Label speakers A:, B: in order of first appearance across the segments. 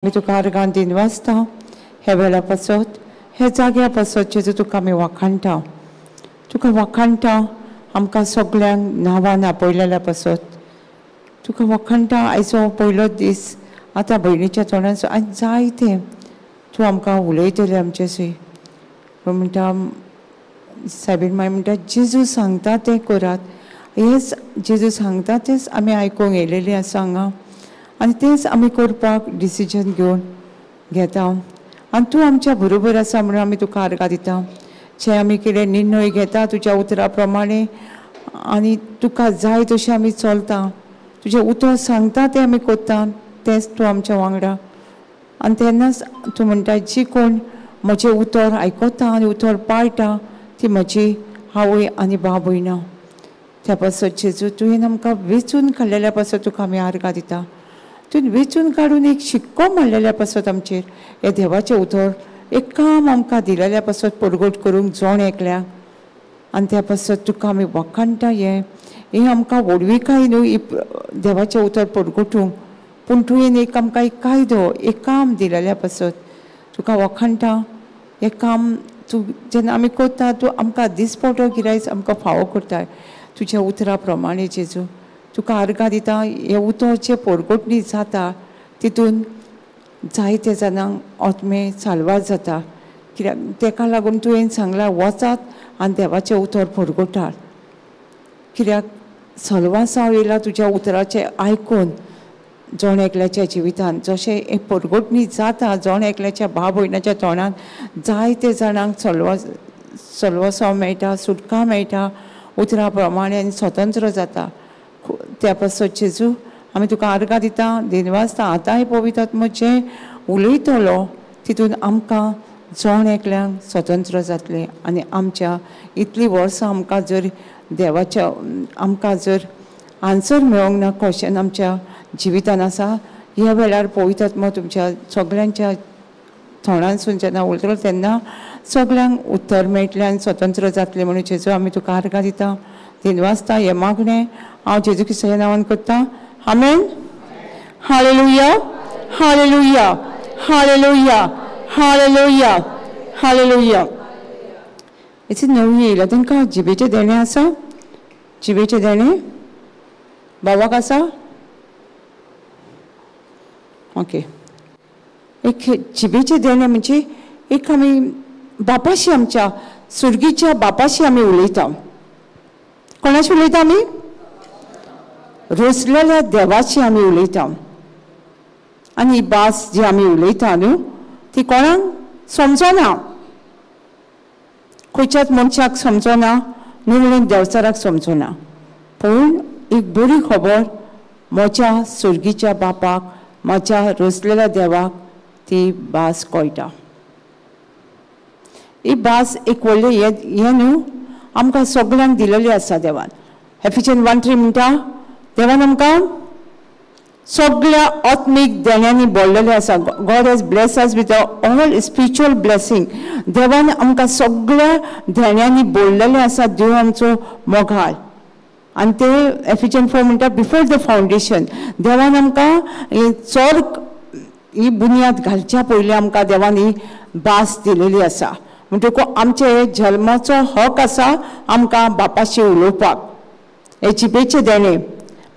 A: आमी तुका आर्गां दिनवासता ह्या वेळा पासत, ह्या जाग्या पासत जेजू तुका आमी वाखाणटा, तुका वाखाणटा आमकां सगल्यांक नांवान आपयलेल्या पासत तुका वाखाणटा. आयचो पयलो दीस आतां भयणीच्या तोंडान आनी जायतें तूं आमकां उलयतलें आमचे. म्हणटा सायबीण माय म्हणटा जेजू सांगता तें करात, हेंच जेजू सांगता तेंच आमी आयकूंक येयलेलीं आसा हांगा आनी तेंच आमी करपाक डिसिजन घेवन घेता आनी तूं आमच्या बरोबर आसा म्हणून आमी तुका आर्गां दिता. जे आमी कितें निर्णय घेता तुज्या उतरा प्रमाणे आनी तुका जाय तशें आमी चलता, तुजें उतर सांगता तें आमी करता, तेंच तूं आमच्या वांगडा. आनी तेन्नाच तूं म्हणटा जी कोण म्हजें उतर आयकता आनी उतर पाळटा ती म्हजी आवय आनी बाप भयणां. त्या पासत जेजू तुवें आमकां वेंचून काडलेल्या पासत तुका आमी आर्गां दिता. तुवें वेंचून काडून एक शिक्को मारलेल्या पासत आमचेर हे देवाचें उतर एक काम आमकां दिलेल्या पासत परगट करूंक जोण एकल्याक आनी त्या पासत तुका आमी वखाणटा. हें हें आमकां व्हडविकाय न्हू ही देवाचें उतर परगटूंक, पूण तुवें एक आमकां एक कायदो एक काम दिलेल्या पासत तुका वखाणटा. हें काम तूं जेन्ना आमी करता तूं आमकां दिसपटो गिरायच आमकां फावो करताय तुज्या उतरा प्रमाणे. जेजू तुका आर्गां दिता. हें उतर जें परगटणी जाता तितून जायते जाणांक आत्मे साल्वार जाता, कित्याक तेका लागून तुवें सांगलां वचात आनी देवाचें उतर परगटात, कित्याक सलवासांव येयला तुज्या उतराचें आयकून जण एकल्याच्या जिवितान जशें हें परगटणी जाता जण एकल्याच्या भाव भयणाच्या तोंडान जायते जाणांक सलवासांव मेळटा, सुटका मेळटा उतरा प्रमाणे आनी स्वतंत्र जाता. त्या पासत जेजू आमी तुका आर्गां दिता, दिनवासता. आतांय पवित्र जें उलयतलो तितून आमकां जण एकल्यांक स्वतंत्र जातलें आनी आमच्या इतलीं वर्सां आमकां जर देवाच्या आमकां जर आन्सर मेळोंक ना क्वेश्चन आमच्या जिवितान आसा, ह्या वेळार पवित्र तुमच्या सगल्यांच्या तोंडांसून जेन्ना उलयतलो तेन्ना सगल्यांक उत्तर मेळटलें आनी स्वतंत्र जातलें म्हणून जेजू आमी तुका आर्गां दिता, दिनवासता. हें मागणें हांव जेजू क्रिस्ताच्या नांवान करता. आमेन. Hallelujah, hallelujah, hallelujah, hallelujah, hallelujah. हेची नवी येयला तांकां जिबेचें देणें आसा, जिबेचें देणें बाबाक आसा. ओके, एक जिबेचें देणें म्हणजे एक आमी बापाशी आमच्या सुर्गीच्या बापाशी आमी उलयता. कोणाशी उलयता आमी? रोसलेल्या देवाशी आमी उलयता. आनी ही भास जी आमी उलयता न्हू ती कोणाक समजना, खंयच्याच मनशाक समजना, न्हू देवचाराक समजना. पूण एक बरी खबर म्हज्या सुर्गीच्या बापाक म्हज्या रोसलेल्या देवाक ती भास कळटा. ही भास एक व्हडलें हें न्हू आमकां सगल्यांक दिलेली आसा देवान. एफिशियन 1:3 म्हणटा देवान आमकां सगळ्या आत्मीक देण्यांनी भरलेलें आसा. God has bless us with all spiritual blessing. देवान आमकां सगळ्या देण्यांनी भरलेलें आसा. देव आमचो मोगाळ. आनी ते एफिशियन 4 म्हणटा बिफोर the foundation देवान आमकां चड ही बुन्याद घालच्या पयलीं आमकां देवान ही भास दिलेली आसा. म्हणटकूच आमचे जल्माचो हक आसा आमकां बापाशी उलोवपाक. हे जिबेचें देणें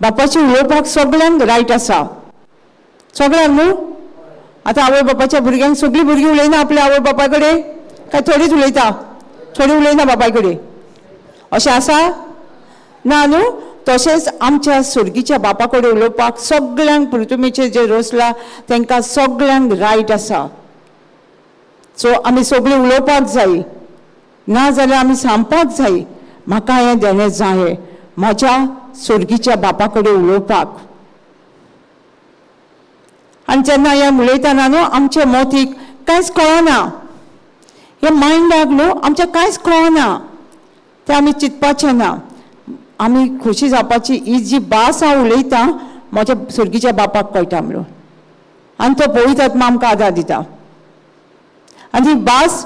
A: बापाशी उलोवपाक सगल्यांक रायट आसा, सगल्यांक न्हू. आतां आवय बापाच्या भुरग्यांक सगळीं भुरगीं उलयना आपल्या आवय बापाय कडेन, काय थोडीच उलयता? थोडी उलयना बापाय कडेन, अशें आसा ना न्हू. तशेंच आमच्या सुर्गीच्या बापा कडेन उलोवपाक सगल्यांक पृथ्वीचेर जे रोसला तांकां सगल्यांक रायट आसा. सो आमी सगळीं उलोवपाक जाय, ना जाल्यार आमी सांगपाक जाय म्हाका हें देणें जाय म्हज्या सुर्गीच्या बापा कडेन उलोवपाक. आनी जेन्ना हें उलयतना न्हू आमच्या मोतीक कांयच कळना, हे मायंडाक न्हू आमच्या कांयच कळना, तें आमी चिंतपाचें ना. आमी खोशी जावपाची ही जी भास हांव उलयतां म्हज्या सुर्गीच्या बापाक कळटा म्हणून, आनी तो पवित्र आत्मा आमकां आदार दिता. आनी ही भास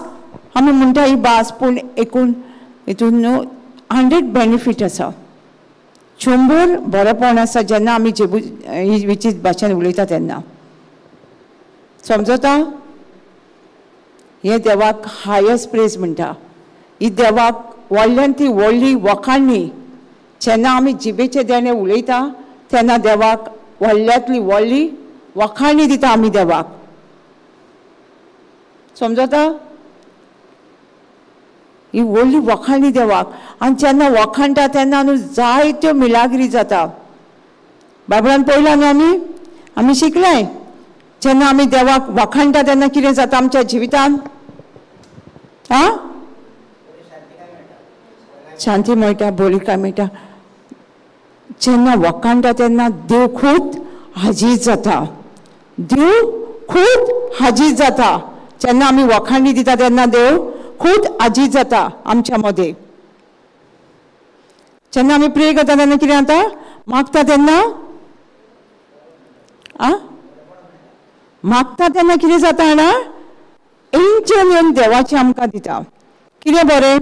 A: आमी म्हणटा ही भास, पूण एकूण हितून न्हू 100 बेनिफीट आसा, 100 बरेपण आसा जेन्ना आमी जेबू ही विचीत भाशेन उलयता तेन्ना. समजता? हें देवाक हायस्ट प्रेज म्हणटा. ही देवाक व्हडल्यान ती व्हडली वखाणणी. जेन्ना आमी जिबेचे देणे उलयता तेन्ना देवाक व्हडल्यांतली व्हडली वखाणणी दिता आमी देवाक. समजता? ही व्हडली वखाणणी देवाक. आनी जेन्ना वखाणटा तेन्ना न्हू जायत्यो मिलाग्री जाता. बायबलान पळयला न्हू आमी, आमी शिकले जेन्ना आमी देवाक वखाणटा तेन्ना कितें जाता आमच्या जिवितान? आं, शांती मेळटा, बोलिका मेळटा. जेन्ना वखाणटा तेन्ना देव खूद हाजीर जाता. देव खूद हाजीर जाता. जेन्ना आमी वखाणणी दिता तेन्ना देव खूद हाजीर जाता आमच्या मदें. जेन्ना आमी प्रे करता तेन्ना कितें जाता? मागता तेन्ना, आं, मागता तेन्ना कितें जाता जाणा? एंजल येवन देवाचें आमकां दिता. कितें बरें?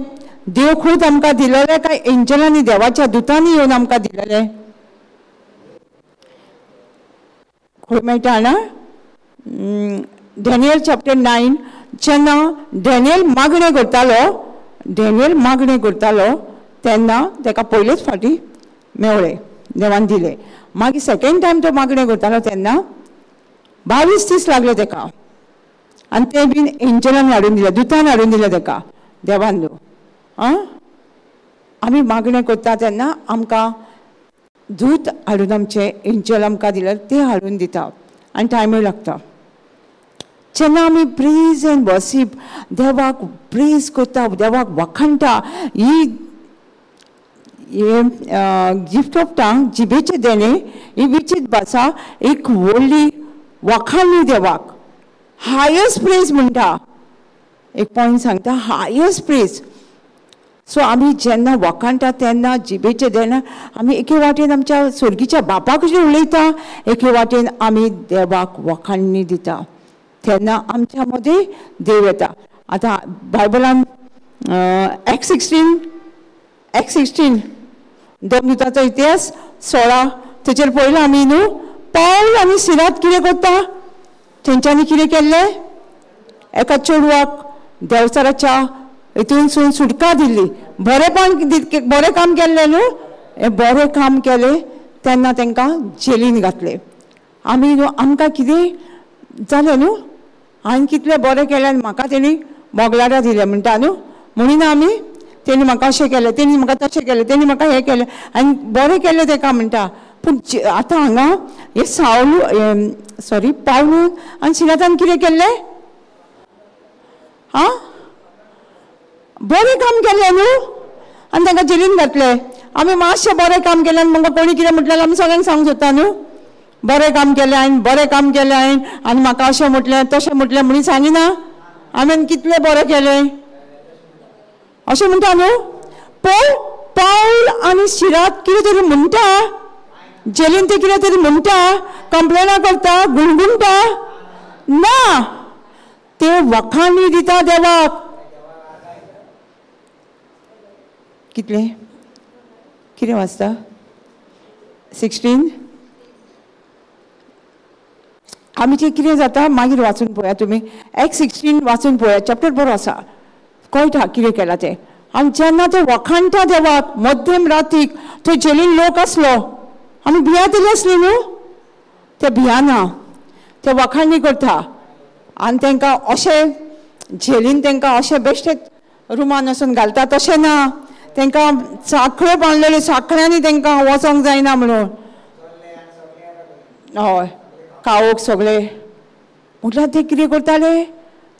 A: देव खूद आमकां दिलेलें काय एंजलांनी, देवाच्या दुतांनी येवन आमकां दिलेलें? खंय मेळटा जाणा? Daniel chapter 9. जेन्ना डॅनियल मागणें करतालो, डॅनियल मागणें करतालो तेन्ना ताका पयलेच फावटी मेवळें, देवान दिलें. मागीर सेकेंड टायम तो मागणें करतालो तेन्ना 22 दीस लागले ताका. आनी तें बीन एंजलान हाडून दिलें, दुतान हाडून दिलें ताका देवान न्हू. आं, आमी मागणें करता तेन्ना आमकां दूत हाडून, आमचें एंजल आमकां दिलें तें हाडून दिता. आनी टायमूय लागता. जेन्ना आमी प्रेज एंड वर्शीप, देवाक प्रेज करता, देवाक वखाणटा, ही गिफ्ट ऑफ टंग, जिबेचें देणें, ही विचीत भाशा एक व्हडली वखाणणी देवाक, हायस्ट प्रेज म्हणटा. एक पॉयंट सांगता, हायस्ट प्रेज. सो आमी जेन्ना वखाणटा तेन्ना जिबेचें देणें आमी एके वाटेन आमच्या स्वर्गीच्या बापा कशें उलयता, एके वाटेन आमी देवाक वखाणणी दिता. तेन्ना आमच्या मदें देव येता. आतां बायबलान एक्ट 16 देवदूताचो इतिहास 16 तेचेर पळयला आमी न्हू. पावल आनी सिरात कितें करता? तेंच्यांनी कितें केल्लें? एका चेडवाक देवचाराच्या हितूनसून सुटका दिल्ली. बरेंपण, बरें काम केल्लें न्हू, हें बरें काम केलें तेन्ना तांकां जेलीन घातलें. आमी न्हू आमकां कितें जालें न्हू, हांवें कितलें बरें केलें आनी म्हाका तेणी मोगलाटां दिलें म्हणटा न्हू. म्हणिना आमी तेणी म्हाका अशें केलें, तेणी म्हाका तशें केलें, तेणी म्हाका हें केलें आनी बरें केलें तेका म्हणटा. पूण आतां हांगा हे सावलू, सॉरी, पावलू आनी सिलातान कितें केल्लें? आं, बरें काम केलें न्हू आनी तांकां जेलीन घातलें. आमी मातशें बरें काम केलें आनी म्हाका कोणी कितें म्हटलें आमी सगळ्यांक सांगूंक सोदता न्हू, बरें काम केलें हांवें, बरें काम केलें हांवें आनी म्हाका अशें म्हटलें तशें म्हटलें म्हणून सांगिना. हांवें कितलें बरें केलें अशें म्हणटा न्हू. पूण पावल आनी शिरात कितें तरी म्हणटा, जेलीन ते कितें तरी म्हणटा, कंप्लेनां करता, गुणगुणटा ना, ते वखाणी दिता देवाक. कितलें कितें वाचता? 16. आमी तें कितें जाता मागीर वाचून पळया तुमी. एक्ट 16 वाचून पळया, चॅप्टर बरो आसा, कळटा कितें केलां तें. आनी जेन्ना ते वखाणटा देवाक मध्यम रातीक, थंय जेलीन लोक आसलो, आमी भियातली आसली न्हू, ते भियाना, ते वखाणी करता आनी तांकां अशें झेलीन तांकां अशें बेश्टे रुमान वचून घालता तशें ना, तांकां साखळ्यो बांदलेल्यो, साखळ्यांनी तांकां वचोंक जायना म्हणून. हय, कावक सगळे म्हटल्यार ते कितें करताले,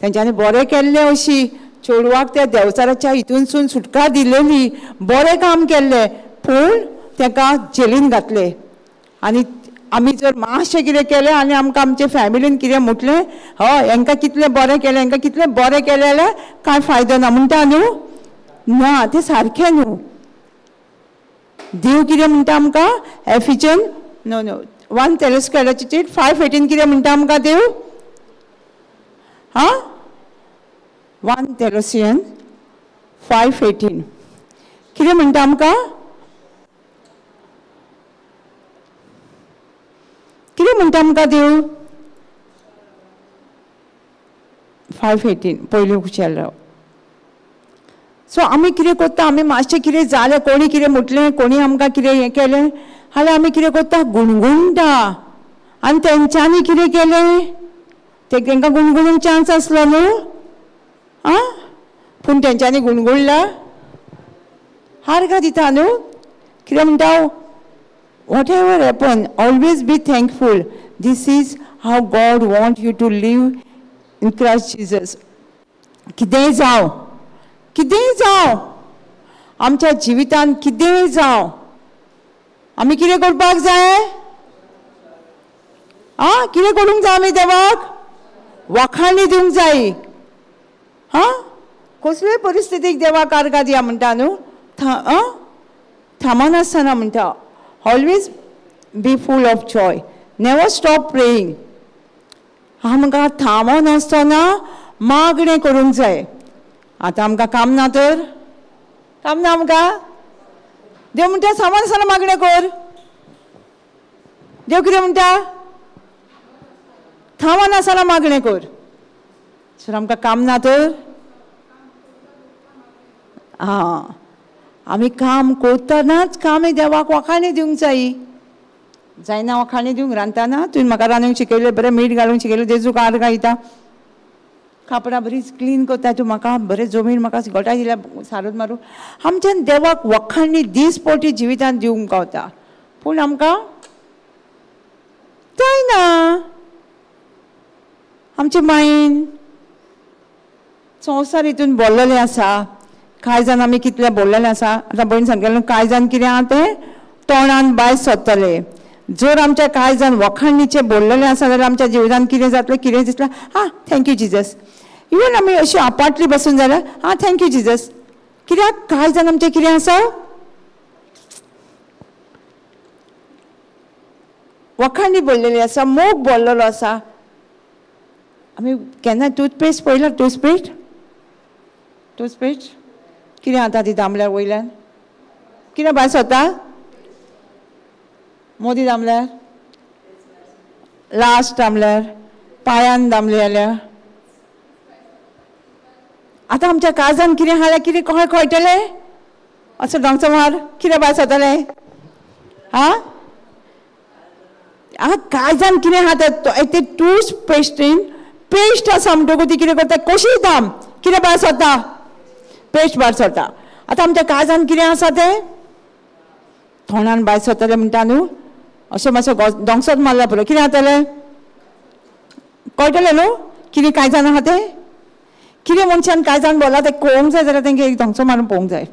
A: तेंच्यांनी बरें केल्लें, अशी चेडवाक त्या देंवचाराच्या हितूनसून सुटका दिलेली, बरें काम केल्लें, पूण ताका जेलीन घातलें. आनी आमी जर मातशें कितें केलें आनी आमकां आमचे फॅमिलीन कितें म्हटलें, हय हेंकां कितलें बरें केलें, हेंकां कितलें बरें केलें जाल्यार कांय फायदो ना म्हणटा न्हू, ना तें सारकें न्हू. देव कितें म्हणटा आमकां, एफिजन नो नो 1 तेलस्कॅलाची चीट 5:18 कितें म्हणटा आमकां देव? आं, 1 तेलोसियन 5:18 कितें म्हणटा आमकां? कितें म्हणटा आमकां देव? 5:18 पयलें उशेलो. सो आमी कितें करता, आमी मातशें कितें जालें, कोणी कितें म्हटलें, कोणी आमकां कितें हें केलें जाल्यार आमी कितें करता, गुणगुणटा. आनी तेंच्यांनी कितें केलें, ते तेंकां गुणगुणूंक चान्स आसलो न्हू, आं, पूण तेंच्यांनी गुणगुणला, हारगा दिता न्हू. कितें म्हणटा, whatever happen always be thankful, this is how God want you to live in Christ Jesus. कितेंय जावं, कितेंय जावं, आमच्या जिवितान कितेंय जावं, आमी कितें करपाक जाय, आं, कितें करूंक जाय, आमी देवाक वाखाणी दिवंक जाय. हां, कसलेय परिस्थितीक देवाक आर्गां दिया म्हणटा न्हू, थांबनासतना म्हणटा, always be full of joy, never stop praying. आमकां थांबनासतना मागणें करूंक जाय. आतां आमकां काम ना तर, काम ना आमकां, देव म्हणटा थांबनासतना मागणें कर. देव कितें म्हणटा, थांबनासतना मागणें कर. सर आमकां काम ना तर, आं, आमी काम करतनाच काम देवाक वाखाणी दिवंक जाय. जायना वाखाणी दिवंक, रांदतना तुवें म्हाका रांदूंक शिकयलें, बरें मीठ घालूंक शिकयलें, जेजूक आर्गां दिता, कापडां बरीच क्लीन करता तूं म्हाका, बरें जमीन म्हाका गोटाय दिल्या सारोत मारून. आमच्यान देवाक वखाणी दीसपट्टी जिवितान दिवंक गावता, पूण आमकां जायना. आमचें मायंड संवसार हितून बोल्लेलें आसा. कांय जाण आमी कितलें बोल्लेलें आसा, आतां भयण सांगलें, कांय जाण कितें आहा तें तोंडान भायर सोदतले. जर आमच्या कांय जाण वखाणीचें बोल्लेलें आसा जाल्यार आमच्या जिवितान कितें जातलें, कितें दिसलें, आं thank you Jesus. Even आमी अशी आपाटली बसून जाल्यार आं thank you Jesus. कित्याक कांय जाण आमचें कितें आसा, वखाणी बोल्लेली आसा, मोग बोल्लेलो आसा. आमी केन्ना टूथपेस्ट पळयला, टूथपेस्ट, टूथपेस्ट कितें आतां ती दामल्यार वयल्यान कितें भायर सोदता, मोदी दामल्यार, लास्ट दामल्यार, पांयान दामली जाल्यार. आतां आमच्या काळजान कितें आहा जाल्यार कितें कशें कळटलें, असो दोंगचो मार कितें भायर सोदतलें. आं आं, काळजान कितें आहा तें टूथपेस्टीन पेस्ट आसा म्हणटकूच ती कितें करता, कशी दाम कितें भायर सोदता, पेस्ट भायर सरता. आतां आमच्या काळजान कितें आसा तें तोंडान भायर सरतलें म्हणटा न्हू, अशें मातशें दोंगसोच मारल्यार पुरो, कितें जातलें कळटलें न्हू कितें कांय जाण आहा तें. कितें मनशान कांय जाण बोला तें कळोवंक जाय जाल्यार तेंकां एक दोंगसो मारून पळोवंक जाय.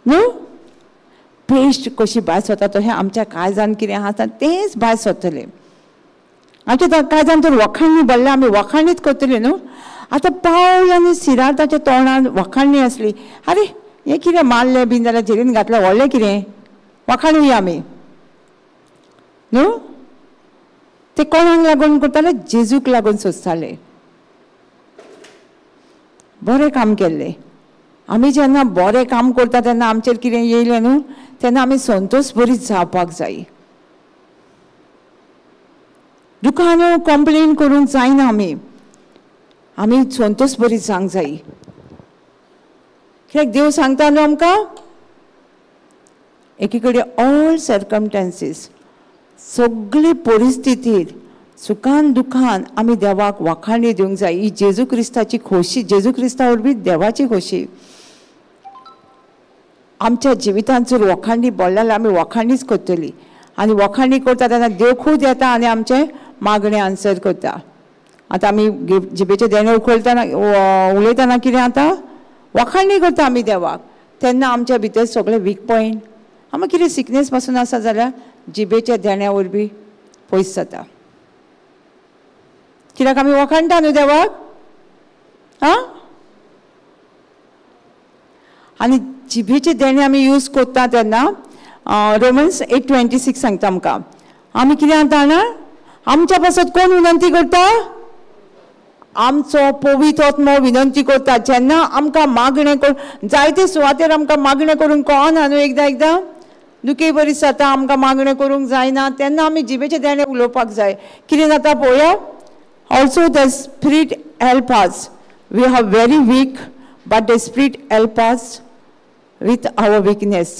A: न्हू, पेस्ट कशी भायर सरता तशें आमच्या काळजान कितें आसा तेंच भायर सरतलें. आमच्या काळजान तर वखाणी भरल्या, आमी वखाणीच करतली न्हू. आतां पावल आनी सिरार ताच्या तोंडान वखाणी आसली, आरे हें कितें मारलें बीन जाल्यार झेलीन घातलें व्हडलें कितें, वखाणुया आमी न्हू. ते कोणाक लागून करताले, जेजूक लागून सोंसताले, बरें काम केल्लें. आमी जेन्ना बरें काम करता तेन्ना आमचेर कितें येयलें न्हू, तेन्ना आमी संतोश बरी जावपाक जाय. दुकान कंप्लेन करूंक जायना, आमी आमी संतोश बरी जावंक जाय. कित्याक देव सांगता न्हू आमकां, एकी कडेन ऑल सर्कमस्टांसीस, सगळे परिस्थितीर सुखान दुखान आमी देवाक वाखाणी दिवंक जाय. ही जेजू क्रिस्ताची खोशी, जेजू क्रिस्ता वरवीं देवाची खोशी. आमच्या जिवितांत जर वखाणी बोल्ले जाल्यार आमी वखाणीच करतली, आनी वखाणी करता तेन्ना देव खूद येता आनी आमचें मागणें आन्सर करता. आतां आमी जिबेचें देणें उखलतना उलयतना कितें जाता, वखाणी करता आमी देवाक, तेन्ना आमच्या भितर सगळे वीक पॉयंट, आमकां कितें सिकनेस पासून आसा जाल्यार जिबेच्या देण्या वरवीं पयस जाता. कित्याक आमी वखाणटा न्हू देवाक. आं, आनी जिबेचें देणें आमी यूज करता तेन्ना रोमन्स 8:26 सांगता आमकां, आमी कितें जाता जाणा, आमच्या पासत कोण विनंती करता, आमचो पवित्र आत्मो विनंती करता. जेन्ना आमकां मागणें कर जायते सुवातेर आमकां मागणें करूंक कळना न्हू, एकदां एकदां दुखी बरी जाता, आमकां मागणें करूंक जायना, तेन्ना आमी जिबेचें देणें उलोवपाक जाय. कितें जाता पळोवया. Also the spirit help us. We are very weak but the spirit help us with our weakness.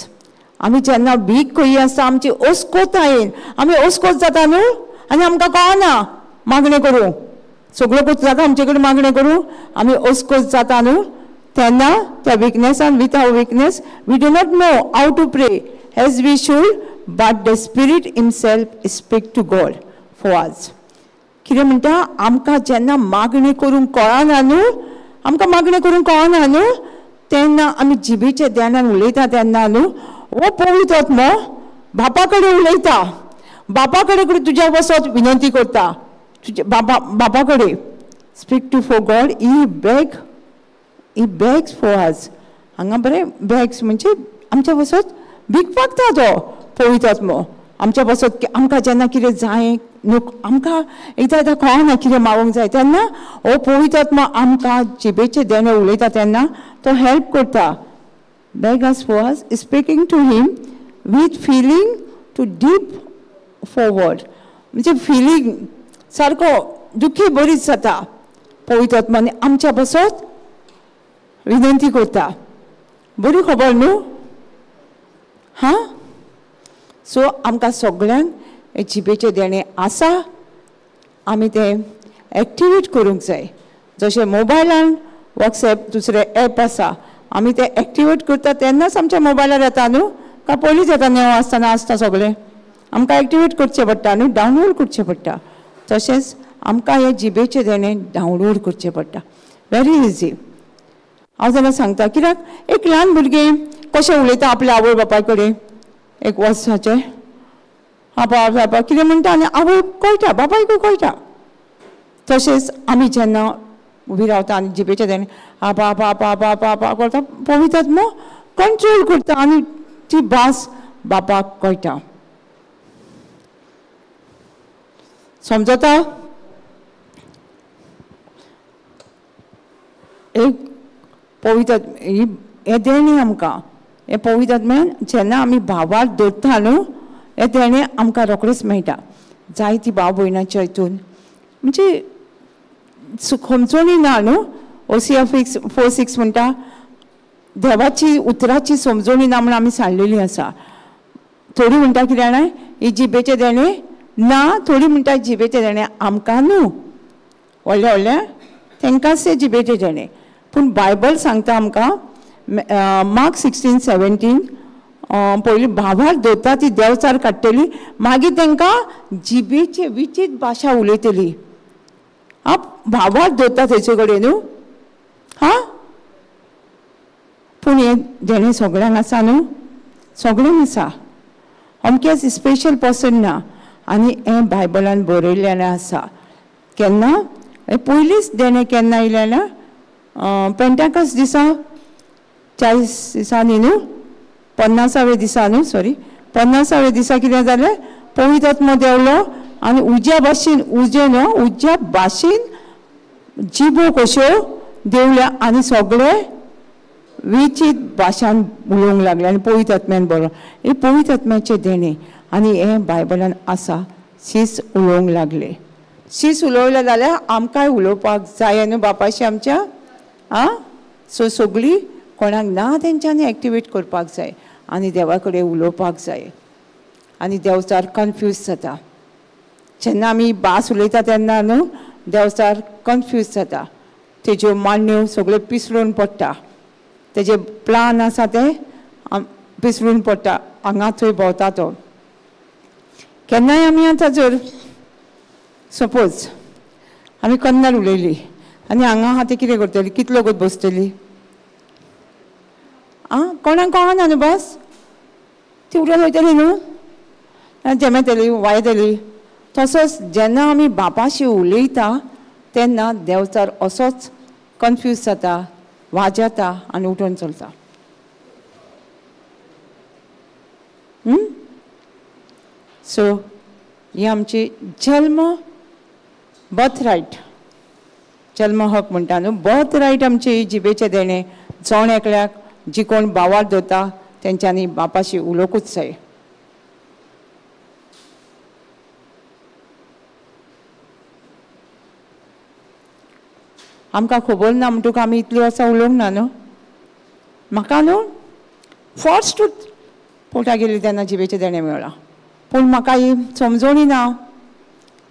A: आमी जेन्ना वीक खंय आसता आमची अस्कोतायेन आमी अस्कोत जाता न्हू, आनी आमकां कळना मागणें करूंक, सगळ्यो कोत जाता आमचे कडेन मागणें करूंक, आमी अस्कोत जाता न्हू, तेन्ना त्या विकनेसान with our weakness we do not know how to pray as we should, but the spirit himself speak to God for us. कितें म्हणटा, आमकां जेन्ना मागणें करूंक कळना न्हू, आमकां मागणें करूंक कळना न्हू, तेन्ना आमी जिबेच्या ध्यानान उलयता तेन्ना न्हू हो पवित्र आत्मो बापा कडेन उलयता, बापा कडेन तुज्या वचत विनंती करता, तुज्या बापा बापा कडेन speak to for God. He beg, he begs for us. हांगा बरें बॅग्स म्हणजे आमच्या वचत भीक मागता तो पवित्र आत्मो आमच्या पासत. आमकां जेन्ना कितें जाय न्हू, आमकां एकदां एकदां कळना कितें मागूंक जाय, तेन्ना हो पवित्र आत्मो आमकां जिबेचें देणें उलयता तेन्ना तो हेल्प करता. Beg us for us, speaking to him with feeling too deep forward. म्हणजे फिलींग सारको दुखी बरीच जाता पवित्र आत्माने आमच्या पासत विनंती करता. बरी खबर न्हू. हां, सो आमकां सगळ्यांक जिबेचें देणें आसा, आमी तें एक्टिवेट करूंक जाय. जशें मोबायलान वॉट्सएप दुसरें एप आसा, आमी तें एक्टिवेट करता तेन्नाच आमच्या मोबायलार येता न्हू, काय पयलींच येता नेव आसतना आसता सगळें, आमकां एक्टिवेट करचें पडटा न्हू, डावनलोड करचें पडटा. तशेंच आमकां हें जिबेचें देणें डावनलोड करचें पडटा. Very easy. हांव जाल्यार सांगता, कित्याक एक ल्हान भुरगें कशें उलयता आपल्या आवय बापाय कडेन, एक वर्साचें आपा बाबा कितें म्हणटा आनी आवय कळटा, बापायकूय कळटा. तशेंच आमी जेन्ना उबी रावता आनी जिबेचें देणें आपा आपा आपा आपा आपा आपा करता, पवित्र आत्मो कंट्रोल करता आनी ती भास बापाक कळटा. समजता? एक पवित्र हें देणें आमकां, हें पवित्र आत्म्यान जेन्ना आमी भावार दवरता न्हू, हें देणें आमकां रोखडेंच मेळटा. जायती भाव भयणाच्या हितून म्हणजे समजणी ना न्हू. ओसिया 4:6 म्हणटा देवाची उतराची समजणी ना म्हूण आमी सांडलेली आसा. थोडी म्हणटा कितें जाणा, ही जिबेचें देणें ना, थोडी म्हणटा जिबेचें देणें आमकां न्हू, व्हडल्या व्हडल्या तांकांच तें जिबेचें देणें. पूण बायबल सांगता आमकां मार्क 16:17 पयलीं भावार दवरता ती देंवचार काडटली, मागीर तांकां जिबेचे विचीत भाशा उलयतली. आं, भावार दवरता तेचे कडेन न्हू. हां, पूण हें देणें सगळ्यांक आसा न्हू, सगळ्यांक आसा, अमकेच स्पेशल पर्सन ना. आनी हें बायबलान बरयल्लें आसा. केन्ना हें पयलींच देणें केन्ना येयलें ना, पेंटाकस दिसा 40 दिसांनी न्हू, 50व्या दिसा न्हू, सॉरी 50व्या दिसा कितें जालें, पवित्र आत्मो देंवलो आनी उज्या भाशेन, उजें न्हू, उज्या भाशेन जिबो कश्यो देंवल्या आनी सगळे विचीत भाशान उलोवंक लागले आनी पवित्र आत्म्यान बरो. हें पवित्र आत्म्याचें देणें आनी हें बायबलान आसा. शीस उलोवंक लागले, शीस उलयलें जाल्यार आमकांय उलोवपाक जाय न्हू बापाशी आमच्या. आं, सो सगळीं कोणाक ना तेंच्यांनी एक्टिवेट करपाक जाय आनी देवा कडेन उलोवपाक जाय. आनी देंवचार कन्फ्यूज जाता जेन्ना आमी भास उलयता तेन्ना न्हू, देंवचार कन्फ्यूज जाता, तेज्यो मांडण्यो सगळ्यो पिसडून पडटा, तेजे प्लान आसा ते पिसडून पडटा, हांगा थंय भोंवता तो. केन्नाय आमी आतां जर सपोज आमी कन्नड उलयली आनी हांगा आहा ती कितें करतली, कितलो वगत बसतली? आं, कोणाक कळना न्हू बस, ती उठून वयतली न्हू, जेमेतली वायतली. तसोच जेन्ना आमी बापाशी उलयता तेन्ना देंवचार असोच कन्फ्यूज जाता, वाजेता आनी उठून चलता. सो ही आमची जल्म बर्थ रायट, जल्म हक म्हणटा न्हू, बर्थ रायट आमची जिबेचें देणें. जण एकल्याक जी कोण भावार दवरता तेंच्यांनी बापाशी उलोवंकूच जाय. आमकां खबर ना म्हणटकूच आमी इतलीं वर्सां उलोवंक ना न्हू. म्हाका न्हू फर्स्टूच पोटा गेली तेन्ना जिबेचें देणें मेळ्ळां, पूण म्हाका ही समजोणी ना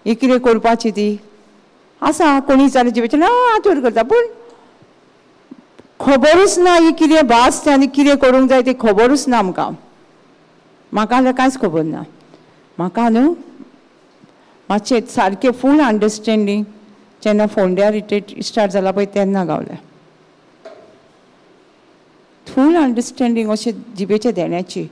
A: ही कितें करपाची ती. आसा कोणी विचारलें जिबेचें ना आतूर करता, पूण खबरूच ना ही कितें भास आनी कितें करूंक जाय ती खबरूच ना आमकां. म्हाका जाल्यार कांयच खबर ना. म्हाका न्हू मातशें सारकें फूल अंडरस्टँडींग जेन्ना फोंड्या रिट्रीट स्टार्ट जाला पळय तेन्ना गावलें. फूल अंडरस्टँडींग अशें जिबेच्या देण्याची.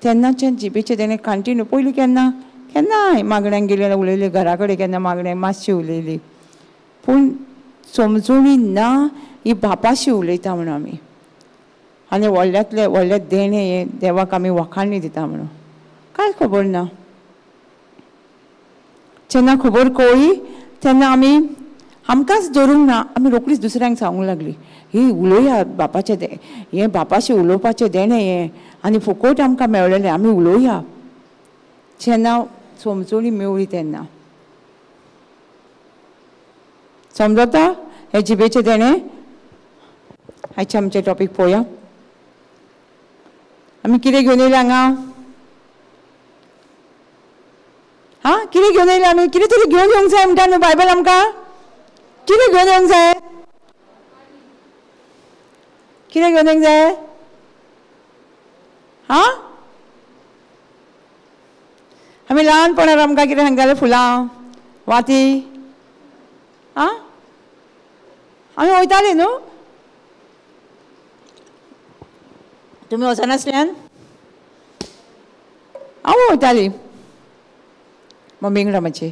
A: तेन्नाच्यान जिबेचें देणें कंटिन्यू. पयलीं केन्ना केन्नाय मागण्यांक गेली जाल्यार उलयली, घरा कडेन केन्ना मागण्यांक मातशी उलयली, पूण समजूनी ना ही बापाशी उलयता म्हणून आमी. आनी व्हडल्यांतलें व्हडलें देणें हें देवाक आमी वखाणी दिता म्हणून कांय खबर ना. जेन्ना खबर कळ्ळी तेन्ना आमी आमकांच धरूंक ना, आमी रोखडीच दुसऱ्यांक सांगूंक लागली, ही उलोवया बापाचें दें, हें बापाशी उलोवपाचें देणें हें आनी फुकट आमकां मेळलेलें, आमी उलोवया. जेन्ना समजोणी मेवळी तेन्ना समजता हें जिबेचें देणें. आयचें आमचें टॉपीक पळोवया. आमी कितें घेवन येयले हांगा? आं, कितें घेवन येयले आमी? कितें तरी घेवन येवंक जाय म्हणटा न्हू बायबल आमकां. कितें घेवन येवंक जाय? कितें घेवन येवंक जाय? आं, आमी ल्हानपणार आमकां कितें सांगताले? फुलां, वाती. आं, आमी वयतालीं न्हू. तुमी वचनासल्यान हांव वयताली मम्मी वांगडा मातशी.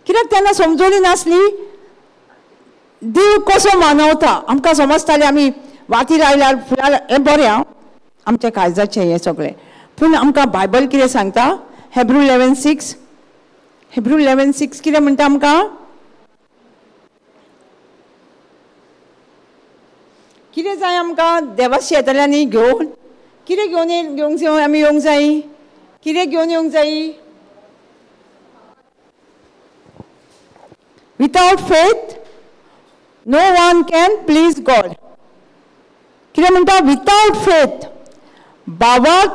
A: कित्याक तेन्ना समजोणी नासली देव कसो मानवता. आमकां समजतालें आमी वाती लायल्यार फुलां हें बरें आं, आमच्या काळजाचें हें सगळें. पूण आमकां बायबल कितें सांगता? हेब्रू 11:6, हेब्रू 11:6 कितें म्हणटा आमकां? कितें जाय आमकां देवाशी येतल्यांनी घेवन? कितें घेवन घेवंक जाय आमी? येवंक जाय कितें घेवन येवंक जाय? Without faith no one can please God. कितें म्हणटा? वितावट फेथ बाबाक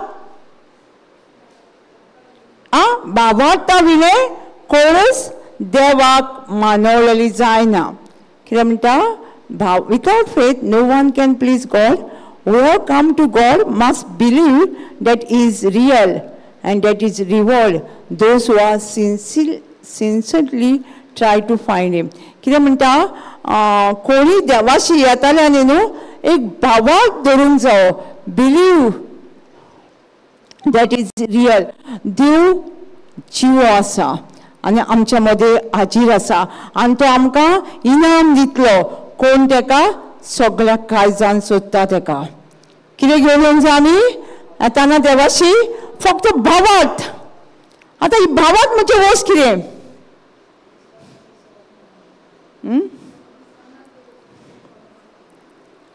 A: आं बाबाक विणें कोणूच देवाक मानवलेली जायना. कितें म्हणटा? Without faith no one can please God. Who come to God must believe that is real and that is reward those who are sincerely try to find him. कितें म्हणटा? कोणी देवाशी येताले आनी न्हू एक भावाक धरूंक जावो, बिलीव that is real. देव जिवो आसा आनी आमच्या मदें हाजीर आसा आनी तो आमकां इनाम दितलो. कोण तेका सगळ्या काळजान सोदता तेका. कितें घेवन येवंक जाय आमी येताना देवाशी? फक्त भावात. आतां ही भावात म्हणजे वस्त कितें?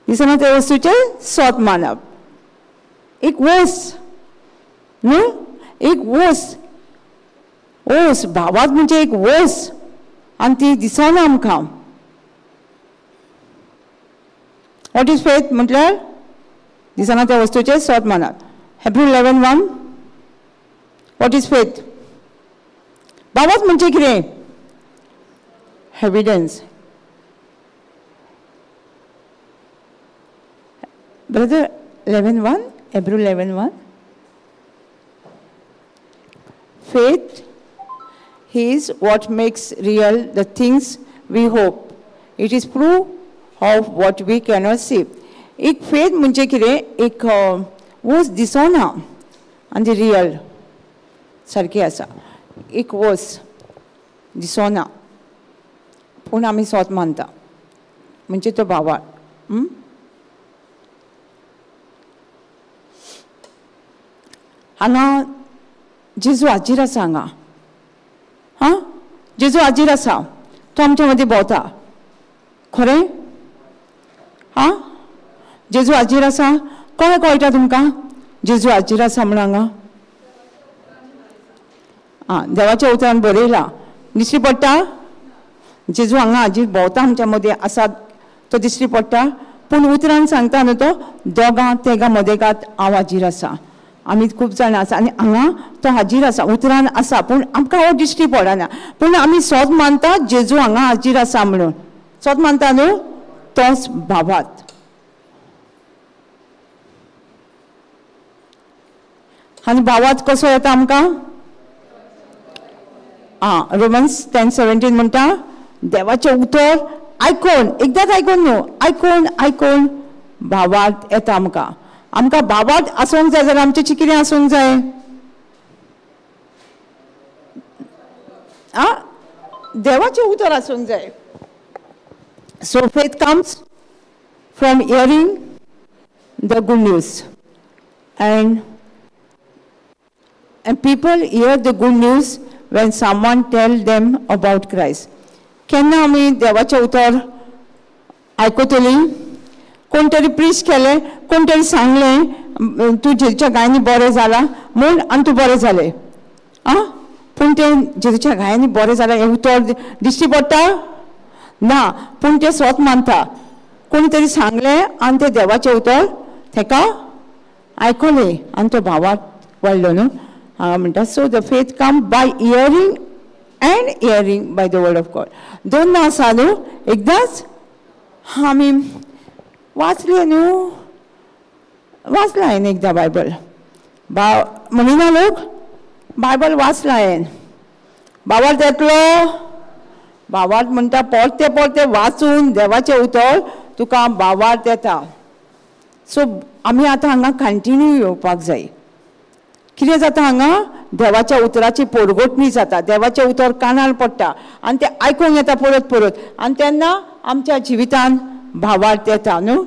A: दिसना त्या वस्तूचें सोद मानप. एक वस्त न्हू, एक वस्त, वस्त भावात म्हणजे एक वस्त आनी ती दिसना आमकां. What is faith म्हटल्यार दिसना त्या वस्तूचें सोद मानप. हेब्रू 11:1. What is faith? भावात म्हणजे कितें? Evidence. Brother 11:1, Hebrew 11:1. Faith is what makes real the things we hope. It is proof of what we cannot see. एक फेथ म्हणजे कितें? एक वस्त दिसना आनी रियल सारकी आसा. एक वस्त दिसना पूण आमी सोद मानता म्हणजे तो भावाळ. हांगा जेजू हाजीर आसा हांगा. हां, जेजू हाजीर आसा, तो आमच्या मदीं भोंवता. खरें? हां, जेजू हाजीर आसा. कोणें कळटा तुमकां जेजू हाजीर आसा म्हूण हांगा? आं, देवाच्या उतरान बरयलां. दिश्टी पडटा? जेजू हांगा हाजीर भोंवता आमच्या मदें आसा तो दिश्टी पडटा, पूण उतरान सांगता न्हू तो दोगां तेगां मदेगात हांव हाजीर आसा. आमी खूब जाणां आसा आनी हांगा तो हाजीर आसा, उतरान आसा, पूण आमकां हो दिश्टी पडना. पूण आमी सोद मानता जेजू हांगा हाजीर आसा म्हणून. सोद मानता न्हू, तोच भावार्थ. आनी भावार्थ कसो येता आमकां? आं, रोमन्स 10:17 म्हणटा देवाचें उतर आयकून, एकदांच आयकून न्हू, आयकून आयकून भावार्थ येता आमकां. आमकां भावार्थ आसूंक जाय जाल्यार आमचें कितें आसूंक जाय? आं, देवाचें उतर आसूंक जाय. So faith comes from hearing the good news, and people hear the good news when someone tell them about Christ. केन्ना आमी देवाचें उतर आयकतली? कोण तरी प्रीच केलें, कोण तरी सांगलें तूं जेजूच्या गायांनी बरें जालां म्हूण आनी तूं बरें जालें. आं, पूण तें जेजूच्या गायांनी बरें जालां हें उतर दिश्टी पडटा ना, पूण तें स्वत मानता. कोणी तरी सांगलें आनी तें देवाचें उतर तेका आयकलें आनी तो भावार्थ वाडलो न्हू. हांगा म्हणटा so the faith come by hearing and hearing by the word of God. दोन ना आसा न्हू, एकदांच आमी वाचलें न्हू, वाचलां हांवें एकदां बायबल. म्हणिना लोक बायबल वाचलां हांवें, भावार्थ येतलो? भावार्थ म्हणटा परते परते वाचून देवाचें उतर तुका भावार्थ येता. सो आमी आतां हांगा कंटिन्यू येवपाक जाय. कितें जाता हांगा? देवाच्या उतराची पोरगोटणी जाता, देवाचें उतर कानार पडटा आनी तें आयकूंक येता परत परत, आनी तेन्ना आमच्या जिवितान भावार्थ येता न्हू.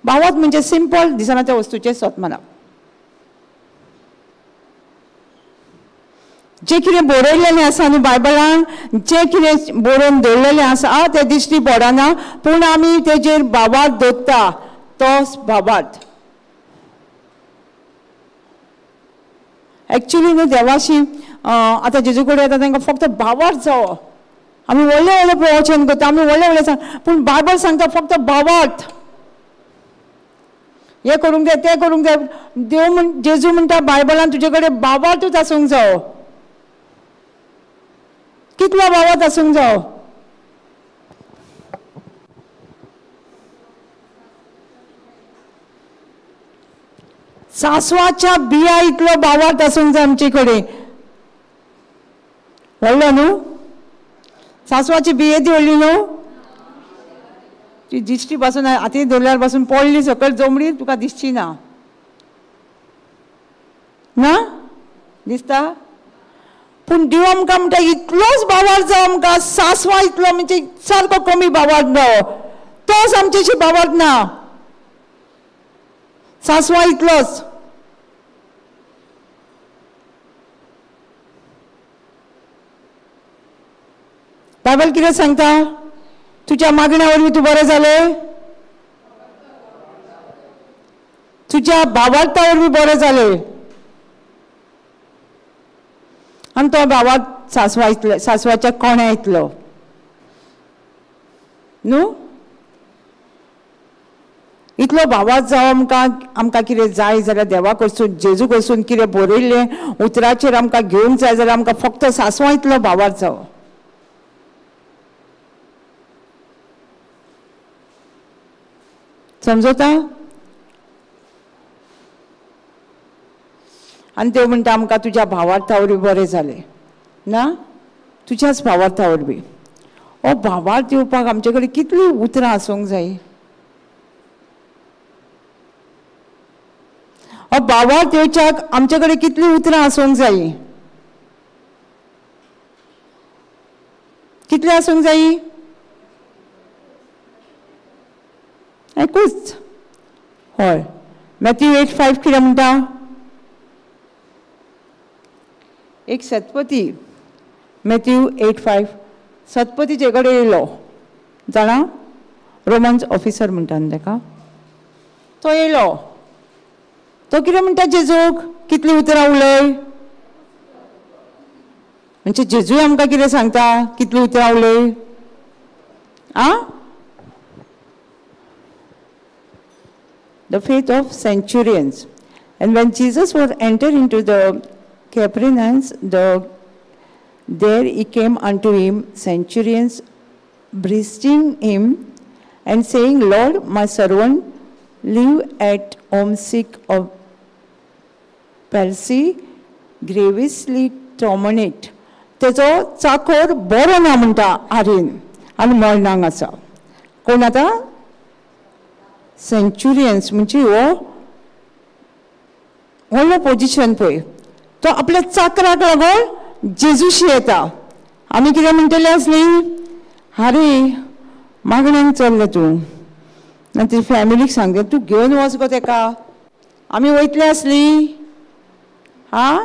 A: भावार्थ म्हणजे सिंपल दिसना त्या वस्तूचें स्वत मानप. जें कितें बरयलेलें आसा न्हू बायबलान, जें कितें बरोवन दवरलेलें आसा तें दिश्टी पडना, पूण आमी तेजेर भावार्थ दवरता, तोच भावार्थ. एक्चुली न्हू देवाशी आतां जेजू कडेन येता तांकां फक्त भावार्थ जावो. आमी व्हडलें व्हडलें प्रवचन करता, आमी व्हडलें व्हडलें सांग, पूण बायबल सांगता फक्त भावार्थ. हें करूंक जाय, तें करूंक जाय. देव म्हण जेजू म्हणटा बायबलान तुजे कडेन भावार्थूच आसूंक जावो. कितलो भावार्थ आसूंक जावो? सासवाच्या बिया इतलो भावार्थ आसूंक जाय आमचे कडेन. व्हडलो न्हू, सासवाची बिये ती व्हडली न्हू, ती दिश्टी पासून हातीन धरल्यार पासून पडली सकयल जमणी तुका दिसची ना. ना दिसता? पूण देव आमकां म्हणटा इतलोच भावार्थ जावो आमकां, सासवा इतलो म्हणजे सारको कमी भावार्थ जावो, तोच आमच्याशी भावार्थ ना, सासवा इतलोच. बायबल कितें सांगता? तुज्या मागण्या वरवीं तूं बरें जालें, तुज्या भावार्था वरवीं बरें जालें. आनी तो भावार्थ सासवा इतलो, सासवाच्या कोण्या इतलो न्हू. इतलो भावार्थ जावो आमकां. आमकां कितें जाय जाल्यार देवा कडसून जेजू कडसून कितें बरयल्लें उतराचेर आमकां घेवंक जाय जाल्यार आमकां फक्त सासवा इतलो भावार्थ जावो. समजता? आनी देव म्हणटा आमकां तुज्या भावार्था वरवीं बरें जालें ना, तुज्याच भावार्था वरवीं. हो भावार्थ येवपाक आमचे कडेन कितलीं उतरां आसूंक जाय. हो भावार्थ येवच्याक आमचे कडेन कितलीं उतरां आसूंक जाय? कितलीं आसूंक जाय? एकूच. हय, मॅथ्यू 8:5 कितें म्हणटा? एक सतपती, मॅथ्यू 8:5, सतपती जे कडेन येयलो जाणा, रोमन्स ऑफिसर म्हणटा न्हू तेका, तो येयलो. तो कितें म्हणटा जेजूक? कितलीं उतरां उलय? म्हणजे जेजूय आमकां कितें सांगता? कितलीं उतरां उलय? आं, the faith of centurions. And when Jesus was entered into the Capernaum, there he came unto him centurions, beseeching him and saying, Lord, my servant live at home sick of palsy, grievously tormented. तेजो चाकोर बरो ना म्हणटा आरेन आनी मरणांक आसा. कोण आतां? सेंच्युरियन्स म्हणजे हो व्हडलो पोजिशन पळय, तो आपल्या चाकराक लागून जेजूशी येता. आमी कितें म्हणटले आसली? आरे मागण्यांक चल्ले तूं, ना तुजी फॅमिलीक सांगता तूं घेवन वच गो तेका. आमी वयतले आसली? आं,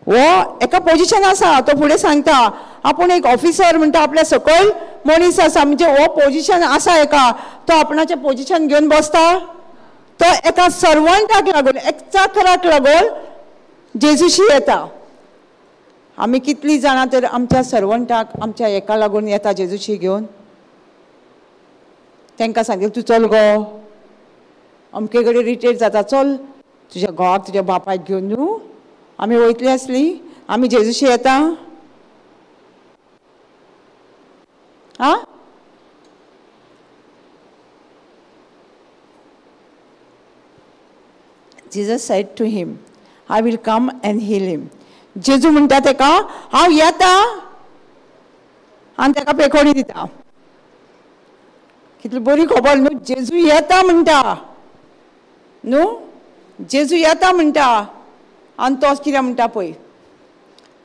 A: हो एका पोजिशन आसा, तो फुडें सांगता आपूण एक ऑफिसर म्हणटा, आपल्या सकयल मनीस आसा, म्हणजे हो पोजिशन आसा एका, तो आपणाचें पोजिशन घेवन बसता. तो एका सर्वंटाक लागून, एक चाकराक लागून जेजूशी येता. आमी कितलीं जाणां तर आमच्या सर्वंटाक, आमच्या एका लागून येता जेजूशी घेवन? तांकां सांगता तूं चल गो, अमके कडेन रिटायर जाता, चल तुज्या घोवाक तुज्या बापायक घेवन न्हू. आमी वयतली आसली? आमी जेजूशी येता? आं, Jesus said to him, I will come and heal him. जेजू म्हणटा तेका हांव येता आनी तेका पेखोणी दिता. कितली बरी खबर न्हू, जेजू येता म्हणटा न्हू, जेजू येता म्हणटा. आनी तो कितें म्हणटा पळय,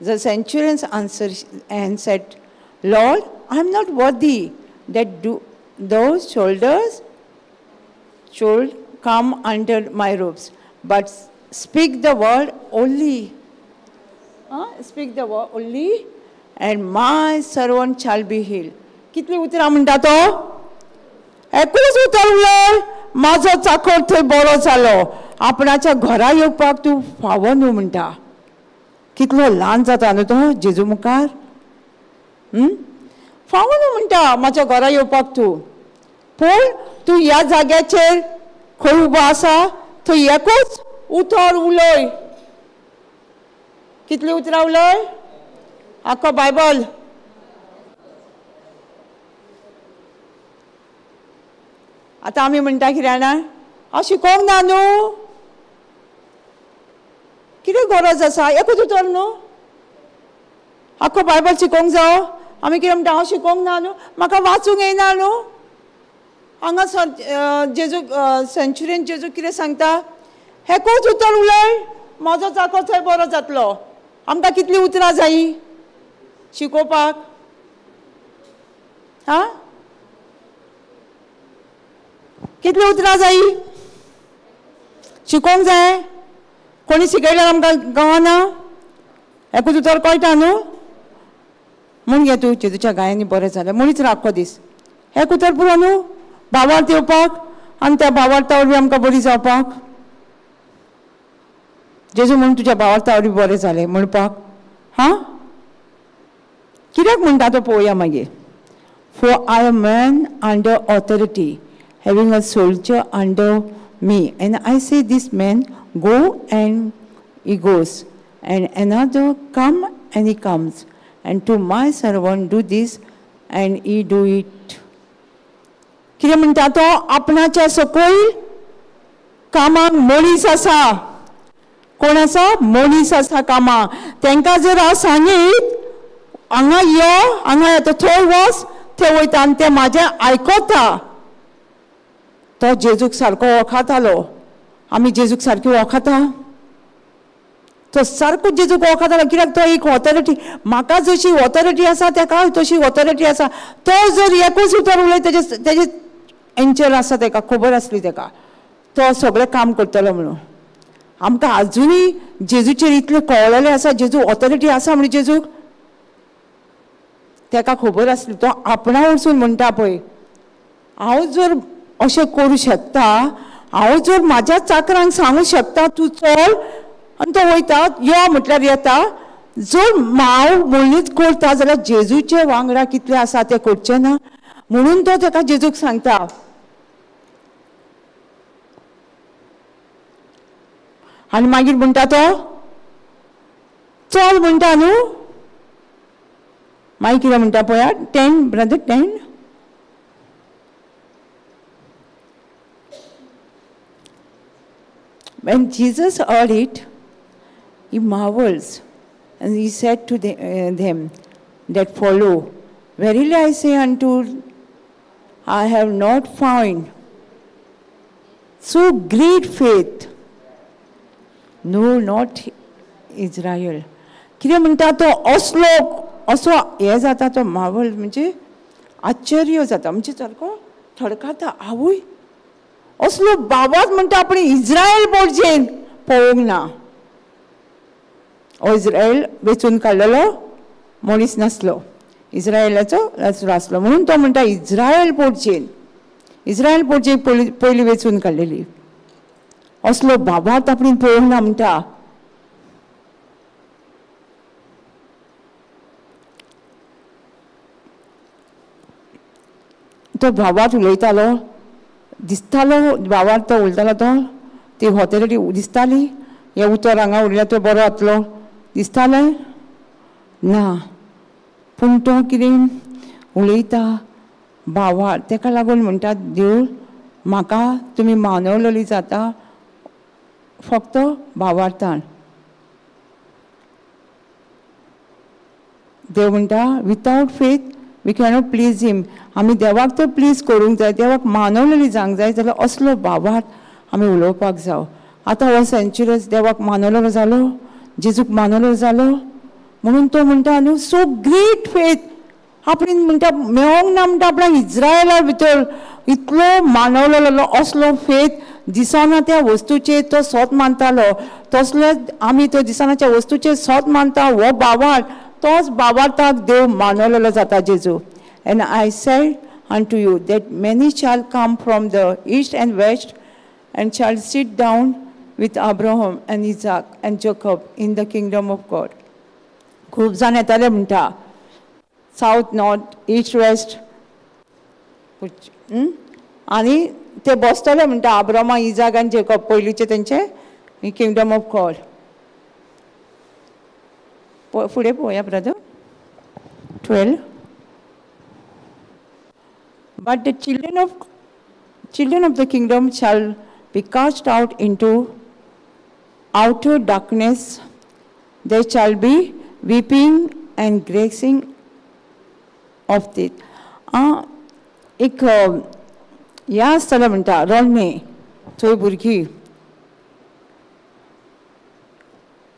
A: The centurions answered and said, Lord, I am not worthy that those shoulders should come under my robes, but speak the word only. Speak the word only, and my servant shall be healed. कितली उतरां म्हणटा तो? एकूच उतर उलय, म्हाजो चाकोर थंय बरो जालो. आपणाच्या घरा येवपाक तूं फावो न्हू म्हणटा. कितलो ल्हान जाता न्हू तो जेजू मुखार. फावो न्हू म्हणटा म्हाज्या घरा येवपाक तूं, पूण तूं ह्या जाग्याचेर खंय उबो आसा थंय एकूच उतर उलय. कितली उतरां उलय? आख्खो बायबल. आतां आमी म्हणटा कितें जाणा, हांव शिकोवंक ना न्हू, कितें गरज आसा, एकूच उतर न्हू, आख्खो बायबल शिकोवंक जावो. आमी कितें म्हणटा, हांव शिकोवंक ना न्हू, म्हाका वाचूंक येयना न्हू. हांगा जेजू सेंच्युरियन जेजू कितें सांगता? एकूच उतर उलय, म्हाजो चाकोर थंय बरो जातलो. आमकां कितलीं उतरां जायी शिकोवपाक? आं, कितलीं उतरां जायी शिकोवंक जाय? कोणी शिकयल्यार आमकां गावना? एकूच उतर कळटा न्हू. म्हूण घे तूं जेजूच्या गायांनी बरें जालें म्हणीच राव आख्खो दीस. एक उतर पुरो न्हू भावार्थ येवपाक, आनी त्या भावार्था वरवीं आमकां बरी जावपाक. जेजू म्हूण तुज्या भावार्था वरवीं बरें जालें म्हणपाक. हां, कित्याक म्हणटा तो पळोवया मागीर. For I am man under authority, having a soldier under me, and I say this man go and he goes, and another come and he comes, and to my servant do this and he do it. कितें म्हणटा तो? आपणाच्या सकयल कामाक मनीस आसा. कोण आसा? मनीस आसा कामाक. तांकां जर हांव सांगीत हांगा यो, हांगा येता, थंय वच, थंय वयता, आनी ते म्हाजें आयकता. तो जेजूक सारको वळखतालो. आमी जेजूक सारकी वळखता? तो सारको जेजूक वळखतालो. कित्याक? तो एक ऑथॉरिटी, म्हाका जशी ऑथॉरिटी आसा तेका तशी ऑथॉरिटी आसा. तो जर एकूच उतर उलय, तेजे तेजे एंचर आसा, तेका खबर आसली तेका, तो सगळें काम करतलो म्हणून. आमकां आजुनूय जेजूचेर इतलें कळलेलें आसा, जेजू ऑथॉरिटी आसा म्हणून जेजूक तेका खबर आसली. तो आपणा वचून म्हणटा पळय, हांव जर अशें करूं शकता, हांव जर म्हाज्या चाकरांक सांगूं शकता तूं चल, आनी तो वयता, यो म्हटल्यार येता. जर माव म्हणूच करता जाल्यार जेजूचे वांगडा कितले आसा ते करचे ना, म्हणून तो ताका जेजूक सांगता. आनी मागीर म्हणटा तो चल म्हणटा न्हू. मागीर कितें म्हणटा पळया, 10 brother 10. When Jesus heard it, he marvels, and he said to them that follow, Verily I say unto you, I have not found so great faith, no, not Israel. कितें म्हणटा तो असलो असो हें जाता, तो मावल म्हणजे आश्चर्य जाता, म्हणजे सारको थडकाता, आवय असलो बाबाच म्हणटा आपण इज्रायल पोरजेन पळोवंक ना. इज्रायल वेचून काडलेलो मनीस नासलो, इज्रायलाचो आसलो, म्हणून तो म्हणटा इज्रायल पोरजेन, इज्रायल पोरजेन पयलीं वेचून काडलेली, असलो बाबाच आपण पळोवंक ना म्हणटा. तो भावात उलयतालो, दिसतालो भावार तो उलयतालो, तो ती हॉटेल दिसताली, हें उतर हांगा उरल्यार तो बरो जातलो दिसतालें ना, पूण तो कितें उलयता भावार. तेका लागून म्हणटा देव म्हाका तुमी मानवलेली जाता फक्त भावार्थान. देव म्हणटा without faith we cannot please him. आमी देवाक तर प्लीज करूंक जाय, देवाक मानवलेली जावंक जाय जाल्यार असलो भावार्थ आमी उलोवपाक जावं. आतां हो सेंच्युरियस देवाक मानवलेलो जालो, जेजूक मानवलेलो जालो, म्हणून तो म्हणटा न्हू सो ग्रेट फेथ आपण म्हणटा मेळोंक ना म्हणटा आपल्या इज्रायला भितर इतलो मानवलेलो असलो फेथ दिसना त्या वस्तूचेर तो सोत मानतालो, तसलो आमी तो दिसनाच्या वस्तूचेर सोत मानता. हो भावार्थ, तोच भावार्थाक देव मानवलेलो जाता जेजू. And I said unto you that many shall come from the east and west and shall sit down with Abraham and Isaac and Jacob in the kingdom of God. खूब जाण येताले म्हणटा, सावथ, नॉर्थ, ईस्ट, वेस्ट, आनी ते बसतले म्हणटा Abraham, Ijak आनी Jacob, पयलींचे तेंचे किंगडम ऑफ गॉड. फुडें पळोवया brother 12. But the children of the kingdom shall be cast out into outer darkness. There shall be weeping and gnashing of teeth. एक ह्या आसतलें म्हणटा रडणें, थंय भुरगीं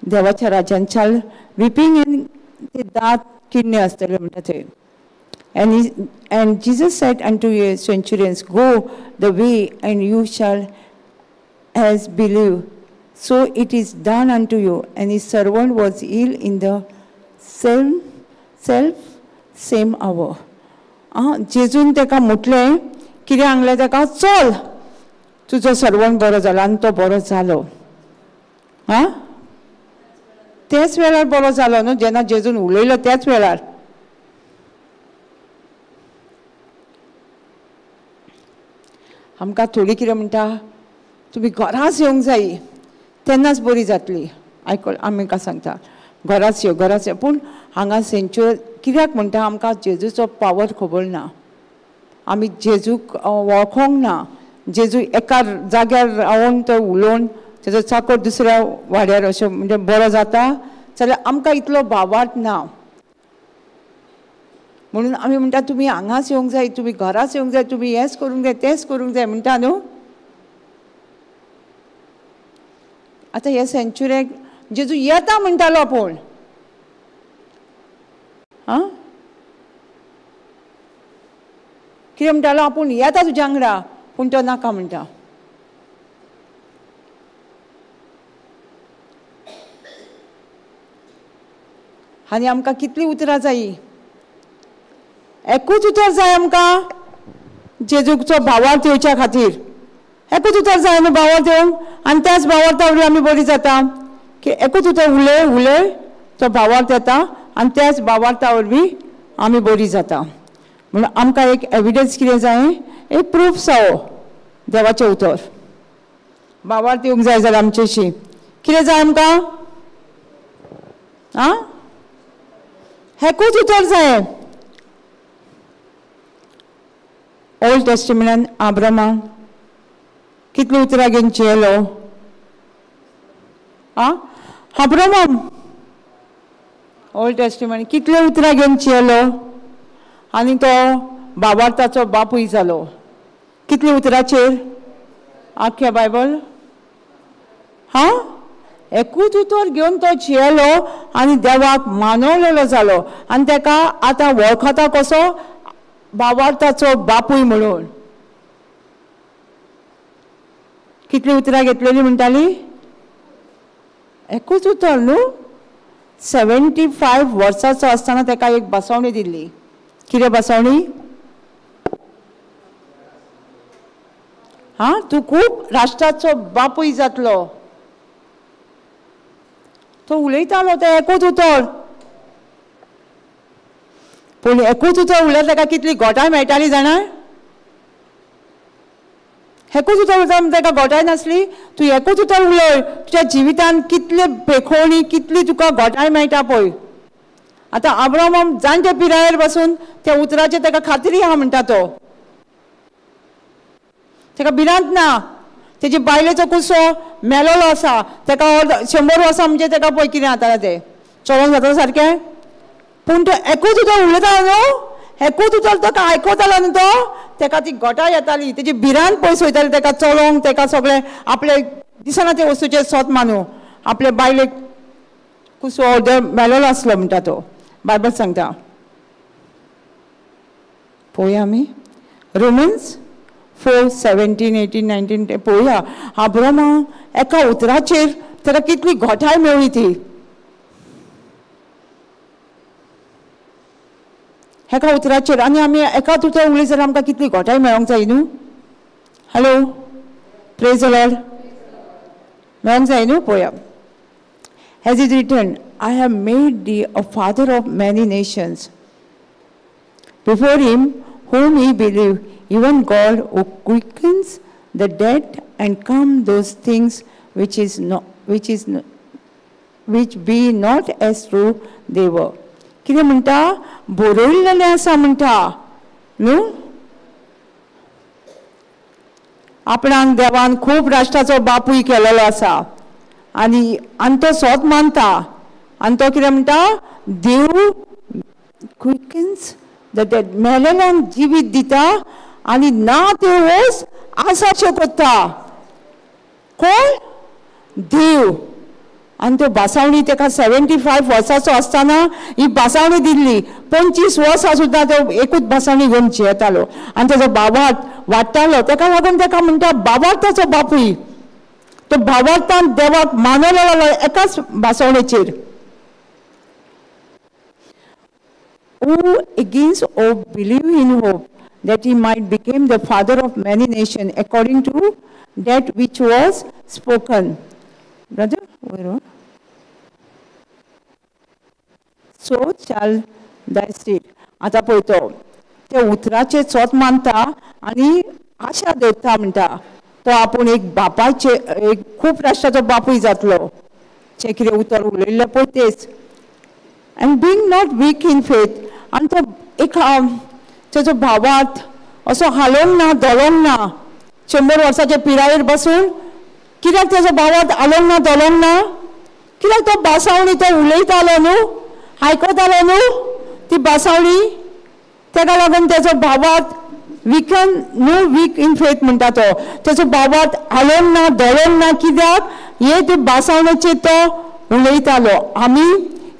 A: देवाच्या राज्यान shall weeping and ते दांत किडणे आसतले म्हणटा थंय. And Jesus said unto his centurions, Go the way, and you shall as believe. So it is done unto you. And his servant was healed in the same hour. जेजून तेका म्हटलें, कितें सांगलें तेका, चल तुजो सर्वंट बरो जालो, आनी तो बरो जालो. आं, त्याच वेळार बरो जालो न्हू, जेन्ना जेजून उलयलो त्याच वेळार. आमकां थोडी कितें म्हणटा, तुमी घराच येवंक जायी तेन्नाच बरी जातली. आयकल आमकां सांगता घराच यो, घराच यो, पूण हांगा सेंच्युर कित्याक म्हणटा, आमकां जेजूचो पावर खबर ना, आमी जेजूक वळखोंक ना. जेजू एका जाग्यार रावन तो उलोवन तेजो चाकर दुसऱ्या वाड्यार अशें म्हणजे बरो जाता जाल्यार आमकां इतलो भावार्थ ना, म्हणून आमी म्हणटा तुमी हांगाच येवंक जाय, तुमी घराच येवंक जाय, तुमी हेंच करूंक जाय, तेंच करूंक जाय म्हणटा न्हू. आतां हे सेंच्युरेक जेजू येता म्हणटालो आपूण, आं कितें म्हणटालो, आपूण येता तुज्या वांगडा, पूण तो नाका म्हणटा. आनी आमकां कितलीं उतरां जायी, एकूच उतर जाय आमकां जेजूचो भावार्थ येवच्या खातीर, एकूच उतर जाय न्हू भावार्थ येवंक, आनी त्याच भावार्था वरवीं आमी बरी जाता. की एकूच उतर उलय उलय तो भावार्थ येता आनी त्याच भावार्था वरवीं आमी बरी जाता. म्हणून आमकां एक एविडन्स कितें जाय, एक प्रूफ जावो देवाचें उतर. भावार्थ येवंक जाय जाल्यार आमचेशी कितें जाय आमकां? आं, हेकूच उतर जाय. ओल्ड टेस्टिमेंटान आब्रामान कितलीं उतरां घेवन जियेलो? आं, आब्रामान ओल्ड टेस्टिमेंट कितले उतरां घेवन जियेलो आनी तो बाबार्थाचो बापूय जालो. कितली उतराचेर आख्या बायबल? हां, एकूच उतर घेवन तो जियेलो आनी देवाक मानवलेलो जालो आनी ताका आतां वळखता कसो? बाबार्थाचो बापूय म्हणून. कितली उतरां घेतलेली म्हणटाली? एकूच उतर न्हू. 75 वर्साचो आसतना ताका एक बसवणी दिल्ली. कितें बसवणी? हां, तूं खूब राष्ट्राचो बापूय जातलो. तो उलयतालो तें एकूच उतर, पूण एकूच उतर उलयता ताका कितली गोठाय मेळटाली जाणा? एकूच उतर उलयता ताका गोठाय नासली. तूं एकूच उतर उलय, तुज्या जिवितान कितले पेखोवणी, कितली तुका गोठाय मेळटा पळय. आतां आब्राम जाणटे पिरायेर बसून त्या उतराचेर ताका खात्री आहा म्हणटा तो, ताका भिरांत ना. तेजी बायलेचो कुसो मेलोलो आसा, ताका 100 वर्सां म्हणजे ताका पळय कितें जातालें तें, चलोन जातालें सारकें. पूण तो एकूच उतर उलयतालो न्हू, एकूच उतर ताका आयकतालो न्हू तो, ताका ती गोठाय येताली, तेजी भिरांत पयस वयताली ताका चलोंक, ताका सगळें आपले दिसना ते वस्तूचेर सोत मानू. आपले बायलेक कुसो अर्दो मेलोलो आसलो म्हणटा तो, बायबल सांगता. पळोवया आमी रोमन्स 4, 17, 18, 19 पळोवया. आब्रामा एका उतराचेर ताका कितली गोठाय मेळ्ळी ती. एका उतराचेर. आनी आमी एकाच उतर उलयत जाल्यार आमकां कितली गोठाय मेळोंक जाय न्हू? हॅलो, प्रेज the Lord, मेळोंक जाय न्हू? पळोवया. As is written, I have made thee a father of many nations. Before him whom he believed, even God who quickens the dead and come those things which is not, which be not as true they were. कितें म्हणटा? बरयल्लें आसा म्हणटा न्हू. आपणाक देवान खूब राष्ट्राचो बापूय केलेलो आसा आनी आनी तो सोत मानता आनी तो कितें म्हणटा? देव क्विकन्स the dead, मेलेल्यांक जिवीत दिता आनी ना ते वस आसाच्यो करता. कोण? देव. आनी त्यो बासावणी ताका 75 वर्साचो आसतना ही बासावणी दिल्ली. 25 वर्सां सुद्दां तो एकूच बासावणी घेवन जियेतालो आनी ताजो भावार्थ वाडटालो. ताका लागून ताका म्हणटा भावार्थाचो बापूय. तो भावार्थान देवाक मानवलो एकाच बासावणेचेर. Who against hope believe in hope that he might become the father of many nations according to that which was spoken. Brother, where? So shall thy seed. आतां पळय तो त्या उतराचेर सोत मानता आनी आशा दवरता म्हणटा तो आपूण एक बापायचे, एक खूब राष्ट्राचो बापूय जातलो. जें कितें उतर उलयल्लें पळय तेच. And being not weak in faith, आनी तो एक ताजो भावार्थ असो हालोवंक ना, धलोवंक ना. 100 वर्साच्या पिरायेर बसून कित्याक ताजो भावार्थ हालोवंक ना, धलोवंक ना? कित्याक तो बासावणी तो उलयतालो न्हू, आयकतालो न्हू ती बासावणी. ताका लागून ताजो भावार्थ विकन न्हू, वीक इन फेथ म्हणटा तो. ताजो भावार्थ हालोवंक ना, धलोवंक ना. कित्याक? हे ते बासावणेचेर तो उलयतालो. आमी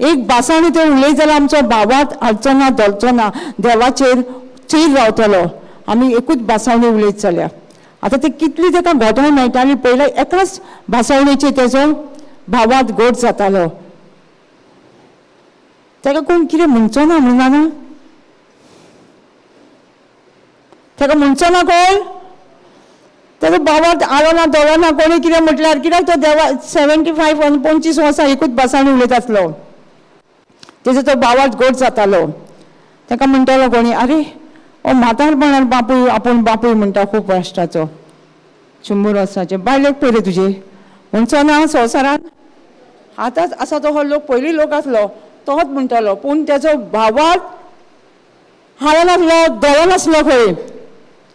A: एक बासावणी तो उलयत जाल्यार आमचो भावार्थ हालचो ना, धलचो ना, देवाचेर चीर रावतलो. आमी एकूच बासावणी उलयत जाल्यार आतां ते कितली ताका घोटाय मेळटाली पयल्या एकाच भासावणेचेर तेजो भावार्थ गोड जातालो. ताका कोण कितें म्हणचो ना म्हणून जाणा, ताका म्हणचो ना कोण. तेजो बाबा आलो ना दोलो ना कोणी कितें म्हटल्यार कित्याक तो देवा 75 आनी 25 वर्सां एकूच भासांनी उलयता आसलो. तेजो तो बावार्थ गोड जातालो. ताका म्हणटालो कोणी, आरे ओ म्हातारपणार बापूय आपूण बापूय म्हणटा खूब राष्ट्राचो 100 वर्सांचे बायलेक पयले तुजे म्हणचो ना संवसारान आतांच आसा तो हो लोक पयलीं लोक आसलो तोच म्हणटालो. पूण तेजो भावार्थ हालो नासलो दोलो नासलो खंय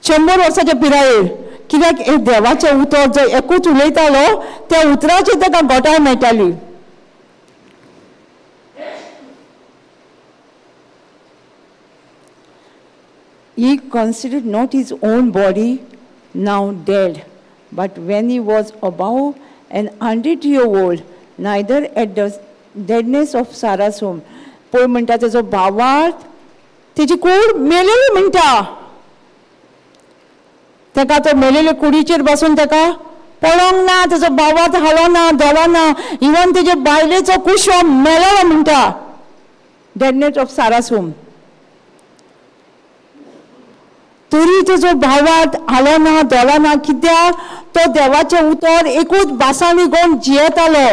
A: 100 वर्साच्या पिरायेर. कित्याक हे देवाचें उतर जो एकूच उलयतालो त्या उतराचेर ताका गोटाय मेळटाली. He considered not his own body now dead, but when he was above an 100 year old, neither at the deadness of Sarah's womb. पळय म्हणटा तेजो भावार्थ तेजी कूड मेलेली म्हणटा. ताका तो मेलेले कुडीचेर बसून ताका पळोवंक ना, तेजो भावार्थ हालो ना दोलो ना, इवन तेजे बायलेचो कुशो मेलेलो म्हणटा. Deadness of Sarah's womb. तरी तेजो भावार्थ हालो ना दोलो ना कित्याक तो देवाचें उतर एकूच भासांनी घेवन जियेतालो.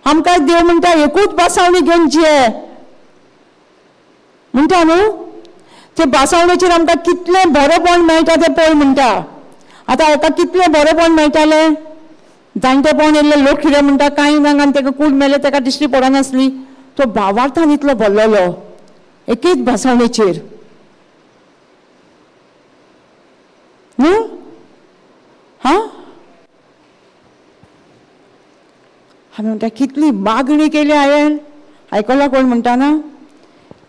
A: आमकां देव म्हणटा एकूच भासावणी घेवन जिये म्हणटा न्हू. ते भासावणेचेर आमकां कितलें बरेंपण मेळटा तें पळय म्हणटा. आतां हाका कितलें बरेंपण मेळटालें. जाणटेपण येयल्ले लोक कितें म्हणटा कांय ना आनी ताका कूड मेलें ताका दिश्टी पडनासली. तो भावार्थान इतलो भरलेलो एकेच भासावणेचेर न्हू. हां आमी म्हणटा कितली मागणी केली हांवें. आयकलां कोण म्हणटा ना?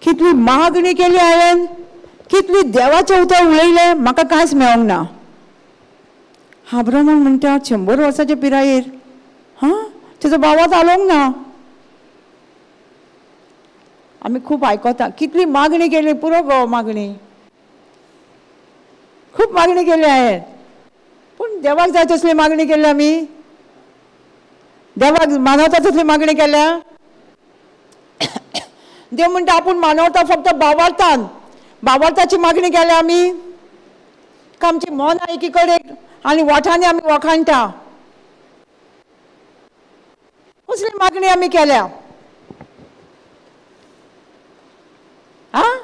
A: कितली मागणी केली हांवें, कितली देवाचें उतर उलयलें, म्हाका कांयच मेळोंक ना. अब्राहमान म्हणटा 100 वर्साच्या पिरायेर हां तेजो बावात हालोवंक ना. आमी खूब आयकता कितली मागणी केली, पुरो गो मागणी, खूब मागणी केली हांवें. पूण देवाक जाय तसली मागणी केली आमी? देवाक मानवता तसली मागणी केल्या? देव म्हणटा आपूण मानवता फक्त भावार्थान. भावार्थाची मागणी केल्या आमी? का आमची मनां एकी कडेन आनी वोठांनी आमी वखाणटा? कसली मागणी आमी केल्या? आं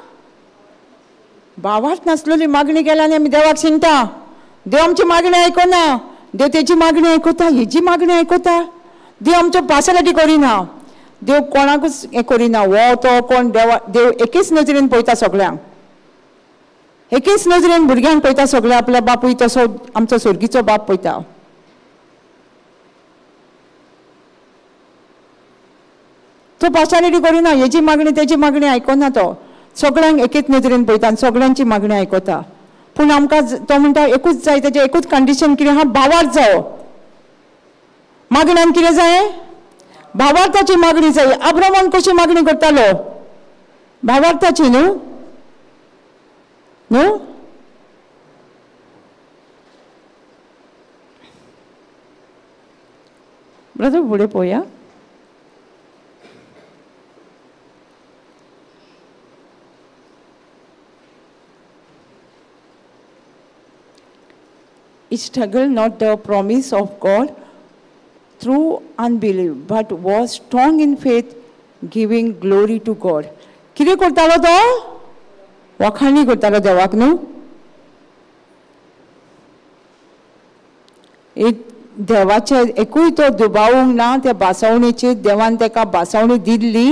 A: भावार्थ नासलेली मागणी केल्या आनी आमी देवाक शिणटा. देव आमची मागणी आयकना. देव तेजी मागणी आयकता, हेजी मागणी आयकता. देव आमच्यो पार्शालिटी करिना. देव कोणाकूच हें करिना, हो तो कोण. देवा देव एकेच नजरेन पळयता सगळ्यांक, एकेच नजरेन भुरग्यांक पळयता सगळ्या. आपल्या बापूय तसो आमचो स्वर्गीचो बाप पळयता. तो पार्शालिटी करिना, हेजी मागणी तेजी मागणी आयकना. तो सगळ्यांक एकेच नजरेन पळयता आनी सगळ्यांची मागणी आयकता. पूण आमकां तो म्हणटा एकूच जाय, तेजें एकूच कंडिशन कितें आहा, भावार्थ जावो. मागण्यान कितें जाय? भावार्थाची मागणी जाय. अब्राहमान कशी मागणी करतालो? भावार्थाची न्हू न्हू. ब्रदर फुडें पळोवया. He struggled not the promise of God through unbelief, but was strong in faith, giving glory to God. कितें करतालो तो? वखाणी करतालो देवाक न्हू. एक देवाचे एकूय तो दुबावूंक ना त्या भासावणेचेर. देवान ताका भासावणी दिल्ली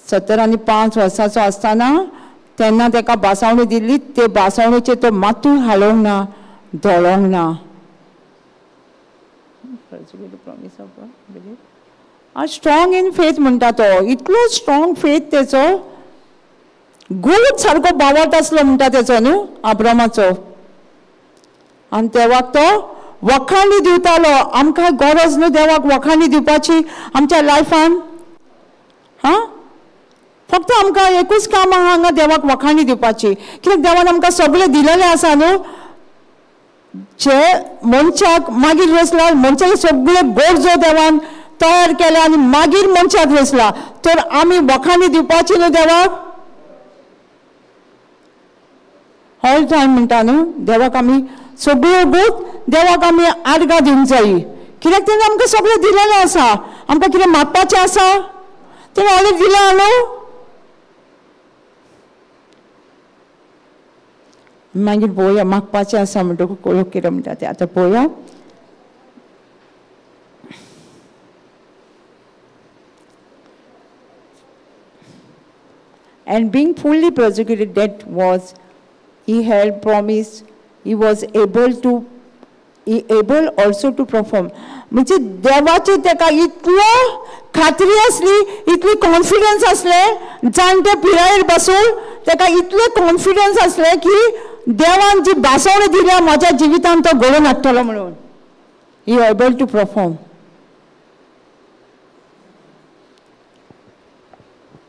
A: 75 वर्सांचो आसतना तेन्ना ताका भासावणी दिल्ली. ते भासावणेचेर तो मातूय हालोवंक ना, दोळोंक ना. स्ट्रॉंग इन फेथ म्हणटा तो, इतलो स्ट्रॉंग फेथ तेचो. गुड सारको बावट आसलो म्हणटा तेचो न्हू अब्रामाचो. आनी देवाक तो वखाणी दिवतालो. आमकां गरज न्हू देवाक वखाणी दिवपाची आमच्या लायफान. हां फक्त आमकां एकूच काम आहा हांगा, देवाक वखाणी दिवपाची. कित्याक देवान आमकां सगळें दिलेलें आसा न्हू. जे मनशाक मागीर रचला, मनशाचे सगळे गरजो देवान तयार केल्या आनी मागीर मनशाक रचला, तर आमी वखाणी दिवपाची न्हू देवाक. ऑल टायम म्हणटा न्हू देवाक आमी सगळ्यो गूत देवाक आमी आर्गां दिवंक जाय. कित्याक तेणें आमकां सगळें दिलेलें आसा. आमकां कितें मागपाचें आसा? तेणें ऑलरेडी दिलां न्हू. मागीर पळोवया मागपाचें आसा म्हणटकूच लोक कितें म्हणटा तें आतां पळोवया. And being fully persecuted, that was he had promised, he was able to, he able also to perform. म्हणजे देवाची तेका इतलो खात्री आसली, इतली कॉन्फिडन्स आसले, जाणटे पिरायेर बसून तेका इतले कॉन्फिडन्स आसले की देवान जी भासवणी दिल्या म्हज्या जिवितान तो घडोवन हाडटलो म्हणून. He able to perform.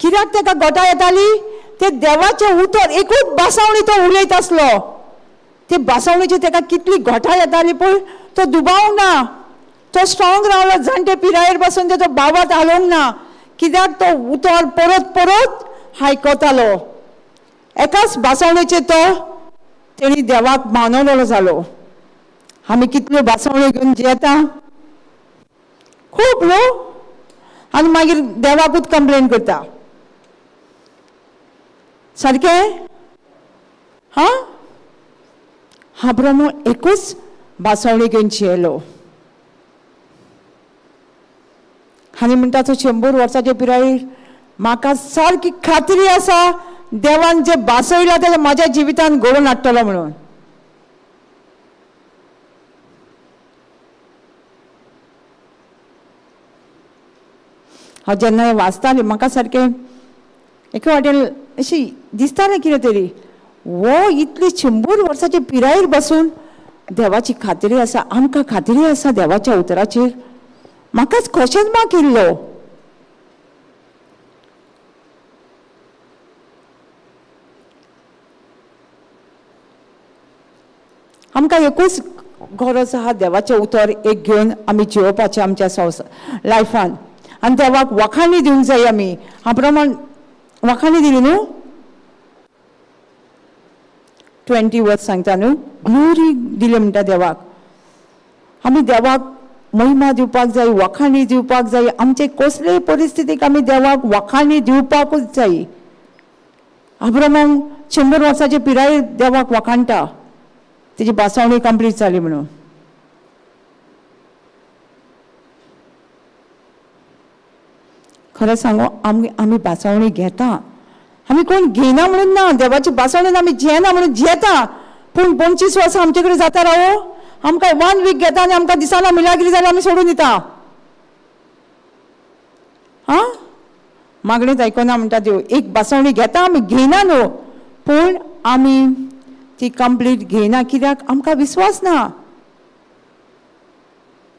A: कित्याक तेका गोटा येताली? ते देवाचें उतर एकूच भासावणी तो उलयत आसलो. ते भासावणीची तेका कितली गोठा येताली, पूण तो दुबाव ना, तो स्ट्रॉंग रावलो. जाणटे पिरायेर बसून तेचो बावात हालोवंक ना. कित्याक तो उतर परत परत आयकतालो. एकाच भासावणेचेर तो तेणी देवाक मानवलेलो जालो. आमी कितल्यो भासावण्यो घेवन जियेता खूब न्हू, आनी मागीर देवाकूच कंप्लेन करता. सारकें? हां, अब्राहम एकूच भासावणी घेवन जियेलो. आनी म्हणटा तो 100 वर्साचे पिरायेर म्हाका सारकी खात्री आसा देवान जे भासयलां तें म्हज्या जिवितान घडोवन हाडटलो म्हणून. हांव जेन्ना वाचतालें म्हाका सारकें एके वाटेन अशी दिसतालें कितें तरी, हो इतली 100 वर्साचे पिरायेर बसून देवाची खात्री आसा, आमकां खात्री आसा देवाच्या उतराचेर. म्हाकाच क्वेश्चन मार्क येयल्लो. आमकां एकूच गरज आहा, देवाचें उतर एक घेवन आमी जियोवपाचें आमच्या संवसार लायफान. आनी देवाक वखाणी दिवंक जाय आमी. अब्राहमान वखाणी दिली न्हू, 20 वर्स सांगता न्हू, ग्लोरी दिली म्हणटा देवाक. आमी देवाक महिमा दिवपाक जाय, वखाणी दिवपाक जाय. आमचे कसलेय परिस्थितीक आमी देवाक वखाणी दिवपाकूच जाय. अब्राहमान 100 वर्साचे पिरायेर देवाक वखाणटा, तेजी भासावणी कंप्लीट जाली म्हणून. खरें सांगू, आमी आमी भासावणी घेता, आमी कोण घेयना म्हणून ना, देवाची भासावणीन आमी जियेना म्हणून जियेता. पूण 25 वर्सां आमचे कडेन जाता रावो, आमकां 1 वीक घेता आनी आमकां दिसाना मिलाग्री जाल्यार आमी सोडून दिता. आं, मागणेच आयकना म्हणटा देव. एक भासावणी घेता आमी, घेयना न्हू, पूण आमी ती कंप्लीट घेयना. कित्याक? आमकां विस्वास ना.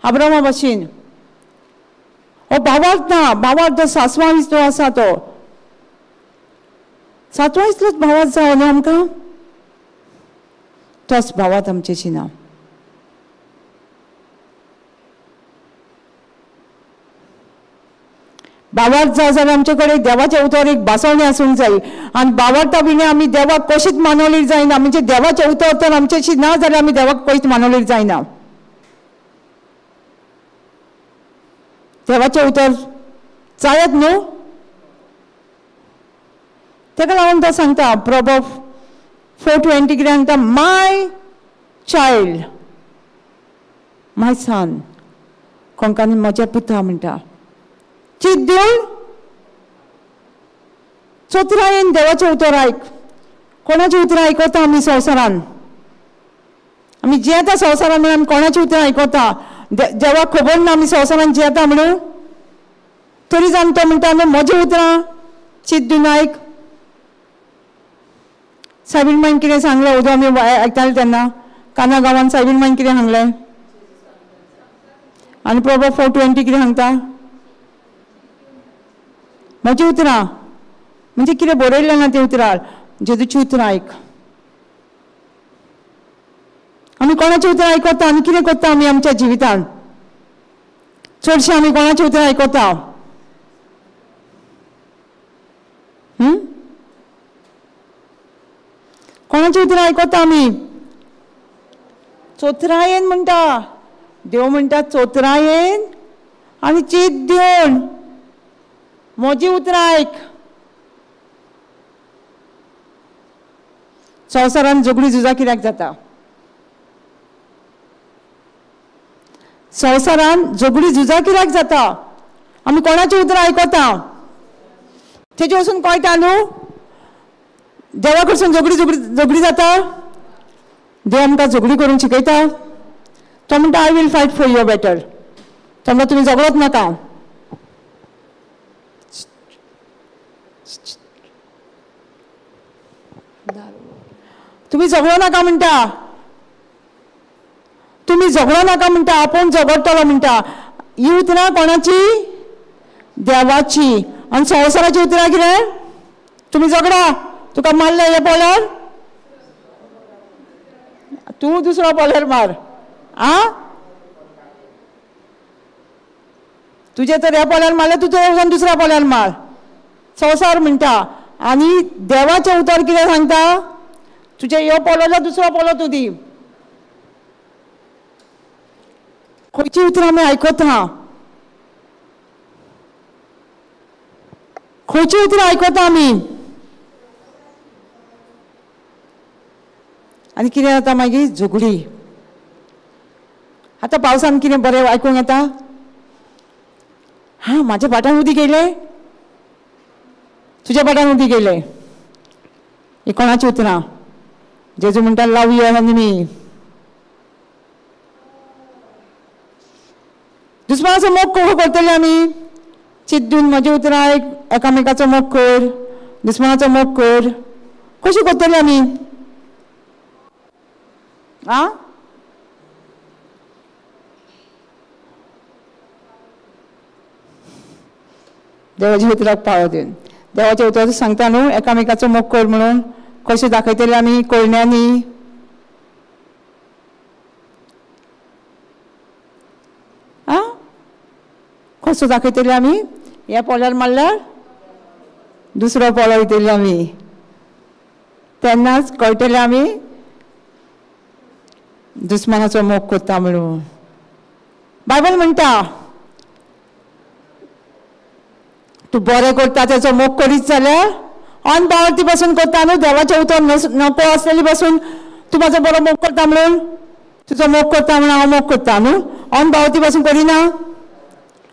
A: अब्राहमा भशेन हो भावार्थ ना, भावार्थ सासवां इतलो आसा, तो सातवां इतलोच भावार्थ जावो न्हू आमकां, तोच भावार्थ आमचेशी ना. भावार्थ जाय जाल्यार आमचे कडेन देवाचें उतर एक भासावणी आसूंक जाय. आनी भावार्था विणे आमी देवाक कशीच मानवली जायना. म्हणजे देवाचें उतर तर आमचेशी ना जाल्यार आमी देवाक कशीच मानवली जायना. देवाचें उतर जायत न्हू, तेका लागून तो सांगता प्रॉवर्ब 4:20 कितें सांगता, माय चायल्ड, माय सन, कोंकणी म्हज्या पुता म्हणटा, चित दिवन चतुरायेन देवाचें उतर आयक. कोणाचीं उतरां आयकता आमी संवसारान? आमी जियेता संवसारान म्हणून आमी कोणाचीं उतरां आयकता? देवाक खबर ना आमी संवसारान जियेता म्हणून, तरी जावन तो म्हणटा न्हू म्हजीं उतरां चित दिवन आयक. सायबीण मायन कितें सांगलें उदो आमी आयकताले तेन्ना, काना गांवान सायबीण मायन कितें सांगलें? आनी प्रॉवर्ब 4:20 कितें सांगता? म्हजी उतरां म्हणजे कितें बरयलें ना तें उतरां, जेजूची उतरां आयक. आमी कोणाची उतरां आयकता आनी कितें करता आमी आमच्या जिवितान? चडशें आमी कोणाची उतरां आयकता? कोणाची उतरां आयकता आमी? चोतरायेन म्हणटा, देव म्हणटा चोतरायेन आनी चीत दिवन म्हजी उतरां आयक. संवसारान झगडी झुजां कित्याक जाता? संवसारान झगडी झुजां कित्याक जाता? आमी कोणाची उतरां आयकता? तेजे वचून कळटा न्हू देवा कडसून झगडी झगडी झगडी जाता. देव आमकां झगडी करूंक शिकयता. तो म्हणटा I will fight for your battle. तो म्हणटा तुमी झगडोच नाका. तुमी झगडो नाका म्हणटा, तुमी झगडो नाका म्हणटा, आपूण झगडटलो म्हणटा. ही उतरां कोणाची? देवाची. आनी संवसाराची उतरां कितें? तुमी झगडा, तुका मारलें हे पोल्यार, तूं दुसरो पोल्यार मार. आ, तुजें तर ह्या पोल्यार मारलें, तूं वचून दुसऱ्या पोल्यार मार. संवसार म्हणटा. आनी देवाचें उतर कितें सांगता? तुजें ह्यो पोलो जाल्यार दुसरो पोलो तूं दी. खंयची उतरां आमी आयकता? खंयची उतरां आयकता आमी? आनी कितें जाता मागीर? झगडी. आतां पावसान कितें बरें आयकूंक येता? हां, म्हाज्या भाटान उदीक येयलें, तुज्या भाटान उदीक येयलें. ही कोणाची उतरां? जेजू म्हणटा लव your enemy. दुस्मानाचो मोग कसो करतले आमी? चित दिवन म्हजी उतरां आयक, एकामेकाचो मोग कर, दुस्मानाचो मोग कर. कशी करतले आमी? आ, देवाच्या उतराक पाळो दिवन. देवाच्या उतराक सांगता न्हू एकामेकाचो मोग कर म्हणून. कशें दाखयतले आमी? कोळण्यांनी. आ, कसो दाखयतले आमी? ह्या पोल्यार मारल्यार दुसरो पोलो दितले आमी. तेन्नाच कळटले आमी दुस्मानाचो मोग करता म्हणून. बायबल म्हणटा तूं बरें करता तेचो मोग करीत जाल्यार अनबावटी पासून करता न्हू, देवाचें उतर नको आसलेली पासून तूं म्हाजो बरो मोग करता म्हणून, तुजो मोग करता म्हणून हांव मोग करता न्हू, अनबावटी पासून करिना.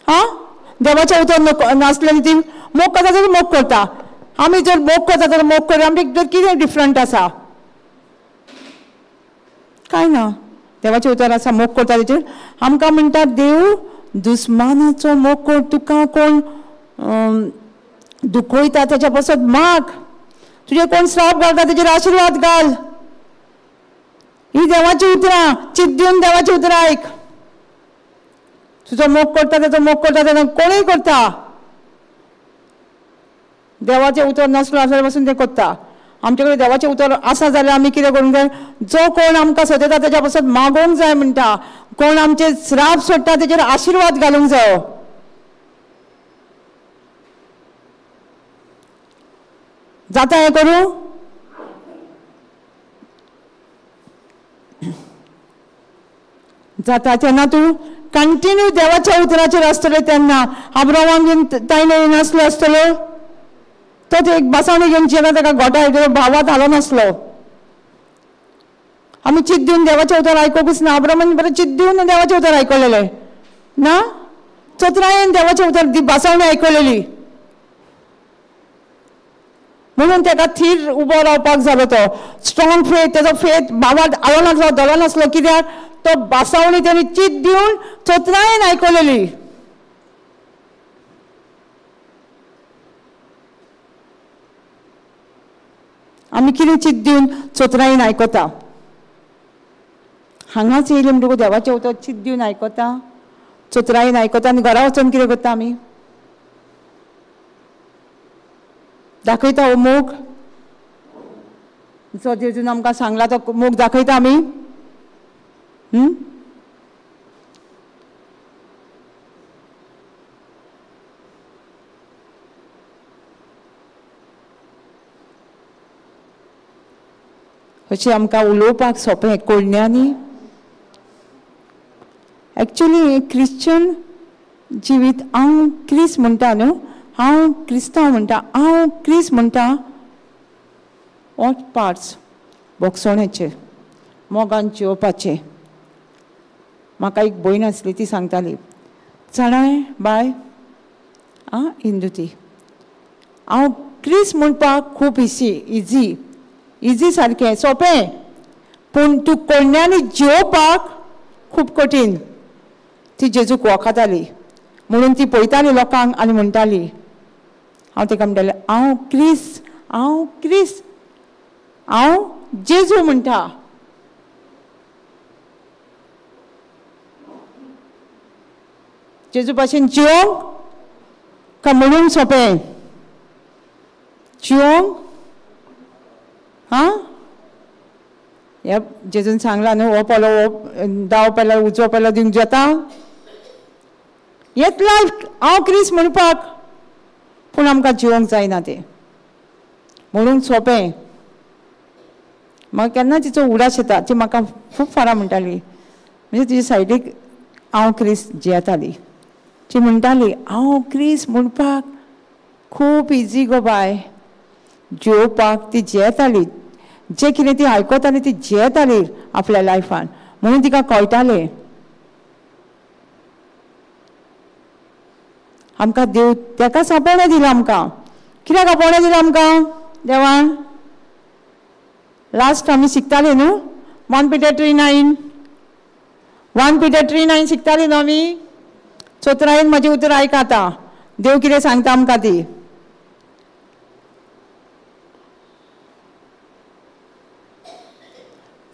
A: आं, देवाचें उतर नको नासलेली ती मोग करता जाल्यार मोग करता. आमी जर मोग करता जाल्यार मोग करी, आमचे जर कितें डिफरंट आसा? कांय ना. देवाचें उतर आसा मोग करता तेचेर आमकां म्हणटा देव दुस्मानाचो मोग कर. तुका कोण दुखयता तेच्या पासत माग, तुजे कोण श्राप घालता तेचेर आशिर्वाद घाल. ही देवाची उतरां. चित दिवन देवाची उतरां आयक. तुजो मोग करता तेचो मोग करता तेन्ना कोणूय करता. देवाचें उतर नासलो आसल्यार पासून तें करता. आमचे कडेन देवाचें उतर आसा जाल्यार आमी कितें करूंक जाय? जो कोण आमकां सतयता तेच्या पासत मागोवंक जाय म्हणटा. कोण आमचे श्राप सोडटा तेचेर आशिर्वाद घालूंक जायो. जाता हें करूं? जाता. तेन्ना तूं कंटिन्यू देवाच्या उतराचेर आसतलें. तेन्ना आब्रामाक बीन तायणे नासलो आसतलो, तो एक बासावणी घेवन जेन्ना ताका गोठा येतलो भावात हालो नासलो. आमी चित दिवन देवाचें उतर आयकूंकच ना. आब्रामान बरें चित दिवन देवाचें उतर आयकलेलें ना, चतुरायेन देवाचें उतर ती बासावणी आयकलेली म्हणून ताका थीर उबो रावपाक जालो. तो स्ट्रॉंग फेथ, तेजो फेथ भावात आलो नासलो, दलो नासलो. कित्याक? तो बासावणी तेणी चित दिवन चतुरायेन आयकलेली. आमी कितें चित दिवन चतुरायेन आयकता? हांगाच येयलें म्हणटकूच देवाचें उतर चित दिवन आयकता, चतुरायेन आयकता. आनी घरा वचून कितें करता आमी? दाखयता हो मोग जो जेजून आमकां सांगला तो मोग दाखयता आमी. अशें आमकां उलोवपाक सोंपें कोळण्यांनी एक्चुली क्रिश्चन जिवीत, हांव क्रिस्त म्हणटा न्हू, हांव क्रिस्तांव म्हणटा, हांव क्रिस्त म्हणटा, what parts भोगसोण्याचे, मोगान जिवपाचें. म्हाका एक भयण आसली, ती सांगताली, जाणाय बाय आं हिंदू ती, हांव क्रिस्त म्हणपाक खूब इजी इजी इजी सारकें सोंपें, पूण तूं कोण्यांनी जिवपाक खूब कठीण. ती जेजूक वखताली म्हणून ती पळयताली लोकांक आनी म्हणटाली, हांव ताका म्हणटालें हांव क्रिस्त, हांव क्रिस्त, हांव जेजू म्हणटा. जेजू भाशेन जिवंक काय म्हणूंक सोंपें जिवंक? हां, ह्या जेजून सांगलां न्हू, हो पेलो हो दावो पेलो उजवो पेलो दिवंक जाता, येत लायफ हांव क्रिस्त म्हणपाक, पूण आमकां जिवंक जायना तें म्हणूंक सोंपें. म्हाका केन्ना तिचो उडास येता, ती म्हाका खूब फारां म्हणटाली, म्हणजे तिजे सायडीक हांव क्रिस्त जियेताली. ती म्हणटाली हांव क्रिस्त म्हणपाक खूब इजी गो बाय, जिवपाक ती जियेताली, जें कितें ती आयकताली ती जियेताली आपल्या लायफान, म्हणून तिका कळटालें. आमकां देव तेकाच आपोवणें दिलां आमकां. कित्याक आपोवणें दिलां आमकां देवान? लास्ट आमी शिकताले न्हू 1 Peter 3:9, 1 Peter 3:9 शिकताली न्हू आमी. चोत्रायेन म्हजी उतरां आयक आतां, देव कितें सांगता आमकां ती.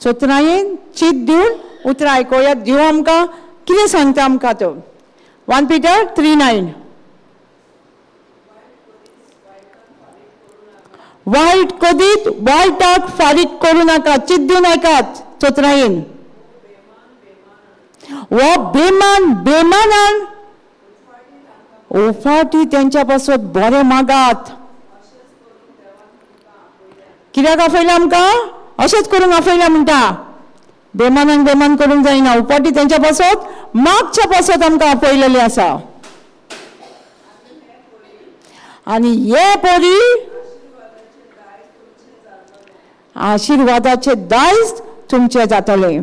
A: चोत्रायेन चीत दिवन उतरां आयकुया, देव आमकां कितें सांगता आमकां तो. 1 Peter 3:9. वायट कदीत वायटाक फारीक करूं नाका, चित दिवन आयकात चोत्रायेन. हो बेमान बेमानान उफाटी तेंच्या पासत बरें मागात. कित्याक आपयलां आमकां? अशेंच करूंक आपयलां म्हणटा. बेमानान बेमान करूंक जायना, उपाटी तेंच्या पासत मागच्या पासत आमकां आपयलेलें आसा. आनी हे पोरी आशिर्वादाचे दायज तुमचें जातलें.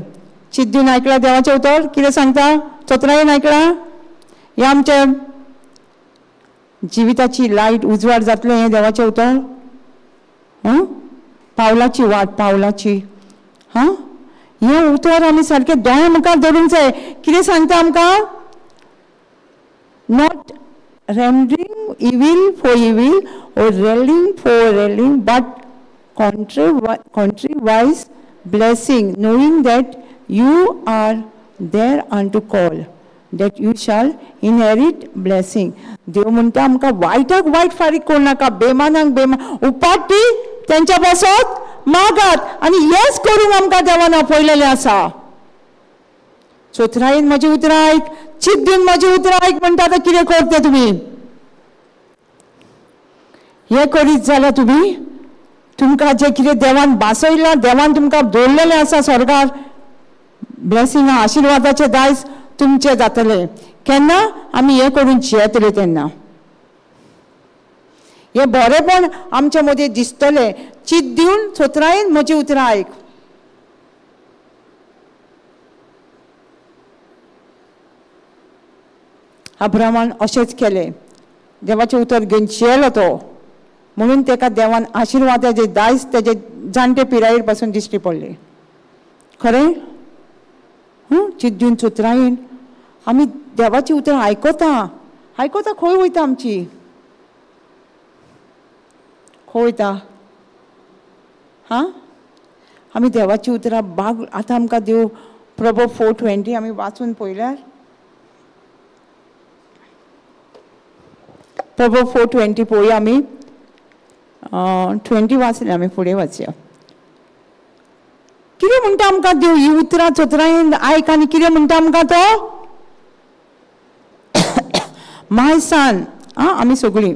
A: चिद्दीन आयकलां देवाचें उतर कितें सांगता? चोत्रायेन आयकलां? हें आमच्या जिविताची लायट उजवाड जातलें हें देवाचें उतर. पावलाची वाट, पावलाची. हां, हें उतर आमी सारकें दोळ्या मुखार धरूंक जाय. कितें सांगता आमकां? Not rendering evil for evil or railing for railing, but contrariwise blessing, knowing that you are there unto call, that you shall inherit blessing. देव म्हणटा आमकां वायटाक वायट फारीक करूं नाका, बेमानाक बेमान उपाटी तेंच्या पासत मागात. आनी येस करूंक आमकां देवान आपयलेलें आसा. चोत्रायेन म्हजी उतरां आयक, चित दिवन म्हजी उतरां आयक म्हणटा. आतां कितें करता तुमी? हें करीत जाल्यार तुमी तुमकां जें कितें देवान बासयलां, देवान तुमकां दवरलेलें आसा स्वर्गार, ब्लेसिंगां आशिर्वादाचें दायज तुमचें जातलें. केन्ना आमी हें करून जियेतले तेन्ना हें बरेंपण आमच्या मदीं दिसतलें. चित दिवन चोत्रायेन म्हजी उतरां आयक. अब्राहमान अशेंच केलें, देवाचें उतर घेवन जियेलो तो, म्हणून ताका देवान आशिर्वादाचें दायज तेजे जाणटे पिरायेर पासून दिश्टी पडलें. खरें? चित दिवन चोत्रायेन आमी देवाचीं उतरां आयकता आयकता. खंय वयता आमची? खंय वयता? हां, आमी देवाचीं उतरां बाग. आतां आमकां देव प्रभो 4:20 आमी वाचून पळयल्यार, प्रभो 4:20 पळोवया आमी. 20 वाचले आमी, फुडें वाचया. कितें म्हणटा आमकां देव? ही उतरां चोत्रायेन आयक आनी कितें म्हणटा आमकां तो? माय सन, आं, आमी सगळीं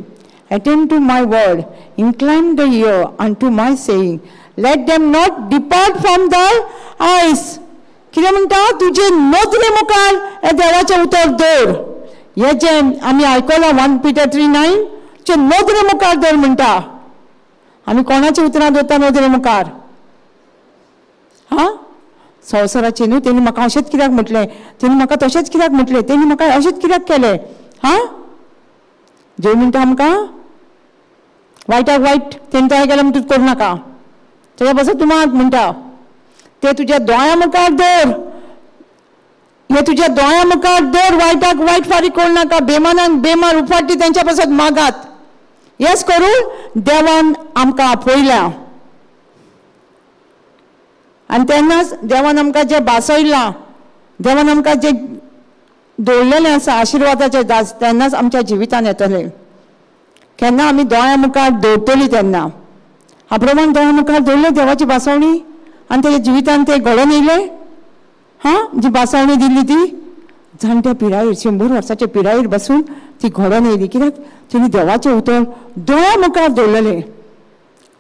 A: attend to my word, incline the ear unto my saying, let them not depart from thy eyes. कितें म्हणटा? तुजे नदरे मुखार हें देवाचें उतर दवर. हें जें आमी आयकलां 1 Peter 3:9, तुजे नदरे मुखार दवर म्हणटा. आमी कोणाची उतरां दवरता नदरे मुखार? हां, संवसाराचे न्हू. तेणी म्हाका अशेंच कित्याक म्हटलें, तेणी म्हाका तशेंच कित्याक म्हटलें, तेणी म्हाका अशेंच कित्याक केलें? हां, देव म्हणटा आमकां वायटाक वायट तेणी तशें केलें म्हण तूं करूं नाका, तेज्या पासून तूं मात म्हणटा. ते तुज्या दोळ्या मुखार दवर, हे तुज्या दोळ्या मुखार दवर, वायटाक वायट फारीक करूं नाका, बेमानाक बेमान उफाटी तेंच्या पासत मागात. येस करून देवान आमकां आपयल्या आनी तेन्नाच देवान आमकां जें भासयलां, देवान आमकां जें दवरलेलें आसा आशिर्वादाचें दास, तेन्नाच आमच्या जिवितान येतलें. केन्ना आमी दोळ्या मुखार दवरतलीं तेन्ना. अब्राहमान दोळ्या मुखार दवरलें देवाची भासवणी आनी तेज्या जिवितान तें घडोवन येयलें. हां, जी भासवणी दिल्ली ती जाणट्या पिरायेर, 100 वर्साच्या पिरायेर बसून ती घडोवन येयली. कित्याक? तेणी देवाचें उतर दोळ्या मुखार दवरलेलें.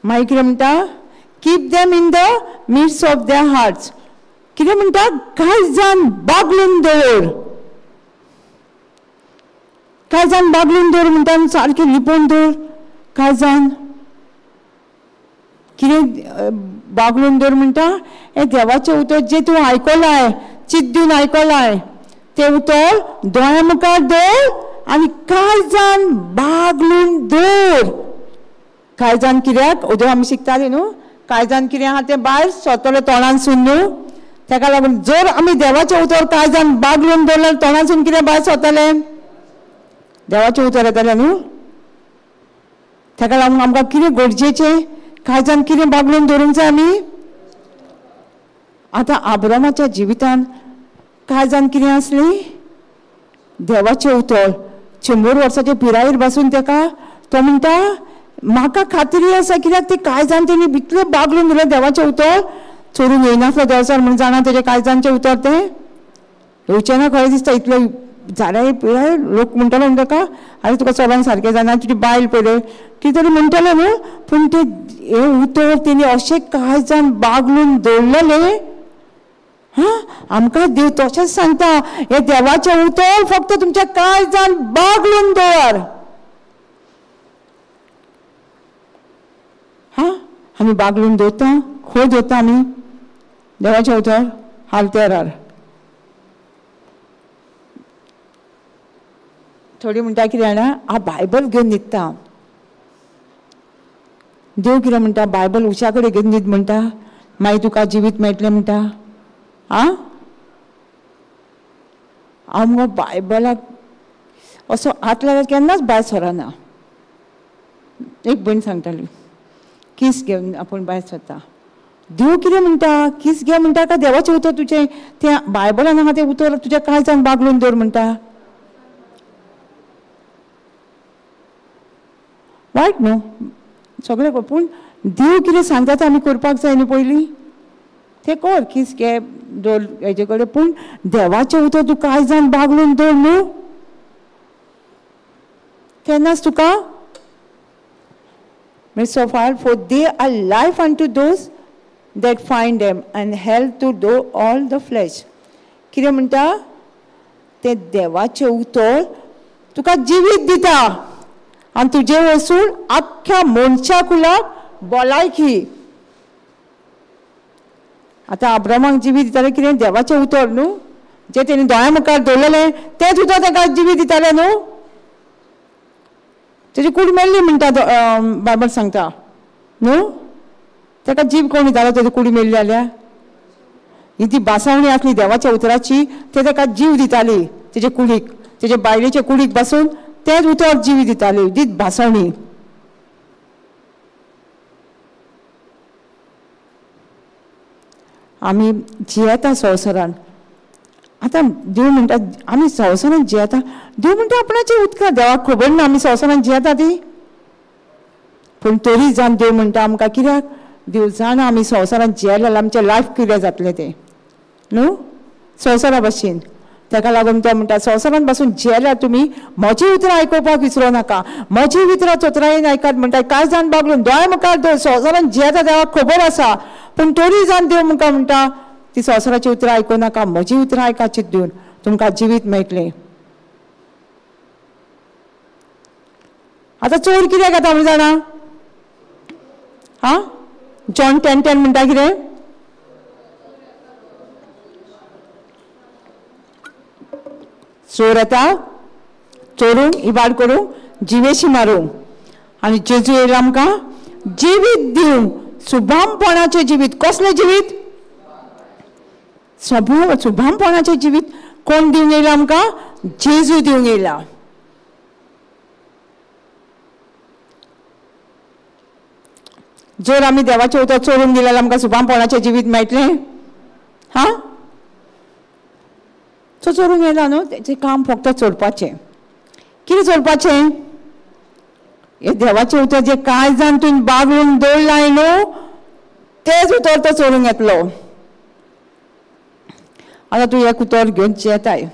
A: मागीर कितें म्हणटा? Keep them in the midst of their hearts. कितें म्हणटा? कांय जाण बागलून दवर. कांय जाण बागलून दवर म्हणटा सारकें लिपोवन दवर. कांय जाण कितें बागलून दवर म्हणटा? हें देवाचें उतर जें तूं आयकलाय, चिंत दिवन आयकलाय, तें उतर दोळ्या मुखार दवर आनी कांय जाण बागलून दवर. कांय जाण कित्याक? उदक आमी शिकतालीं न्हू, कांय जाण कितें आहा तें भायर सोतलें तोंडानसून न्हू. तेका लागून जर आमी देवाचें उतर कांय जाण बागलून दवरलें, तोंडानसून कितें भायर सोतलें? देवाचें उतर येतलें न्हू. तेका लागून आमकां कितें गरजेचें? कांय जाण कितें बागलून दवरूंक जाय आमी? आतां अब्राहमाच्या जिवितान कांय जाण कितें आसली? देवाचें उतर. 100 वर्साचे पिरायेर बसून तेका तो म्हणटा म्हाका खात्री आसा, कित्याक ते कांय जाण तेणी इतलें बागलून दिलें देवाचें उतर, चोरून येयनासलो देवचार म्हण जाणा तेजें कांय जाणचें उतर तें येवचें ना खरें दिसता. इतलें जाल्यार पिराय लोक म्हणटलो न्हू ताका, आरे तुका चलोन सारकें जायना, तुजी बायल पळय कितें तरी म्हणटलें न्हू. पूण तें हें उतर तेणी अशें कांय जाण बागलून दवरलेलें. हां, आमकां देव तशेंच सांगता, हें देवाचें उतर फक्त तुमच्या कांय जाण बागलून दवर. हां, आमी बागलून दवरता, खंय दवरता आमी देवाचें उतर? हालतेरार. थोडी म्हणटा कितें जाणा, हांव बायबल घेवन न्हिदता. देव कितें म्हणटा? बायबल उशा कडेन घेवन न्हीद म्हणटा, मागीर तुका जिवीत मेळटलें म्हणटा. आं, हांव मुगो बायबलाक असो हात लायल्यार केन्नाच भायर सरना. एक भयण सांगताली, कीस घेवन आपूण भायर सरता. देव कितें म्हणटा? कीस घे म्हणटा काय देवाचें उतर तुजें तें बायबलान आहा तें उतर तुज्या कांय जाण बागलून दवर म्हणटा? वायट न्हू सगळें, पूण देव कितें सांगता तें आमी करपाक जाय न्हू पयलीं. तें कर, कीस घे दवर हेजे कडेन, पूण देवाचें उतर तूं कांय जाण बागलून दवर न्हू, तेन्नाच तुका. So far, for they are life unto those that find them and health to do all the flesh. कितें म्हणटा? तें देवाचें उतर तुका जिवीत दिता आनी तुजें वसून आख्ख्या मनशा कुलाक भलायकी. आतां अब्राहमाक जिवीत दितालें कितें? देवाचें उतर न्हू, जें तेणी दोळ्या मुखार दवरलेलें तेंच उतर ताका जिवीत दितालें न्हू. तेजी कूड मेल्ली म्हणटा बायबल सांगता न्हू. ताका जीव कोण दितालो तेजी कुडी मेल्ली जाल्यार? ही ती भासावणी आसली देवाच्या उतराची, ते ताका जीव दिताली तेजे कुडीक, तेजे बायलेचे कुडीक बसून तेच उतर जीव दिताली तीच भासावणी. आमी जियेता संवसारान. आतां देव म्हणटा आमी संवसारान जियेता, देव म्हणटा आपणाची उदकां देवाक खबर ना आमी संवसारान जियेता ती, पूण तरी जावन देव म्हणटा आमकां कित्याक? देव जाणा आमी संवसारान जियेले जाल्यार आमचें लायफ कितें जातलें तें न्हू संवसारा भशेन. ताका लागून तो म्हणटा संवसारान बसून जियेल्यार तुमी म्हजी उतरां आयकुपाक विसरूं नाका, म्हजी उतरां चतुरायेन आयकात म्हणटा. कांय जाण बागलून दोळ्या मुखार दवर, संवसारान जियेता देवाक खबर आसा, पूण तरी जावन देव मुखार म्हणटा ती संवसाराची उतरां आयकूं नाका, म्हजी उतरां आयका चिंतून, तुमकां जिवीत मेळटलें. आतां चोर कित्याक येता म्हण जाणा? आं, जॉन 10:10 म्हणटा कितें? चोर येता चोरूंक, इबाड करूंक, जिवेशी मारूंक, आनी जेजू येयला आमकां जिवीत दिवंक, सुभामपणाचें जिवीत. कसलें जिवीत? सुभामपणाचें जिवीत कोण दिवंक येयला आमकां? जेजू दिवंक येयला. जर आमी देवाचें उतर चोरून दिल्यार आमकां सुभामपणाचें जिवीत मेळटलें? हां, तो चोरूंक येयला न्हू, तेचें काम फक्त चोरपाचें. कितें चोरपाचें? हें देवाचें उतर जें कांय जाण तुवें बागळून दवरलां न्हू, तेंच उतर तो चोरूंक येतलो. आतां तूं एक उतर घेवन येताय,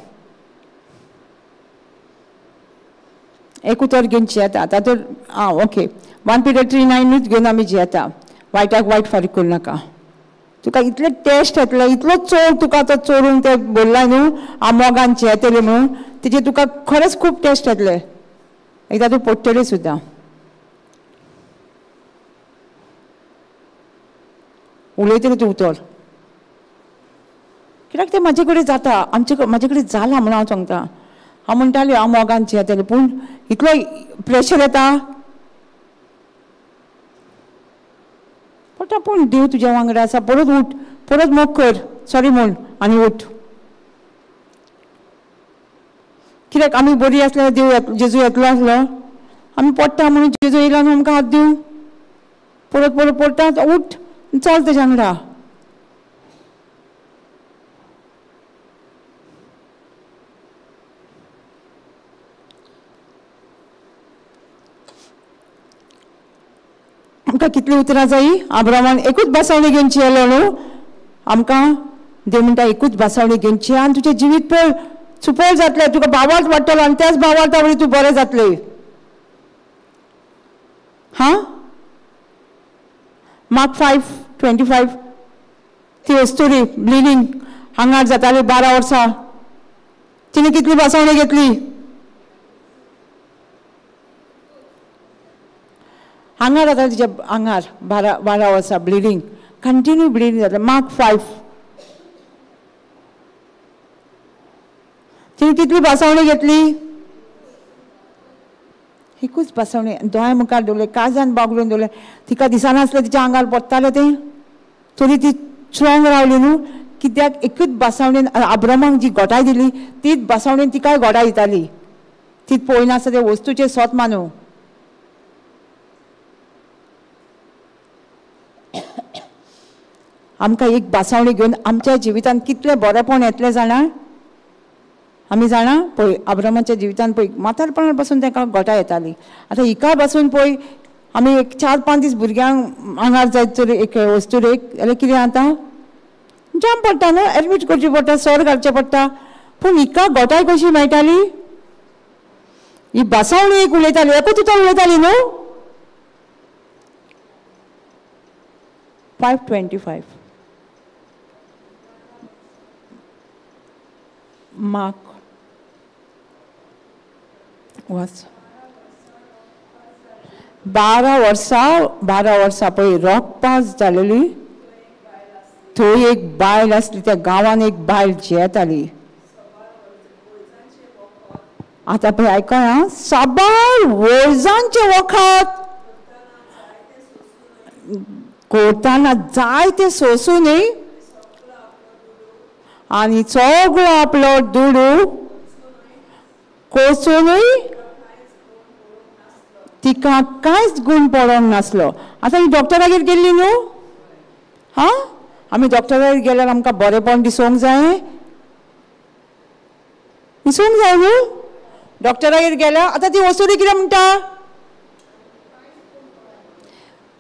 A: एक उतर घेवन जियेता. आतां तर आं ओके, 1 Peter 3:9 घेवन आमी जियेता. वायटाक वायट फारीक करूं नाका. तुका इतले टेस्ट येतले, इतलो चोर तुका आतां चोरून ते बोल्ला न्हू, हांव मोगान जियेतलें म्हणून, तेजेर तुका खरेंच खूब टेस्ट येतले. एकदां तूं पडटलें सुद्दां. उलयतलें तूं उतर, कित्याक तें म्हाजे कडेन जाता, आमचे म्हाजे कडेन जालां म्हणून हांव सांगता. हांव म्हणटालें हांव मोगान जियेतलें, पूण इतलो प्रेशर येता पडटा. पूण देव तुज्या वांगडा आसा, परत उठ, परत मोग कर, सॉरी म्हूण आनी उठ. कित्याक आमी बरी आसल्यार देव जेजू येतलो आसलो, आमी पडटा म्हणून जेजू येयला न्हू आमकां हात दिवं, परत परत पडटा, उठ चल तेज्या वांगडा. आमकां कितलीं उतरां जायी? आब्रामान एकूच भासावणी घेवची येयलो न्हू, आमकां देव म्हणटा एकूच भासावणी घेवची आनी तुजें जिवीत पळय सुपळ जातलें, तुका भावार्थ वाडटलो आनी त्याच भावार्था वरवीं तूं बरें जातलें. हां, मार्क 5:25 ती अस्तुरी ब्लिडींग आंगार जाताली 12 वर्सां, तिणें कितली भासावणी घेतली? आंगार जाताली तिच्या आंगार 12 वर्सां ब्लिडींग, कंटिन्यू ब्लिडींग जातालें. मार्क 5 तिणें कितली भासावणी घेतली? एकूच भासावणी. दोळ्या मुखार दवरलें, काळजान बागडून दवरलें, तिका दिसनासलें तिच्या आंगार पडटालें तें, तरी ती स्ट्रॉंग रावली न्हू. कित्याक एकूच भासावणेन आब्रामाक जी गोटाय दिली तीच भासावणेन तिकाय गोटाय दिताली. ती पळयनासता ते वस्तूचें सोत मानू. आमकां एक भासावणी घेवन आमच्या जिवितांत कितलें बरेंपण येतलें जाणा? आमी जाणा पळय आब्रामाच्या जिवितांत पळय म्हातारपणार पासून ताका गोटां येताली. आतां हिका पासून पळय आमी एक 4-5 दीस भुरग्यांक आंगार जायत तर एक वस्तुरेक जाल्यार कितें जाता, जाम पडटा न्हू, एडमीट करची पडटा, सर घालचें पडटा. पूण हिका गोटाय कशी मेळटाली? ही भासावणी एक उलयताली, एकूच उतर उलयताली न्हू. 5:25 मार्क वाच. 12 वर्सां, 12 वर्सां पळय रोखपास जालेली. थंय एक बायल आसली, त्या गांवान एक बायल जियेताली. आतां पळय आयकय आं, साबार वर्सांचें वखद करतना जायते सोंसूं न्ही, आनी सगळो आपलो दुडू कोसुनूय तिका कांयच गूण पडोंक नासलो. आतां ही डॉक्टरागेर गेल्ली न्हू, हां, आमी डॉक्टरागेर गेल्यार आमकां बरेंपण दिसूंक जाय, दिसूंक जाय न्हू. डॉक्टरागेर गेल्यार आतां ती वस्तुरी कितें म्हणटा,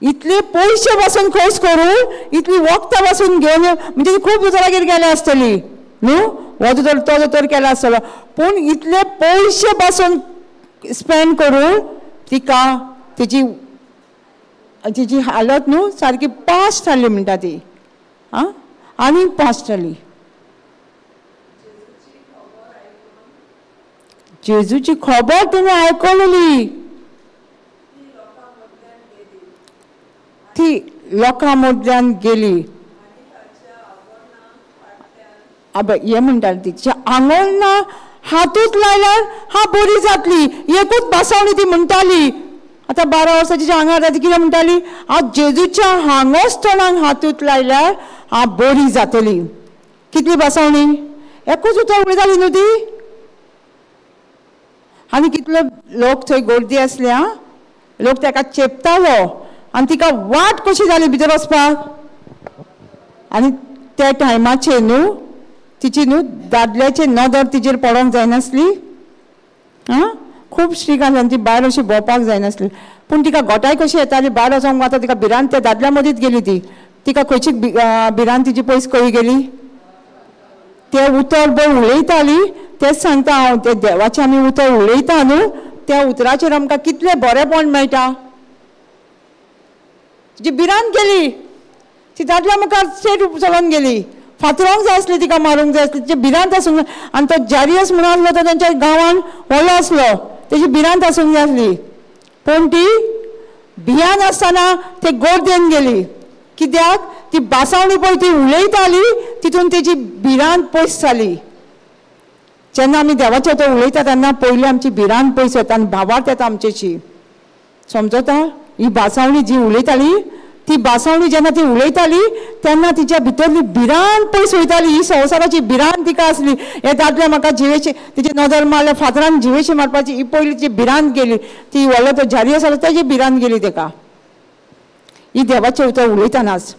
A: इतले पयशे पासून खर्च करून, इतली वखदां पासून घेवन, म्हणजे ती खूब दोतोरागेर गेल्या आसतली न्हू, हो दोतोर तो दोतोर केला आसतलो, पूण इतले पयशे पासून स्पेंड करून तिका तिची तिची हालत न्हू सारकी पास थारली म्हणटा ती. आं, आनी पासटली. जेजूची खबर तिणें आयकलेली, ती लोकां मदल्यान गेली. आबे हें म्हणटाली तिच्या आंगोळना हातूच लायल्यार हा बरी जातली, एकूच बासावणी ती म्हणटाली. आतां 12 वर्सां तिच्या आंगार ती कितें म्हणटाली, हांव जेजूच्या हांगोस्तणाक हातूच लायल्यार हांव बरी जातली. कितली बासावणी, एकूच उतर उलयताली न्हू ती. आनी कितलो लोक थंय गर्दी आसली, आं लोक ताका चेपतालो आनी तिका वाट कशी जाली भितर वचपाक. आनी त्या टायमाचेर न्हू तिची न्हू दादल्याची नदर तिचेर पडोंक जायनासली. आं खूब स्ट्रीक आसली आनी ती भायर अशी भोंवपाक जायनासली. पूण तिका गोटाय कशी येताली भायर वचोंक, आतां तिका भिरांत त्या दादल्या मदींच गेली ती. तिका खंयची भिरांत तिची पयस खंय गेली. तें उतर पळय उलयताली तेंच सांगता हांव, तें देवाचें आमी उतर उलयता न्हू त्या उतराचेर आमकां कितलें बरेंपण मेळटा. तिची भिरांत गेली, ती दादल्या मुखार स्ट्रेट चलोन गेली. फातरोंक जाय आसली तिका, मारूंक जाय आसली, तिची भिरांत आसूंक जाय. आनी तो जारियस म्हणून आसलो तो तेंच्या गांवान व्हडलो आसलो, तेजी भिरांत आसूंक जाय आसली. पूण ती भियान आसतना ते गर्देन गेली. कित्याक ती बासावणी पळय ती उलयताली तितून तेजी भिरांत पयस जाली. जेन्ना आमी देवाचें उतर उलयता तेन्ना पयलीं आमची भिरांत पयस वता आनी भावार्थ येता आमचेशी. समजता? ही बासावणी जी उलयताली ती बासावणी जेन्ना ती उलयताली तेन्ना तिच्या भितरली भिरांत पयस वयताली. ही संवसाराची भिरांत तिका आसली, हे दादले म्हाका जिवेशी तिची नदर मारल्या फातरान जिवेशी मारपाची ही पयली ती भिरांत गेली. ती व्हडलो तो जारी आसलो तेजी भिरांत गेली तेका. ही देवाचें उतर उलयतनाच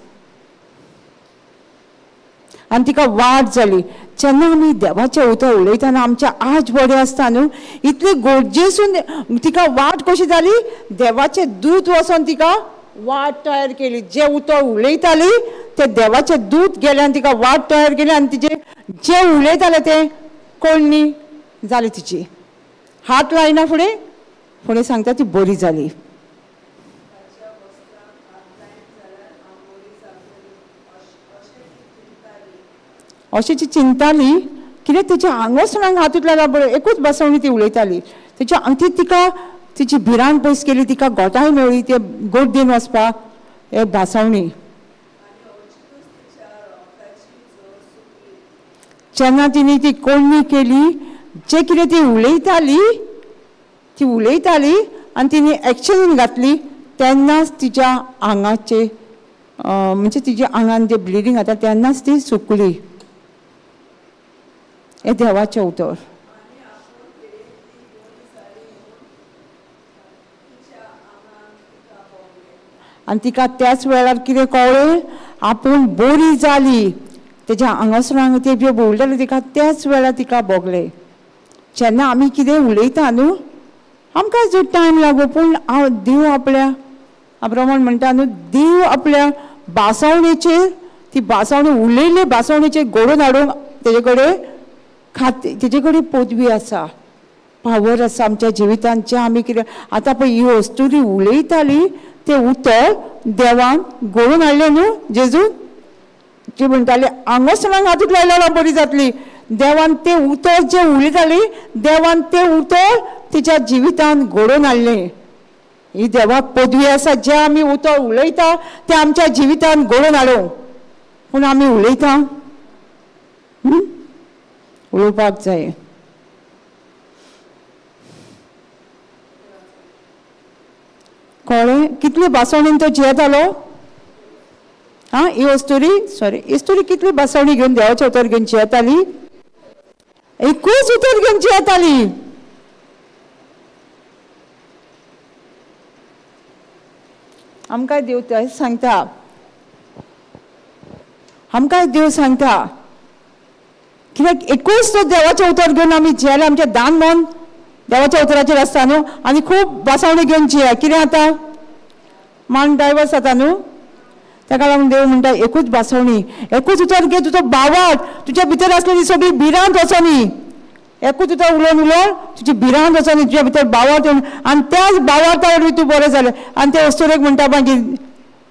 A: आनी तिका वाट जाली. जेन्ना आमी देवाचें उतर उलयतना आमच्या आज बरें आसता न्हू, इतली गरजेसून तिका वाट कशी जाली, देवाचें दूत वचोन तिका वाट तयार केली. जें उतर उलयताली तें देवाचें दूत गेलें आनी तिका वाट तयार केली आनी तिजें जें उलयतालें तें कोळणी जाली. तिची हात लायना फुडें फुडें सांगता ती बरी जाली. अशी ती चिंताली कितें तिच्या आंगोसणाक हातूंत लायला बरें, एकूच बसवणी ती उलयताली. तिच्या ती तिका तिची भिरांत पयस केली, तिका गोटाय मेळ्ळी ते गर्देन वचपाक एक भासावणी. जेन्ना तिणे ती कोळणी केली, जे कितें ती उलयताली ती उलयताली आनी तिणे एक्शनीन घातली तेन्नाच तिच्या आंगाचे म्हणजे तिच्या आंगान जे ब्लिडींग जाता तेन्नाच ती सुकली. हें देवाचें उतर. आनी तिका त्याच वेळार कितें कळ्ळें, आपूण बरी जाली. तेज्या आंगासरांक ते जे उलयताले तिका त्याच वेळार तिका भोगलें. जेन्ना आमी कितें उलयता न्हू आमकां जो टायम लागू, पूण हांव देव आपल्या प्रमाण म्हणटा न्हू, देव आपल्या बासावणेचेर ती बासावणी उलयल्ले बासावणेचेर घडोवन हाडूंक तेजे कडेन खाती तेजे कडेन पदवी आसा, पावर आसा आमच्या जिवितांत. जें आमी कितें आतां पळय ही अस्तुरी उलयताली तें उतर देवान घडोवन हाडलें न्हू. जेजून जी म्हणटाली आंगोसणाक हातूंत लायल्यार बरी जातली, देवान तें उतर जें उलयताली देवान तें उतर तिच्या जिवितांत घडोवन हाडलें. ही देवाक पदवी आसा, जें आमी उतर उलयता तें आमच्या जिवितांत घडोवन हाडूं. पूण आमी उलयता उलोवपाक जाय. कळ्ळें कितली बासवणीन तो जियेतालो. आं ही अस्तुरी सॉरी अस्तुरी कितली बासवणी घेवन देवाचें उतर घेवन जियेताली, एकूच उतर घेवन जियेताली. आमकां देव तें सांगता, आमकां देव सांगता कित्याक एकूच तो देवाचें उतर घेवन आमी जियेले. आमचें दान मन देवाच्या उतराचेर आसता न्हू, आनी खूब बासावणी घेवन जिया. कितें जाता मान डायवर्स जाता न्हू, ताका लागून देव म्हणटा एकूच बासवणी एकूच उतर घे, तुजो बावाट तुज्या भितर आसलेली सगळी भिरांत वचोनी. एकूच उतर उलोवन उलोवन तुजी भिरांत वचोनी, तुज्या भितर बावाट येवन आनी त्याच बावार्ता वरवीं तूं बरें जालें. आनी ते अस्तुरेक म्हणटा मागीर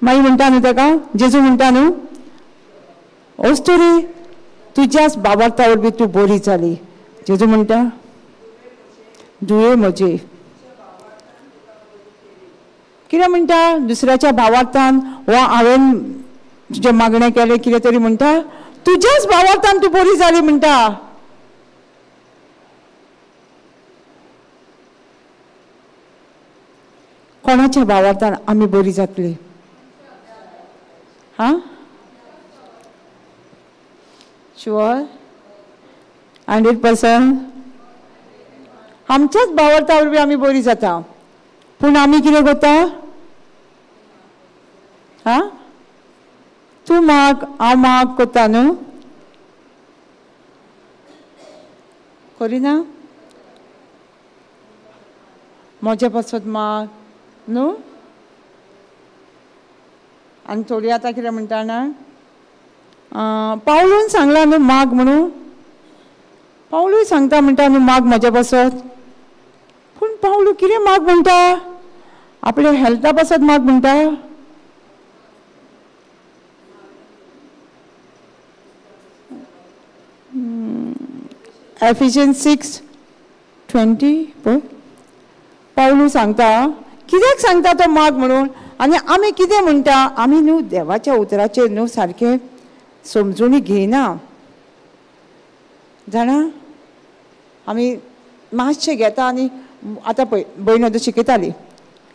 A: मागीर म्हणटा न्हू ताका जेजू म्हणटा न्हू, अस्तुरी तुज्याच बाबार्था वरवीं तूं बरी जाली. जेजू म्हणटा धुये म्हजी. कितें म्हणटा? दुसऱ्याच्या भावार्थान वा हांवें तुजें मागणें केलें कितें तरी म्हणटा, तुज्याच भावार्थान तूं बरी जाली म्हणटा. कोणाच्या भावार्थान आमी बरी जातली? हां, शुअर 100%? आमच्याच भावार्था वरवीं आमी बरी जाता. पूण आमी कितें करता? हां, तूं माग हांव माग करता न्हू, करिना? म्हजे पासत माग न्हू. आनी थोडी आतां कितें म्हणटा ना, पावलून सांगलां न्हू माग म्हणून. पावलूय सांगता म्हणटा न्हू माग म्हज्या पासत. पूण पावलू कितें माग म्हणटा? आपल्या हेल्था पासत माग म्हणटा? एफिशियन्स 6:20 पळय पावलू सांगता. कित्याक सांगता तो माग म्हणून? आनी आमी कितें म्हणटा? आमी न्हू देवाच्या उतराचेर न्हू सारकें समजून घेयना जाणा. आमी मातशें घेता आनी आतां पळय भयण आतां शिकयताली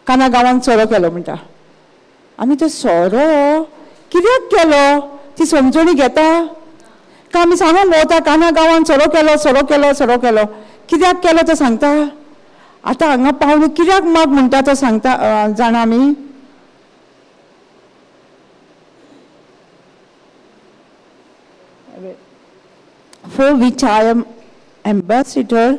A: काना गांवांत सोरो केलो म्हणटा. आमी तो सोरो कित्याक केलो ती समजणी घेता का? आमी सांगूंक भोंवता काना गांवांत सोरो केलो सोरो केलो सोरो केलो, कित्याक केलो तो सांगता. आतां हांगा पावलू कित्याक माग म्हणटा तो सांगता जाणा आमी? For which I am ambassador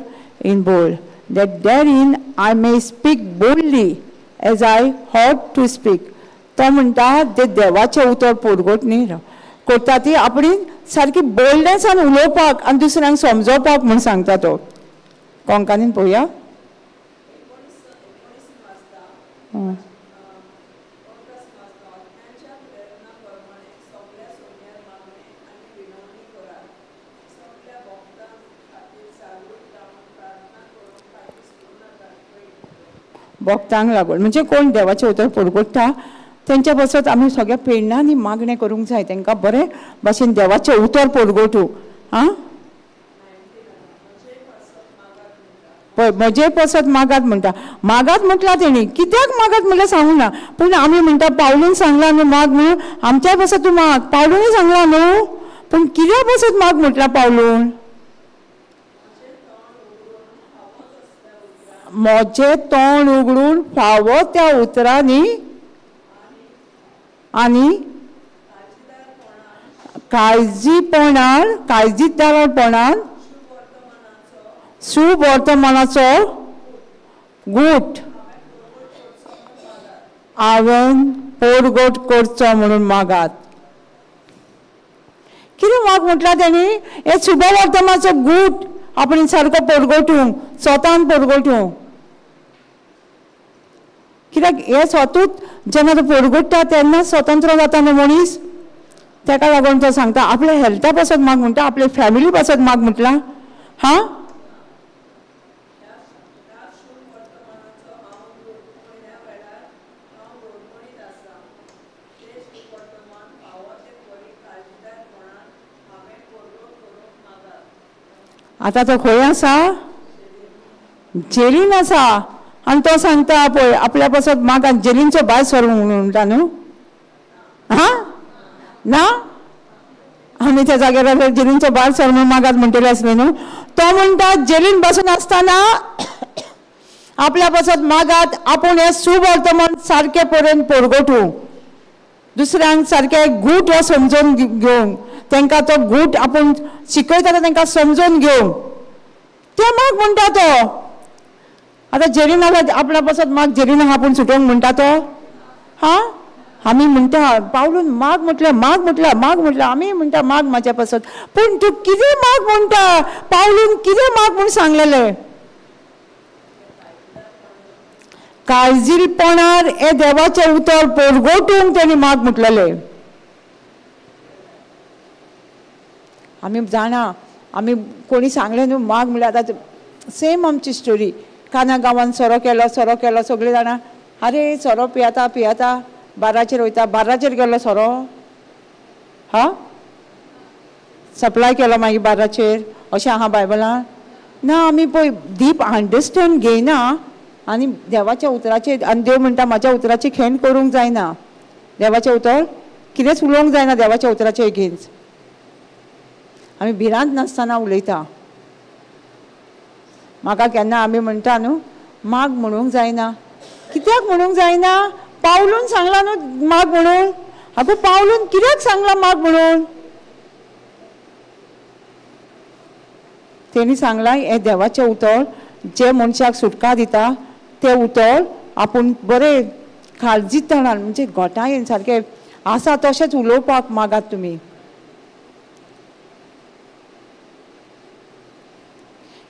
A: in bold, that therein I may speak boldly as I ought to speak. तो म्हणटा ते देवाचें उतर पोरगोट न्ही करता ती आपणी सारकी बोल्डनेसान उलोवपाक आनी दुसऱ्यांक समजोवपाक म्हूण सांगता तो. कोंकणीन पळोवया. भक्तांक लागून म्हणजे कोण देवाचें उतर परगट्टा तेंच्या पासत आमी सगळ्या प्रेरणांनी मागणें करूंक जाय, तांकां बरें भाशेन देवाचें उतर परगटूं. आं, पळय म्हजे पासत मागात म्हणटा. मागात म्हटलां तेणी, कित्याक मागात म्हटल्यार सांगूं ना, पूण आमी म्हणटा पावलून सांगलां न्हू माग न्हू, आमच्या पासत तूं माग. पावलूनय सांगलां न्हू, पूण कित्या पासत माग म्हटलां पावलून? म्हजें तोंड उगडून फावो त्या उतरांनी आनी काळजीपणान काळजीदारपणान सुवर्तमानाचो गूट हांवें पोरगोट करचो म्हणून मागात. कितें माग म्हटलां तेणी? हे शुभवर्तमानाचो गूट आपण सारको परगटूंक, स्वतान परगटूंक. कित्याक हे स्वतूच जेन्ना तो परगट्टा तेन्ना स्वतंत्र जाता न्हू मनीस. ताका लागून तो सांगता आपल्या हेल्था पासत माग म्हणटा, आपल्या फॅमिली पासत माग म्हटलां. हां, आतां तो खंय आसा? जेलीन आसा. आनी तो सांगता पळय आपल्या पासत माग आनी जेलीनचो भायर सर म्हणटा न्हू. हां ना, आमी त्या जाग्यार जेलीनचो भायर सर म्हणून मागात म्हणटले आसले न्हू. तो म्हणटा जेलीन बसून आसतना आपल्या पासत मागात आपूण हें सुवर्तमान सारकें पर्यंत परगटूं, दुसऱ्यांक सारकें गूट हो समजून घेवंक, तांकां तो गूट आपूण शिकयता तांकां समजून घेवंक ते माग म्हणटा तो. आतां जेलीन आसा आपल्या पासत माग, जेलीन आहा आपूण सुटोवंक म्हणटा तो. हां, आमी म्हणटा पावलून माग म्हटल्यार माग म्हटल्यार माग म्हटल्यार आमी म्हणटा माग म्हाज्या पासत, पूण तूं कितें माग म्हणटा? पावलून कितें माग म्हूण सांगलेलें? काळजीपणार हे देवाचें उतर परगटूंक तेणी माग म्हटलेलें. आमी जाणा, आमी कोणी सांगलें न्हू माग म्हणल्यार आतां सेम आमची स्टोरी. काना गांवान सोरो केलो, सोरो केलो, सगळीं जाणां आरे सोरो पियेता पियेता बाराचेर वयता, बाराचेर गेलो सोरो, हा सप्लाय केलो मागीर बाराचेर, अशें आहा बायबलान ना. आमी पळय डीप अंडरस्टँड घेयना आनी देवाच्या उतराचेर. आनी देव म्हणटा म्हाज्या उतराची खेण करूंक जायना, देवाचें उतर कितेंच उलोवंक जायना देवाच्या उतराचे एगेन्स्ट. आमी भिरांत नासतना उलयता. म्हाका केन्ना आमी म्हणटा न्हू माग म्हणूंक जायना. कित्याक म्हणूंक जायना? पावलून सांगला न्हू माग म्हणून. आगो पावलून कित्याक सांगला माग म्हणून? तेणी सांगलां हें देवाचें उतर जे मनशाक सुटका दिता तें उतर आपूण बरें काळजीतणान म्हणजे घोटायेन सारकें आसा तशेंच उलोवपाक मागात तुमी.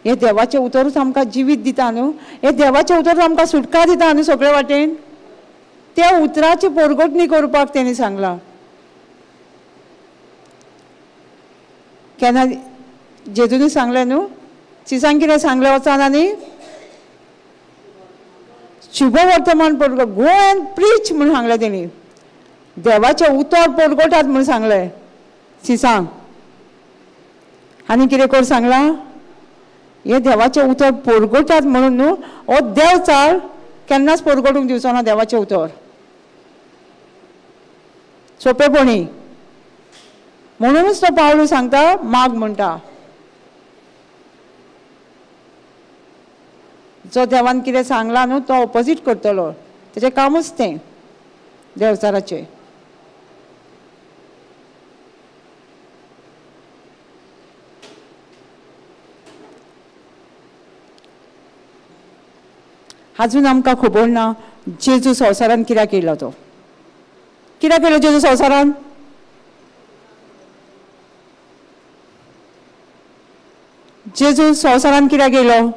A: हें देवाचें उतरूच आमकां जिवीत दिता न्हू, हें देवाचें उतरूच आमकां सुटका दिता न्हू सगळे वाटेन. त्या उतराची पोरगोटणी करपाक तेणी सांगलां. केन्ना जेजूनी सांगलें न्हू, चिसांक कितें सांगलें वचान आनी शुभ वर्तमान पोरगो, गो एंड प्रीच म्हूण सांगलें तेणी. देवाचें उतर पोरगोटात म्हूण सांगलें चिसांक. आनी कितें कर सांगलां? हें देवाचें उतर पोरगोटात म्हणून न्हू, हो देव चाल केन्नाच पोरगोटूंक दिवचो ना देवाचें उतर सोंपेपणी. म्हणूनच तो पावलू सांगता माग म्हणटा. जो देवान कितें सांगलां न्हू तो ऑपोजीट करतलो, तेजें कामूच तें देवचाराचें. आजून आमकां खबर ना जेजू संवसारान कित्याक येयलो तो. कित्याक येयलो जेजू संवसारान? जेजू संवसारान कित्याक येयलो?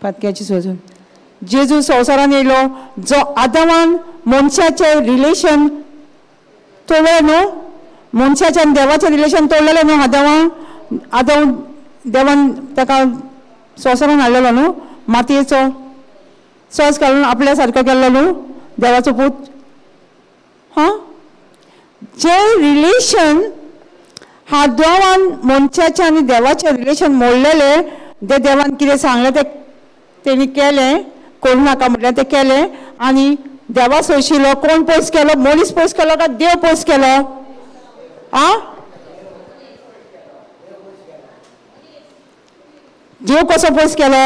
A: पातक्याची सोजून जेजू संवसारान येयलो जो आदामान मनशाचें रिलेशन तोडलें न्हू, मनशाचें आनी देवाचें रिलेशन तोडलेलें न्हू आदामान. आदाम देवान ताका संवसारान हाडलेलो न्हू, मातयेचो सॉस घालून आपल्या सारको केल्लो न्हू देवाचो पूत. हां, जें रिलेशन आदामान मनशाचें आनी देवाचें रिलेशन मोडलेलें, तें देवान कितें सांगलें तें तेणी केलें, करूं नाका म्हटल्यार तें केलें. आनी देवा सोंशिल्लो कोण पयस केलो? मनीस पयस केलो काय देव पयस केलो? आ, देव कसो पयस केलो?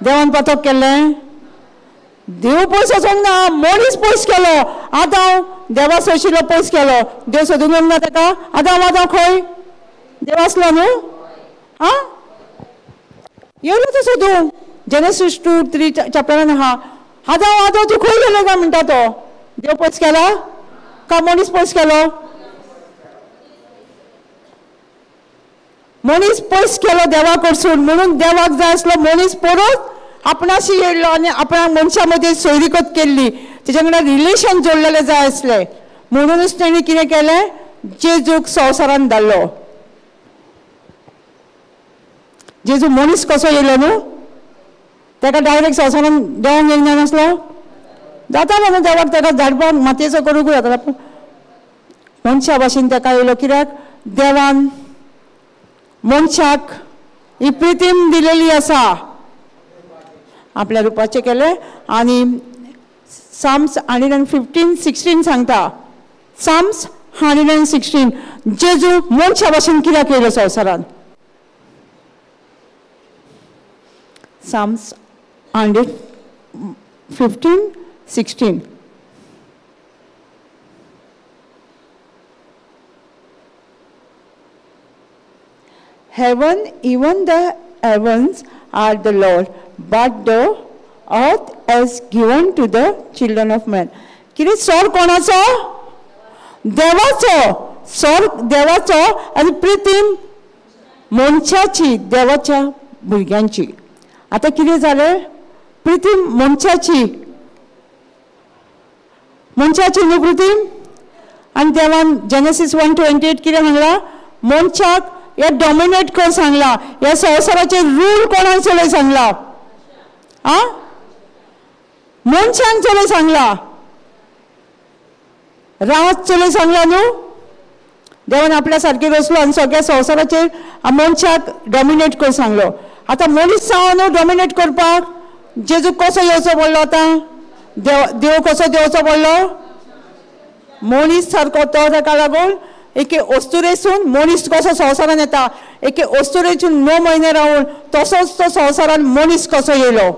A: देवान पातक केल्लें? देव पयस वचोंक ना, मनीस पयस केलो. आदांव देवा सोंशिल्लो पयस केलो, देव सोदूंक येवंक ना ताका. आदांव आदांव खंय देव आसलो न्हू? आं, येयलो तो सोदूंक. जेनेसीस 2-3 चॅप्टरान आहा. आदांव आदांव तूं खंय गेलो काय म्हणटा तो. देव पयस केला काय मनीस पयस केलो? मनीस पयस केलो देवा कडसून, म्हणून देवाक जाय आसलो मनीस परत आपणाशी येयलो आनी आपणाक मनशा मदीं सोयरीकत केल्ली, तेच्या वांगडा रिलेशन जोडलेलें जाय आसलें. म्हणूनच तेणी कितें केलें? जेजूक संवसारान धाडलो. जेजू मनीस कसो येयलो न्हू, ताका डायरेक्ट संवसारान देवान येयना नासलो, जातालो न्हू देवाक ताका धाडपाक मातयेचो करूंकूय जातालो, पूण मनशा भाशेन ताका येयलो कित्याक? देवान मनशाक ही प्रितीम दिलेली आसा, आपल्या रुपाचें केलें. आनी Psalms 115-16 सांगता, Psalms 116, जेजू मनशा भाशेन कित्याक येयलो संवसारान? Psalms 115-16. Heaven, even the heavens are the Lord, but the earth is given to the children of men. कितें स्वर कोणाचो? देवाचो. स्वर देवाचो आनी प्रितीम मनशाची, देवाच्या भुरग्यांची. आतां कितें जालें? प्रितीम मनशाची. मनशाची न्हू कृती. आनी देवान जेनेसीस 1:28 कितें सांगलां? मनशाक हे डॉमिनेट कर सांगला, ह्या संवसाराचेर रूल कोणाक चलय सांगला? आं, मनशान चलय सांगला, राज चलय सांगला न्हू. देवान आपल्या सारके रचलो आनी सगळ्या संवसाराचेर मनशाक डॉमिनेट कर सांगलो. आतां मनीस जावं न्हू डॉमिनेट करपाक, जेजू कसो येवचो पडलो? आतां देव देव कसो देवचो पडलो? मनीस सारको तो. ताका लागून एके अस्तुरेसून मनीस कसो संवसारान येता, एके अस्तुरेसून 9 म्हयने रावन तसोच तो संवसारान मनीस कसो येयलो.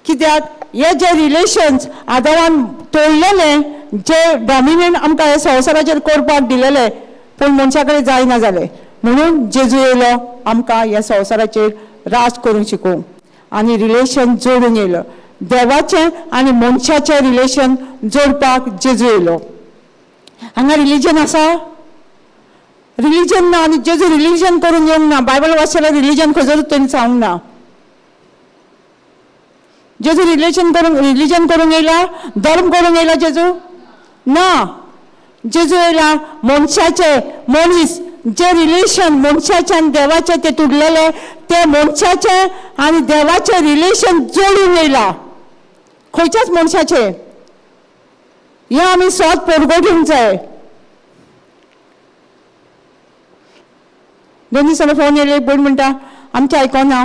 A: कित्याक हे जे रिलेशन्स आदावान तोडलेले, जे डॉमिनेट आमकां हे संवसाराचेर करपाक दिलेले, पूण मनशा कडेन जायना जालें. म्हणून जेजू येयलो आमकां ह्या संवसाराचेर राज करूंक शिकोवंक आनी रिलेशन जोडून येयलो. देवाचें आनी मनशाचें रिलेशन जोडपाक जेजू येयलो. हांगा रिलीजन आसा? रिलीजन ना. आनी जेजू रिलीजन करून येवंक ना. बायबल वाचल्यार रिलीजन खंयसरूच तेणी सांगूंक ना. जेजू रिलेशन करूंक, रिलीजन करूंक येयला, धर्म करूंक येयला जेजू? ना. जेजू येयला मनशाचे, मनीस जे रिलेशन मनशाचें आनी देवाचें तें तुटलेलें, तें मनशाचें आनी देवाचें रिलेशन जोडून येयला. खंयच्याच मनशाचें. हें आमी स्वत परगटूंक जाय. 2 दिसांनी फोन येयले, एक भयण म्हणटा आमचें आयकोना,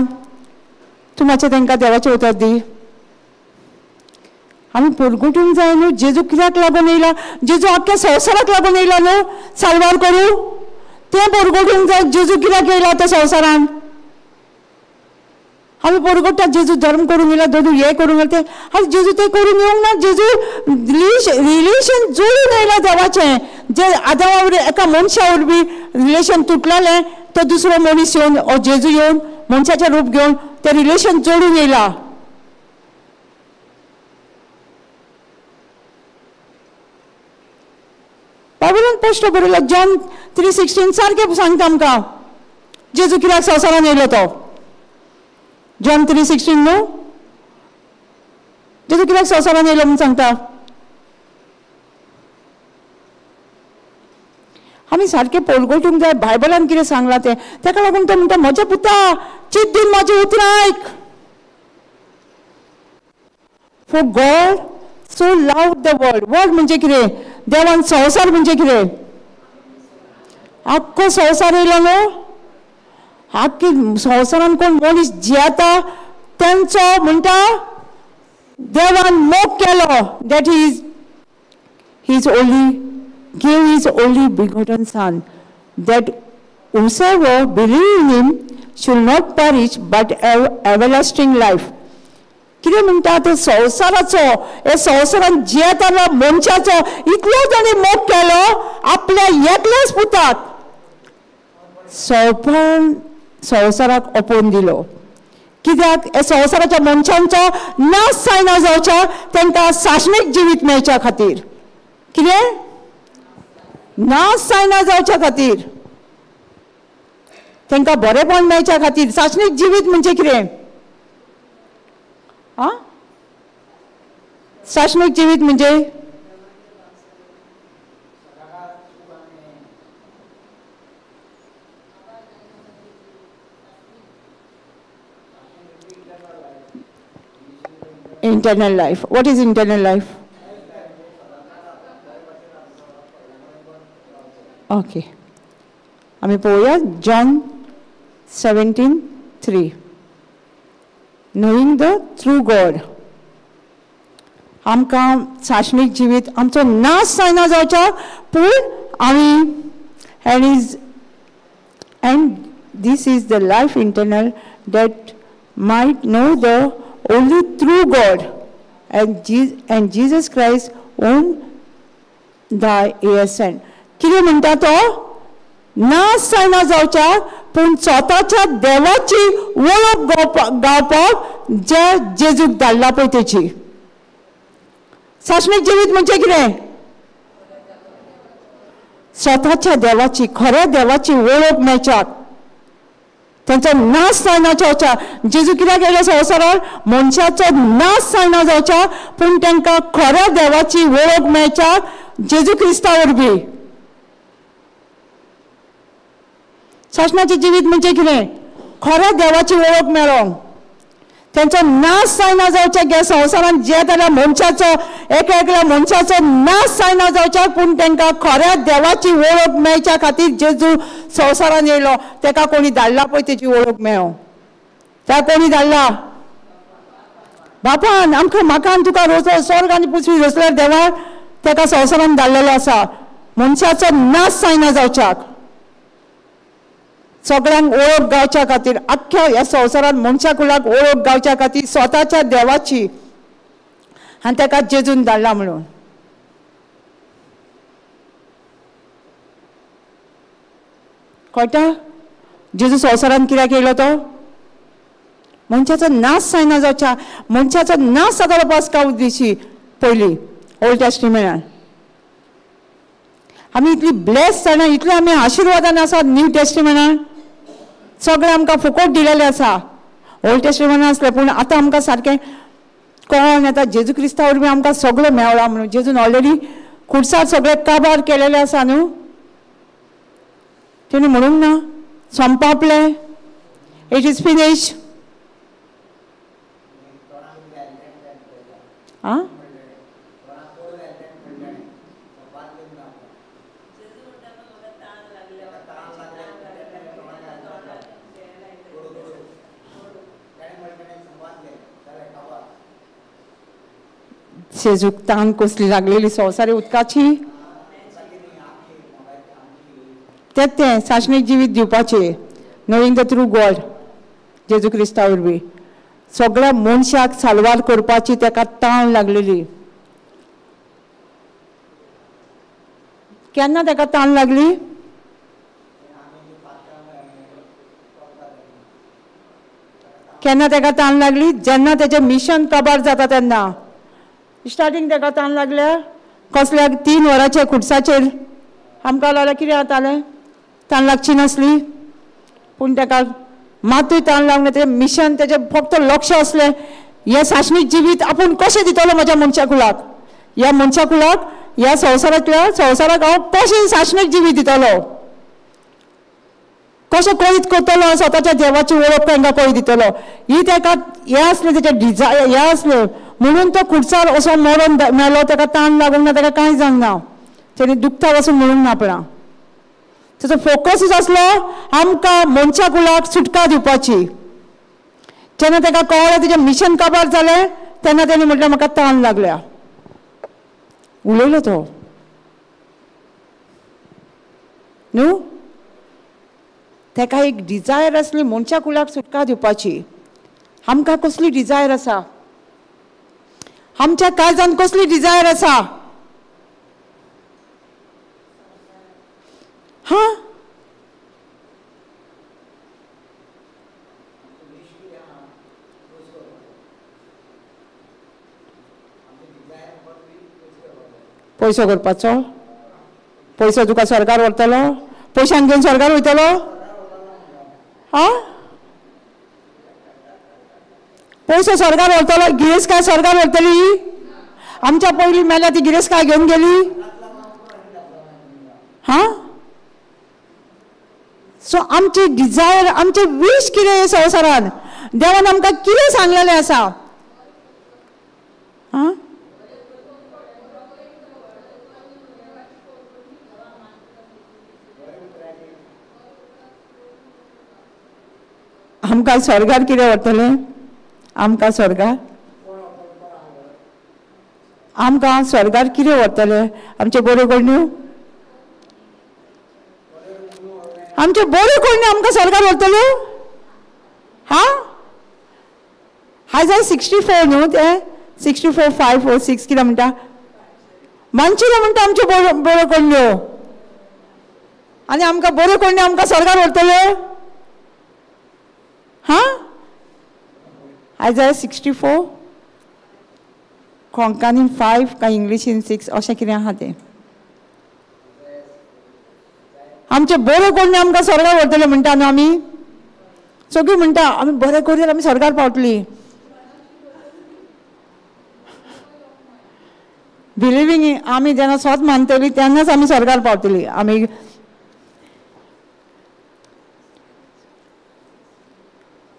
A: तूं मातशें तांकां देवाचें उतर दी. आमी परगटूंक जाय न्हू. जेजू कित्याक लागून येयला? जेजू आख्ख्या संवसाराक लागून येयला न्हू साल्वार करूं. तें परगटूंक जाय. जेजू कित्याक येयला त्या संवसारान? आमी परगट्टा जेजू धर्म करूंक येयला, जेजू हें करूंक येयला तें. आनी जेजू तें करूंक येवंक ना. जेजू रिलेशन जोडून येयला देवाचें. जे आदावा वरवीं एका मनशा वरवीं रिलेशन तुटलेलें, तो दुसरो मनीस येवन, ओ जेजू येवन मनशाचें रूप घेवन तें रिलेशन जोडून येयला. बायबलान स्पश्ट बरयला, जॉन 3:16 सारकें सांगता आमकां जेजू कित्याक संवसारान येयलो तो. जॉन 3:16 न्हू, जेजू कित्याक संवसारान येयलो म्हूण सांगता. आमी सारकें परगटूंक जाय बायबलान कितें सांगलां तें. ताका लागून तो म्हणटा म्हज्या पुता चिंत दिवन म्हाजें उतरां आयक. For God so love the world. World म्हणजे कितें? देवान संवसार म्हणजे कितें? आख्खो संवसार येयलो न्हू. आख्खी संवसारान कोण मनीस जियेता तेंचो म्हणटा देवान मोग केलो. That is his only gave his only begotten son, that whosoever believe in him should not perish but have everlasting life. कितें म्हणटा ते संवसाराचो, हे संवसारान जियेताना मनशाचो इतलो ताणें मोग केलो आपल्या एकल्याच पुताक सोंपण संवसाराक ओपोवन दिलो. कित्याक? हे संवसाराच्या मनशांचो नाश जायना जावच्या, तांकां सासणीक जिवीत मेळच्या खातीर. कितें? नाश जायना जावच्या खातीर, तांकां बरेंपण मेळच्या खातीर. सासणीक जिवीत म्हणजे कितें? आं, सासणीक जिवीत म्हणजे internal life. What is internal life? Okay, आमी पळोवया John 17:3. Knowing the true God. आमकां सासणीक जिवीत आमचो नाश जायना जावच्या, पूण आमी and is and this is the life eternal that might know the only true God and Jesus Christ whom thy hast sent. कितें म्हणटा तो? नाश जायना जावच्या, पूण स्वताच्या देवाची वळख गावपाक जे जेजूक धाडला पळय तेची. सासणीक जिवीत म्हणजे कितें? स्वताच्या देवाची, खऱ्या देवाची वळख मेळच्याक. तेंचो नाश जायना जावच्या. जेजू कित्याक येयलो संवसारार? मनशाचो नाश जायना जावच्या, पूण तांकां खऱ्या देवाची वळख मेळच्या जेजू क्रिस्ता वरवीं. सासणाचें जिवीत म्हणजे कितें? खऱ्या देवाची वळख मेळोंक, तेंचो नाश जायना जावच्या. ह्या संवसारांत जे जाल्यार मनशाचो, एका एकल्या मनशाचो नाश जायना जावच्या, पूण तांकां खऱ्या देवाची वळख मेळच्या खातीर जेजू संवसारांत येयलो. ताका कोणी धाडला पळय तेजी वळख मेळो. ताका कोणी धाडला? बापान. आमकां, म्हाका आनी तुका रोसलो स्वर्ग आनी पृथ्वी रचल्यार देवान ताका संवसारांत धाडलेलो आसा, मनशाचो नाश जायना जावच्याक, सगळ्यांक ओळख गावच्या खातीर, आख्ख्या ह्या संवसारांत मनशा कुळाक ओळख गावच्या खातीर स्वताच्या देवाची. आनी ताका जेजून धाडला म्हणून. कळटा? जेजू संवसारांत कित्याक येयलो तो? मनशाचो नाश जायना जावच्या, मनशाचो नाश जातालो पास्का दिशी पयलीं ओल्ड टेस्टिमेंटान. आमी इतली ब्लेस जाणा, इतले आमी आशिर्वादान आसा न्यू टेस्टिमेंटान. सगळें आमकां फुकट दिलेलें आसा. ओल्ड टेस्टिमेंटान आसलें, पूण आतां आमकां सारकें कळोन येता जेजू क्रिस्ता वरवीं आमकां सगळें मेवलां म्हणून. जेजून ऑलरेडी खुर्सार सगळें काबार केलेलें आसा न्हू. तेणी म्हणूंक ना संपापलें, it is finish. आं, जेजूक तान कसली लागलेली संवसारी उदकाची? तें तें सासणीक जिवीत दिवपाचें, नोईंग the true God, जेजू क्रिस्ता वरवीं सगळ्या मनशाक साल्वार करपाची ताका तान लागलेली. केन्ना ताका तान लागली? केन्ना ताका तान लागली? जेन्ना तेजें मिशन काबार जाता तेन्ना. स्टार्टींग ताका तान लागल्या कसल्या 3 वरांच्या खुर्साचेर आमकां लागल्यार कितें जातालें? तान लागची नासली, पूण ताका मातूय तान लागना. तेजें मिशन, तेजें फक्त लक्ष आसलें हें सासणीक जिवीत आपूण कशें दितलो म्हज्या मनशा कुळाक, ह्या मनशा कुळाक, ह्या संवसारांतल्या संवसाराक हांव कशें सासणीक जिवीत दितलो, कशें कळीत करतलो, स्वताच्या देवाची वळख तांकां कळीत दितलो. ही ताका हें आसलें तेजें डिजायर, हें आसलें म्हणून तो खुर्सार असो मरोन मेलो. ताका तान लागूंक ना, ताका कांय जावंक ना, तेणी दुखता वचून म्हणूंक ना आपणा. ताचो फोकसूच आसलो आमकां मनशा कुळाक सुटका दिवपाची. जेन्ना ताका कळ्ळें तेजें मिशन काबार जालें तेन्ना तेणी म्हटलें म्हाका तान लागल्या. उलयलो तो न्हू. ताका एक डिजायर आसली मनशा कुळाक सुटका दिवपाची. आमकां कसली डिजायर आसा? आमच्या काळजान कसली डिजायर आसा? हां, पयसो करपाचो? पयसो तुका सरकार व्हरतलो? पयशान घेवन सरकार वयतलो? आं, पयसो सरकार व्हरतलो? गिरेस्तकाय सरकार व्हरतली? आमच्या पयलीं मेल्या ती गिरेस्तकाय घेवन गेली. हां, सो आमची डिजायर, आमचे वीश कितें संवसारान? देवान आमकां कितें सांगलेलें आसा? आं, आमकां स्वर्गार कितें व्हरतलें? आमकां स्वर्गार, आमकां स्वर्गार कितें व्हरतलें? आमचे बऱ्यो करण्यो, आमच्यो बऱ्यो करण्यो आमकां स्वर्गार व्हरतल्यो? हां, हाय 64 न्हू तें, 64 5 4 6 कितें म्हणटा? मानचें ना म्हणटा आमच्यो बऱ्यो बऱ्यो करण्यो, आनी आमकां बऱ्यो करण्यो आमकां स्वर्गार व्हरतल्यो? हां, आयज 64 कोंकणीन 5 काय इंग्लिशीन 6 अशें कितें आहा तें. आमचे बऱ्यो करण्यो आमकां स्वर्गार व्हरतले म्हणटा न्हू आमी? सगळीं म्हणटा आमी बरें करूया, आमी स्वर्गार पावतली. बिलिवींग आमी जेन्ना स्वत मानतली तेन्नाच आमी स्वर्गार पावतली. आमी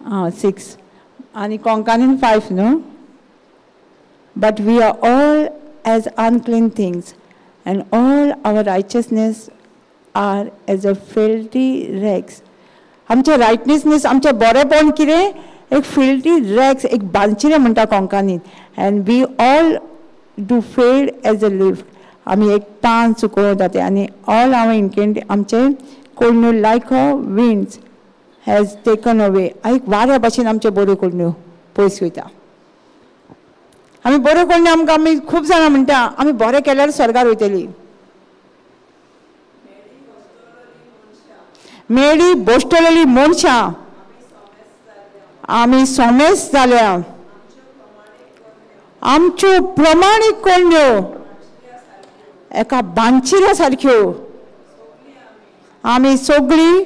A: आं 6 आनी कोंकणीन 5 न्हू. But we are all as unclean things, and all our righteousness are as a filthy rags. आमचें रायटनेसनेस, आमचें बरेंपण कितें एक फिल्टी रॅग्स, एक बांचिरें म्हणटा कोंकणीन. And we all do fade as a leaf. आमी एक पान सुकोवन जाता. आनी ऑल our इनकेंट आमचें कोडण्यो like a winds has taken away. एक वाऱ्या भाशेन आमच्यो बऱ्यो कोडण्यो पयस वयता. आमी बऱ्यो कोडण्यो आमकां आमी खूब जाणां म्हणटा आमी बरें केल्यार स्वर्गार वयतली. मेडी बोश्टलेली मनशां आमी सोमेस जाल्या, आमच्यो प्रमाणीक कोडण्यो एका बांचिऱ्या सारक्यो. आमी सगळीं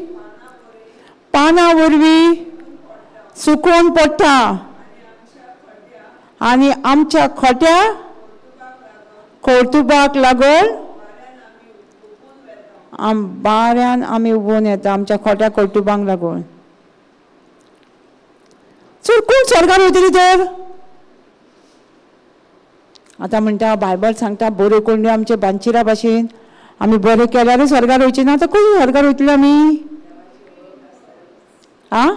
A: पानां वरवीं सुकोवन पडटा आनी आमच्या खोट्या कर्तुबाक लागून बाऱ्यान आमी उबोवन येता, आमच्या खोट्या कर्तुबांक लागून. चड कोण स्वर्गार वयतली तर? आतां म्हणटा बायबल सांगता बऱ्यो कोडण्यो आमचे बांचिरा भाशेन, आमी बरें केल्यारूच स्वर्गार वयची ना. आतां खंय स्वर्गार वयतली आमी? आं,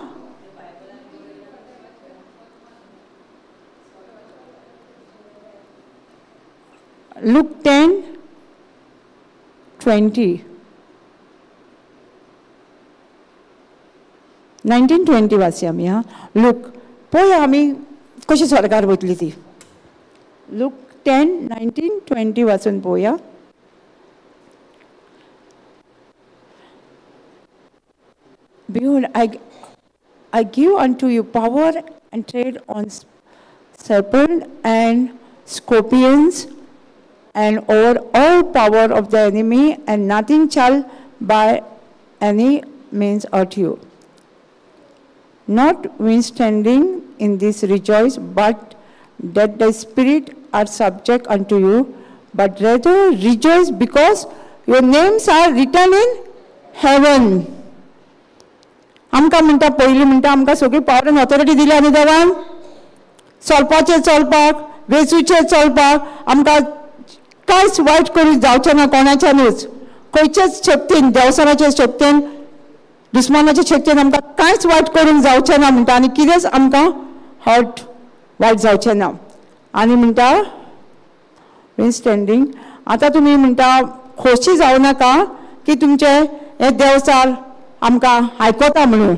A: लूक 10:20, 19:20 वाचया आमी. हां, लूक पळया आमी कशी स्वर्गार वयतली ती. लूक 10, 19, 20 वाचून पळोवया. Behold, I give unto you power and tread on serpent and scorpions and over all power of the enemy, and nothing shall by any means hurt you. Notwithstanding in this rejoice, but that the spirit are subject unto you, but rather rejoice because your names are written in heaven. आमकां म्हणटा पयलीं म्हणटा आमकां सगळी power आनी authority दिल्या न्ही देवान, चलपाचें चलपाक, वेचूचें चलपाक, आमकां कांयच वायट करूंक जावचें ना कोणाच्यानूच, खंयचेच शक्तीन, देवसराचे शक्तीन, दुस्मानाचे शक्तीन आमकां कांयच वायट करूंक जावचें ना म्हणटा. आनी कितेंच आमकां हर्ट वायट जावचें ना. आनी म्हणटा स्टँडींग आतां तुमी म्हणटा खोशी जावं नाका की तुमचें हें देवचार आमकां आयकता म्हणून,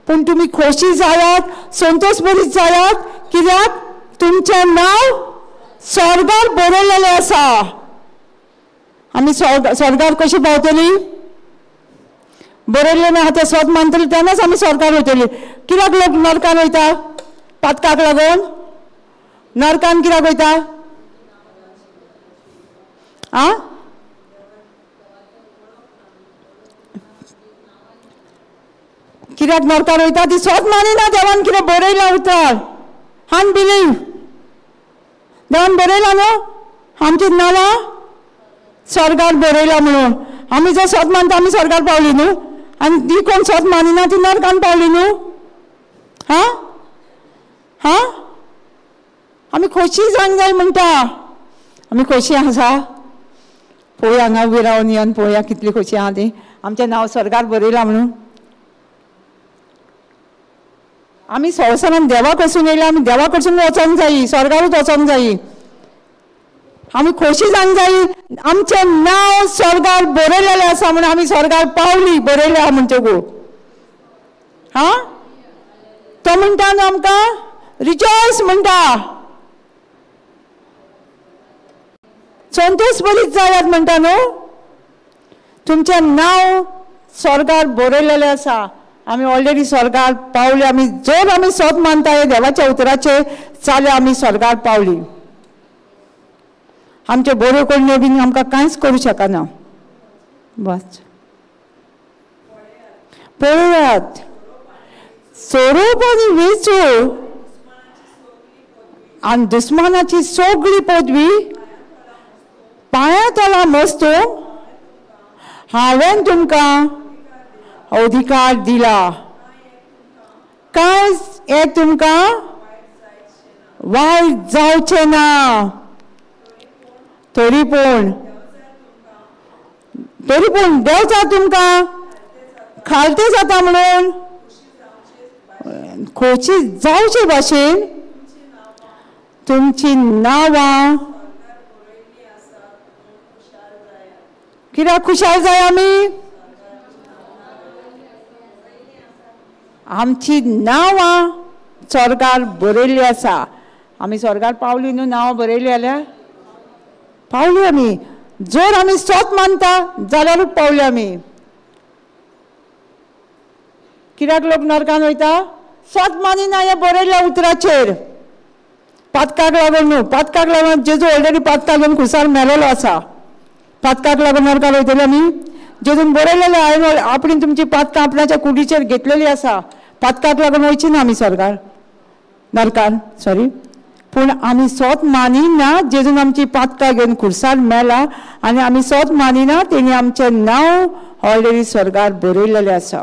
A: पूण तुमी खोशी जायात, संतोश बरीत जायात, कित्याक तुमचें नांव स्वर्गार बरयलेलें आसा. आमी स्वर्गार कशी पावतली? बरयल्लें आहा तें स्वत मानतली तेन्नाच आमी स्वर्गार वयतली. कित्याक लोक नरकान वयता? पातकाक लागून नरकान कित्याक वयता? आं, कित्याक नरकान वयता? ती स्वत मानिना देवान कितें बरयलां उतर, हान बिलीव. देवान बरयलां न्हू आमची नांवां स्वर्गार बरयलां म्हणून. आमी जर स्वत मानता आमी स्वर्गार पावली न्हू, आनी ती कोण स्वत मानिना ती नरकान पावली न्हू. हां हां, आमी खोशी जावंक जाय म्हणटा. आमी खोशी आसा पळोवया, हांगा उबी रावन येवन पळोवया कितली खोशी आहा ती, आमचें नांव स्वर्गार बरयलां म्हणून. आमी संवसारान देवा कडसून येयल्या, आमी देवा कडसून वचोंक जायी, स्वर्गारूच वचोंक जायी. आमी खोशी जावंक जायी, आमचें नांव स्वर्गार बरयलेलें आसा म्हणून आमी स्वर्गार पावली, बरयलें आहा म्हणटकू. हां, तो म्हणटा न्हू आमकां रिजॉयस म्हणटा, संतोश बरीत जायात म्हणटा न्हू. तुमचें नांव स्वर्गार बरयलेलें आसा, आमी ऑलरेडी स्वर्गार पावली. आमी जर आमी स्वत मानता हे देवाच्या उतराचे चाले आमी स्वर्गार पावली. आमचे बऱ्यो कोडण्यो बीन आमकां कांयच करूं शकना. बस पळयात, सोरोप आनी विंचू आनी दुस्मानाची सगळी पदवी पांया तला मस्तू हांवें तुमकां अधिकार दिला. कांय हें तुमकां वायट जावचें ना. तरी पूण देवचार तुमकां खालते जाता म्हणून खोशी जावचे भाशेन तुमची नांवां कित्याक खुशाल जाय आमी? आमची नांवां स्वर्गार बरयल्ली आसा. आमी स्वर्गार पावली न्हू, नांवां बरयली जाल्यार पावली आमी. जर आमी स्वत मानता जाल्यारूच पावली आमी. कित्याक लोक नरकान वयता? स्वत मानिना ह्या बरयल्ल्या उतराचेर. पातकाक लागून न्हू, पातकाक लागून जेजू ऑलरेडी पातकाक घेवन खुर्सार मेलेलो आसा. पातकाक लागून नरकान वयतले आमी? जेजून बरयलेलें हांवें आपणें तुमची पातकां आपणाच्या कुडीचेर घेतलेली आसा. पातकाक लागून वयची ना आमी स्वर्गार, नरकान सॉरी. पूण आमी स्वत मानिना जेजून आमची पातकां घेवन खुर्सार मेला आनी आमी स्वत मानिना तेणी आमचें नांव ऑलरेडी स्वर्गार बरयलेलें आसा.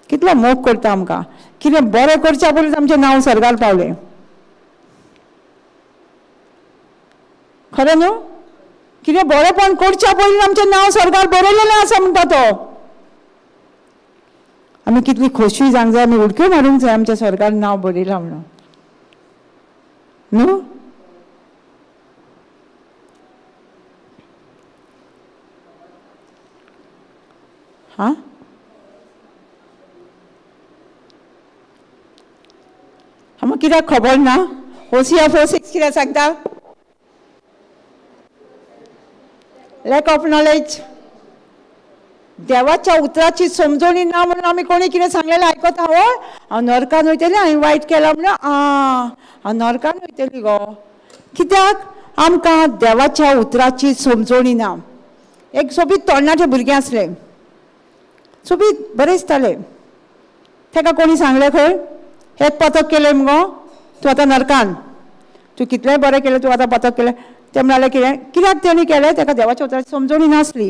A: कितलो मोग करता आमकां, कितें बरें करच्या पयलींच आमचें नांव स्वर्गार पावलें. खरें न्हू? कितें बरेंपण करच्या पयलीं आमचें नांव स्वर्गार बरयलेलें आसा म्हणटा तो. आमी कितली खोशी जावंक जाय, आमी उडक्यो मारूंक जाय आमच्या स्वर्गार नांव बरयलां म्हणून न्हू. हां, आमकां कित्याक खबर ना? होसिया 4:6 कितें सांगता? Lack of knowledge. देवाच्या उतराची समजणी ना म्हणून आमी कोणी कितें सांगलेलें आयकता. हय, हांव नरकान वयतलें, हांवें वायट केलां म्हणून हांव नरकान वयतली गो. कित्याक? आमकां देवाच्या उतराची समजणी ना. एक सोबीत तरणाटे भुरगें आसलें, सोबीत बरें दिसतालें. ताका कोणी सांगलें खंय, एक पथक केलें मुगो तूं आतां नरकान, तूं कितलेंय बरें केलें तूं आतां पथक केलें. तें म्हणालें कितें, कित्याक तेणी केलें? ताका देवाच्या उतराची समजणी नासली.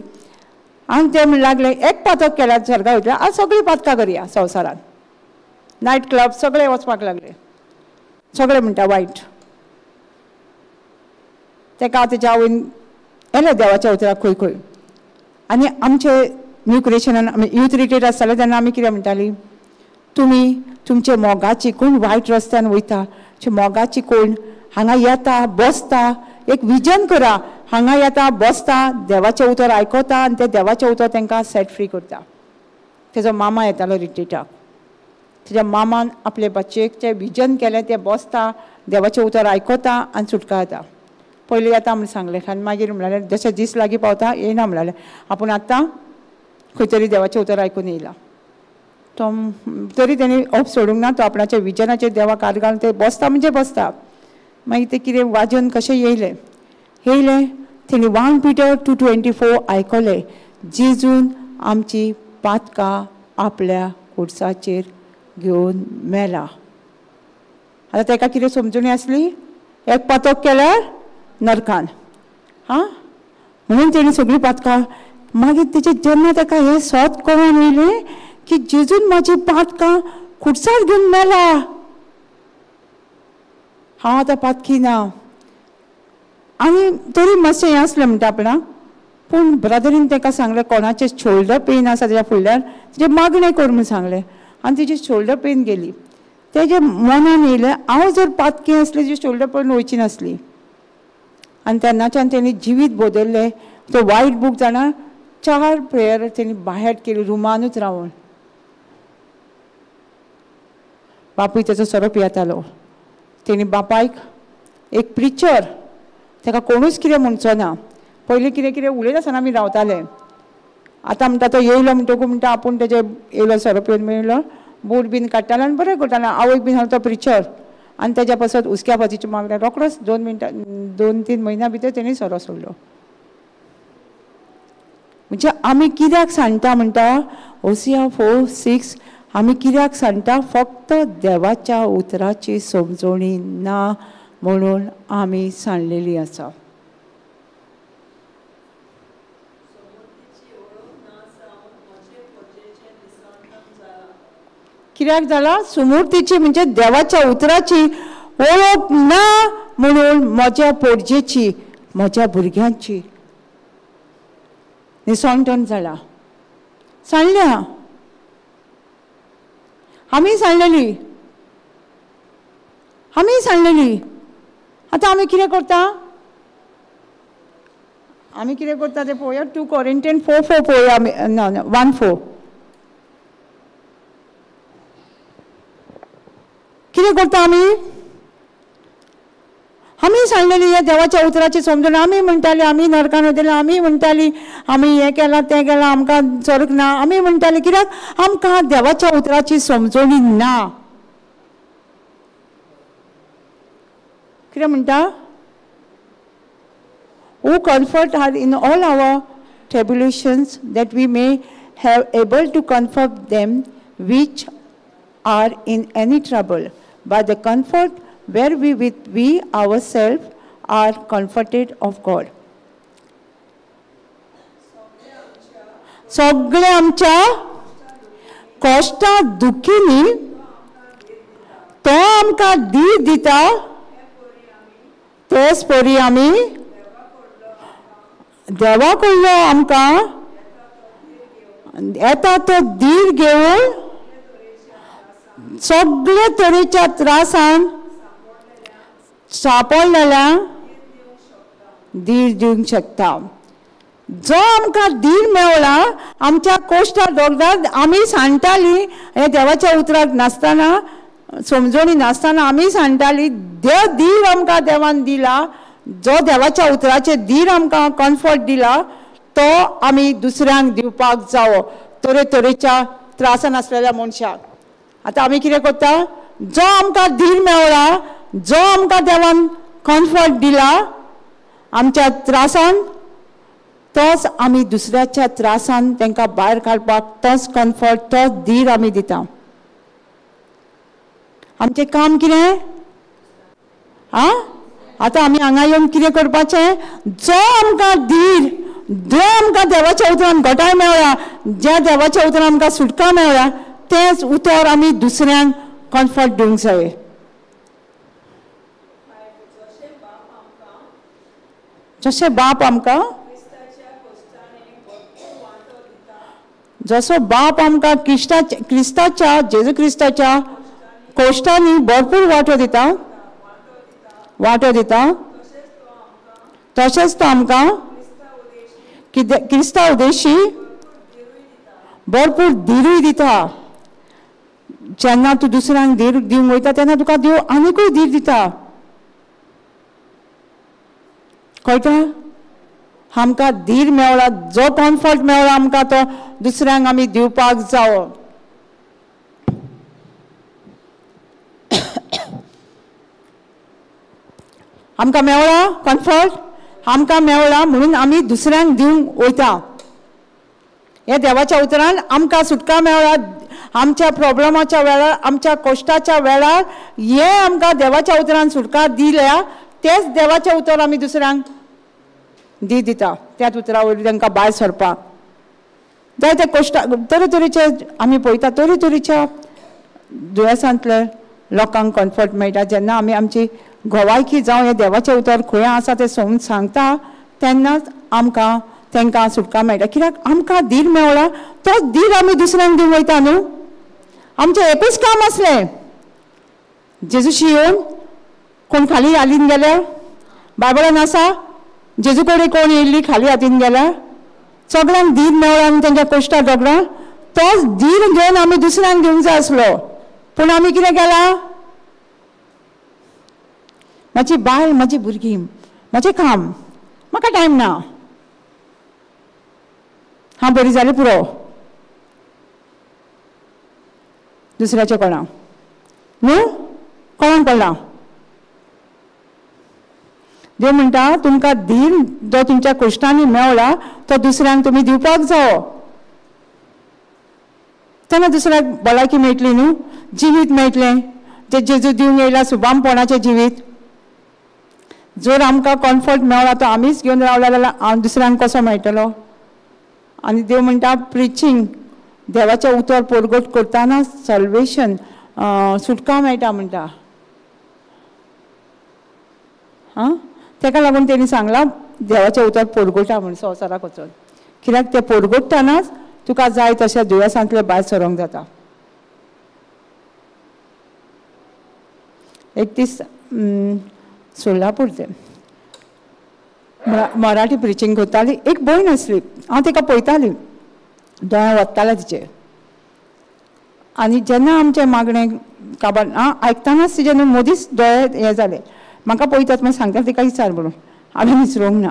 A: आनी ते म्हणूंक लागले एक पातक केल्यार स्वर्गार वयतले, आज सगळीं पातकां करया संवसारांत. नायट क्लब सगळे वचपाक लागले, सगळे म्हणटा वायट. ताका तेच्या आवयन येयलें देवाच्या उतराक खंय खंय. आनी आमचे न्यू क्रिएशनान आमी यूथ रिट्रीट आसतालें तेन्ना आमी कितें म्हणटालीं, तुमी तुमचे मोगाची कोण वायट रस्त्यान वयता, मोगाची कोण हांगा येता बसता, एक विजन करा, हांगा येता बसता देवाचें उतर आयकता आनी तें देवाचें उतर तांकां सेट फ्री करता. तेजो मामा येतालो रिट्रीटाक, तेज्या मामान आपले बच्चेक जें विजन केलें तें बसता देवाचें उतर आयकता आनी सुटका येता. पयलीं येता म्हूण सांगलें आनी मागीर म्हणलें जशें दीस लागीं पावता येयना म्हणलें, आपूण आतां खंय तरी देवाचें उतर आयकून येयला. तो तरी तेणी ऑफ सोडूंक ना, तो आपणाच्या विजनाचेर देवाक हात घालून ते बसता म्हणजे बसता. मागीर तें कितें वाजन कशें येयलें येयलें तेणी 1 Peter 2:24 आयकलें, जेजून आमची पातकां आपल्या कुडसाचेर घेवन मेला. आतां ताका कितें समजणी आसली, एक पातक केल्यार नरकान, हां, म्हणून तेणी सगळीं पातकां. मागीर तेजें जेन्ना ताका हें सत कळोन येयलें की जेजून म्हाजी पातकां खुर्सार घेवन मेला, हांव आतां पातकी ना. आनी तरी मातशें हें आसलें म्हणटा आपणाक, पूण ब्रदरीन ताका सांगलें कोणाचें शोल्डर पेन आसा तेज्या फुडल्यान तेजें मागणें कर म्हूण सांगलें आनी तेजी शोल्डर पेन गेली. तेजें मनान येयलें हांव जर पातकी आसलें तेजी शोल्डर पेन वयची नासली. आनी तेन्नाच्यान तेणी जिवीत बदल्लें. तो वायट बूक जाणा 4 प्रेयर तेणी बाहेर केली रुमानूच रावन. बापूय तेचो सोरो पियेतालो, तेणी बापायक एक प्रिचर, ताका कोणूच कितें म्हणचो ना, पयलीं कितें कितें उलयनासतना आमी रावताले. आतां म्हणटा तो येयलो म्हणटकूच म्हणटा आपूण तेजे येयलो सोरो पिवन मेळ्ळो, बूट बीन काडटालो आनी बरें करतालो. आवयक बीन सांगलो तो प्रिचर आनी तेज्या पासत हुस्क्या पातीचे मागणें रोकडोच 2 मिनटां 2-3 म्हयन्या भितर तेणी सोरो सोडलो. म्हणजे आमी कित्याक सांगता म्हणटा होसिया 4:6 आमी कित्याक सांडटा? फक्त देवाच्या उतराची समजणी ना म्हणून आमी सांडलेली आसा. कित्याक जाला? सुमूर्तीची म्हणजे देवाच्या उतराची ओळख ना म्हणून म्हज्या पोरजेची, म्हज्या भुरग्यांची निसणटण जाला. सांडल्या, आमी सांडलेली, आमी सांडलेली. आतां आमी कितें करता? आमी कितें करता तें पळोवया. 2 Corinthians 4:4 पळोवया आमी. ना ना 1:4. कितें करता आमी? आमी सांगलेली ह्या देवाच्या उतराची समजून. आमी म्हणटाली आमी नरकान वयतली, आमी म्हणटाली आमी हें केलां तें केलां, आमकां स्वर्ग ना. आमी म्हणटाली कित्याक? आमकां देवाच्या उतराची समजणी ना. कितें म्हणटा? Who comfort us in all our tribulations, that we may have able to comfort them which are in any trouble, by the comfort where we with we ourselves are comforted of God. सगळे आमच्या कश्टा दुखींनी तो आमकां धीर दिता, तेच परी आमी देवा कडलो आमकां येता तो धीर घेवन सगळे तरेच्या त्रासान सापडलेल्या धीर दिवंक शकता. जो आमकां धीर मेवला आमच्या कोश्टा दोगदार आमी सांडटाली हे देवाच्या उतराक नासतना, समजणी नासतना आमी सांडटाली. देव धीर आमकां देवान दिला, जो देवाच्या उतराचे धीर आमकां कम्फर्ट दिला तो आमी दुसऱ्यांक दिवपाक जावो, तरेतरेच्या त्रासान आसलेल्या मनशाक. आतां आमी कितें करता? जो आमकां धीर मेवला, जो आमकां देवान कम्फर्ट दिला आमच्या त्रासान, तोच आमी दुसऱ्याच्या त्रासान तांकां भायर काडपाक तोच कम्फर्ट, तोच धीर आमी दिता. आमचें काम कितें? आं, आतां आमी हांगा येवन कितें करपाचें? जो आमकां धीर, जो आमकां देवाच्या उतरान घटाय मेळ्ळा, ज्या देवाच्या उतरान आमकां सुटका मेळ्ळा, तेंच उतर आमी दुसऱ्यांक कम्फर्ट दिवंक जाय. जशें बाप आमकां, जसो बाप आमकां क्रिस्ताच्या, जेजू क्रिस्ताच्या कोश्टांनी भरपूर वांटो दिता, वांटो दिता, तशेंच तो आमकां क्रिस्ता उदेशी भरपूर धीरूय दिता. जेन्ना तूं दुसऱ्यांक धीर दिवंक वयता तेन्ना तुका देव आनीकूय धीर दिता. कळटा? आमकां धीर मेवला, जो कम्फर्ट मेवला आमकां तो दुसऱ्यांक आमी दिवपाक जावो. आमकां मेवला कम्फर्ट, आमकां मेवला म्हणून आमी दुसऱ्यांक दिवंक वयता. ह्या देवाच्या उतरान आमकां सुटका मेवला. आमच्या प्रॉब्लमाच्या वेळार, आमच्या कश्टाच्या वेळार हे आमकां देवाच्या उतरान सुटका दिल्या, तेच देवाचें उतर आमी दुसऱ्यांक दी दिता. त्याच उतरा वयली तांकां भायर सरपाक जायते कश्टा तरेतरेचे आमी पळयता, तरेतरेच्या दुयेंसांतले लोकांक कम्फर्ट मेळटा. जेन्ना आमी आमची गोवायकी जावं हें देवाचें उतर खंय आसा तें समजून सांगता तेन्नाच आमकां तांकां सुटका मेळटा. कित्याक आमकां धीर मेवला तोच धीर आमी दुसऱ्यांक दिवंक वयता न्हू. आमचें एकूच काम आसलें, जेजूशी येवन कोण खाली हालीन गेल्या? बायबलान आसा जेजू कडेन कोण येयल्ली खाली हातीन गेल्या? सगळ्यांक धीर मेवला आनी तेंच्या कोश्टा दोगडां तोच धीर घेवन आमी दुसऱ्यांक दिवंक जाय आसलो. पूण आमी कितें केलां? म्हजी बायल, म्हजी भुरगीं, म्हजें काम, म्हाका टायम ना, हांव बरी जाली पुरो, दुसऱ्याचें कोणा न्हू, कोणाक पडलां? देव म्हणटा तुमकां धीर जो तुमच्या कश्टांनी मेवला तो दुसऱ्यांक तुमी दिवपाक जावो. तो तेन्ना दुसऱ्याक भलायकी मेळटली न्हू, जिवीत मेळटलें, जें जेजू दिवन येयला सुबामपणाचें जिवीत. जर आमकां कम्फर्ट मेळ्ळा तो आमीच घेवन रावला जाल्यार दुसऱ्यांक कसो मेळटलो? आनी देव म्हणटा प्रिचींग, देवाचें उतर परगट करतना सल्वेशन, सुटका मेळटा म्हणटा. आं, तेका लागून तेणी सांगलां देवाचें उतर परगटा म्हूण संवसाराक वचोन, कित्याक तें परगटतनाच तुका जाय तशें दुयेंसांतलें भायर सरोंक जाता. एक दीस सोलापूर ते मराठी प्रिचींग करताली, एक भयण आसली, हांव तिका पळयताली, दोळे वत्ताले तिचे. आनी जेन्ना आमचें मागणें काबार हांव आयकतनाच तिजे न्हू मदींच दोळे हें जाले, म्हाका पळयतात म्हण सांगता तिका विचार म्हणून, हांवें विसरूंक ना.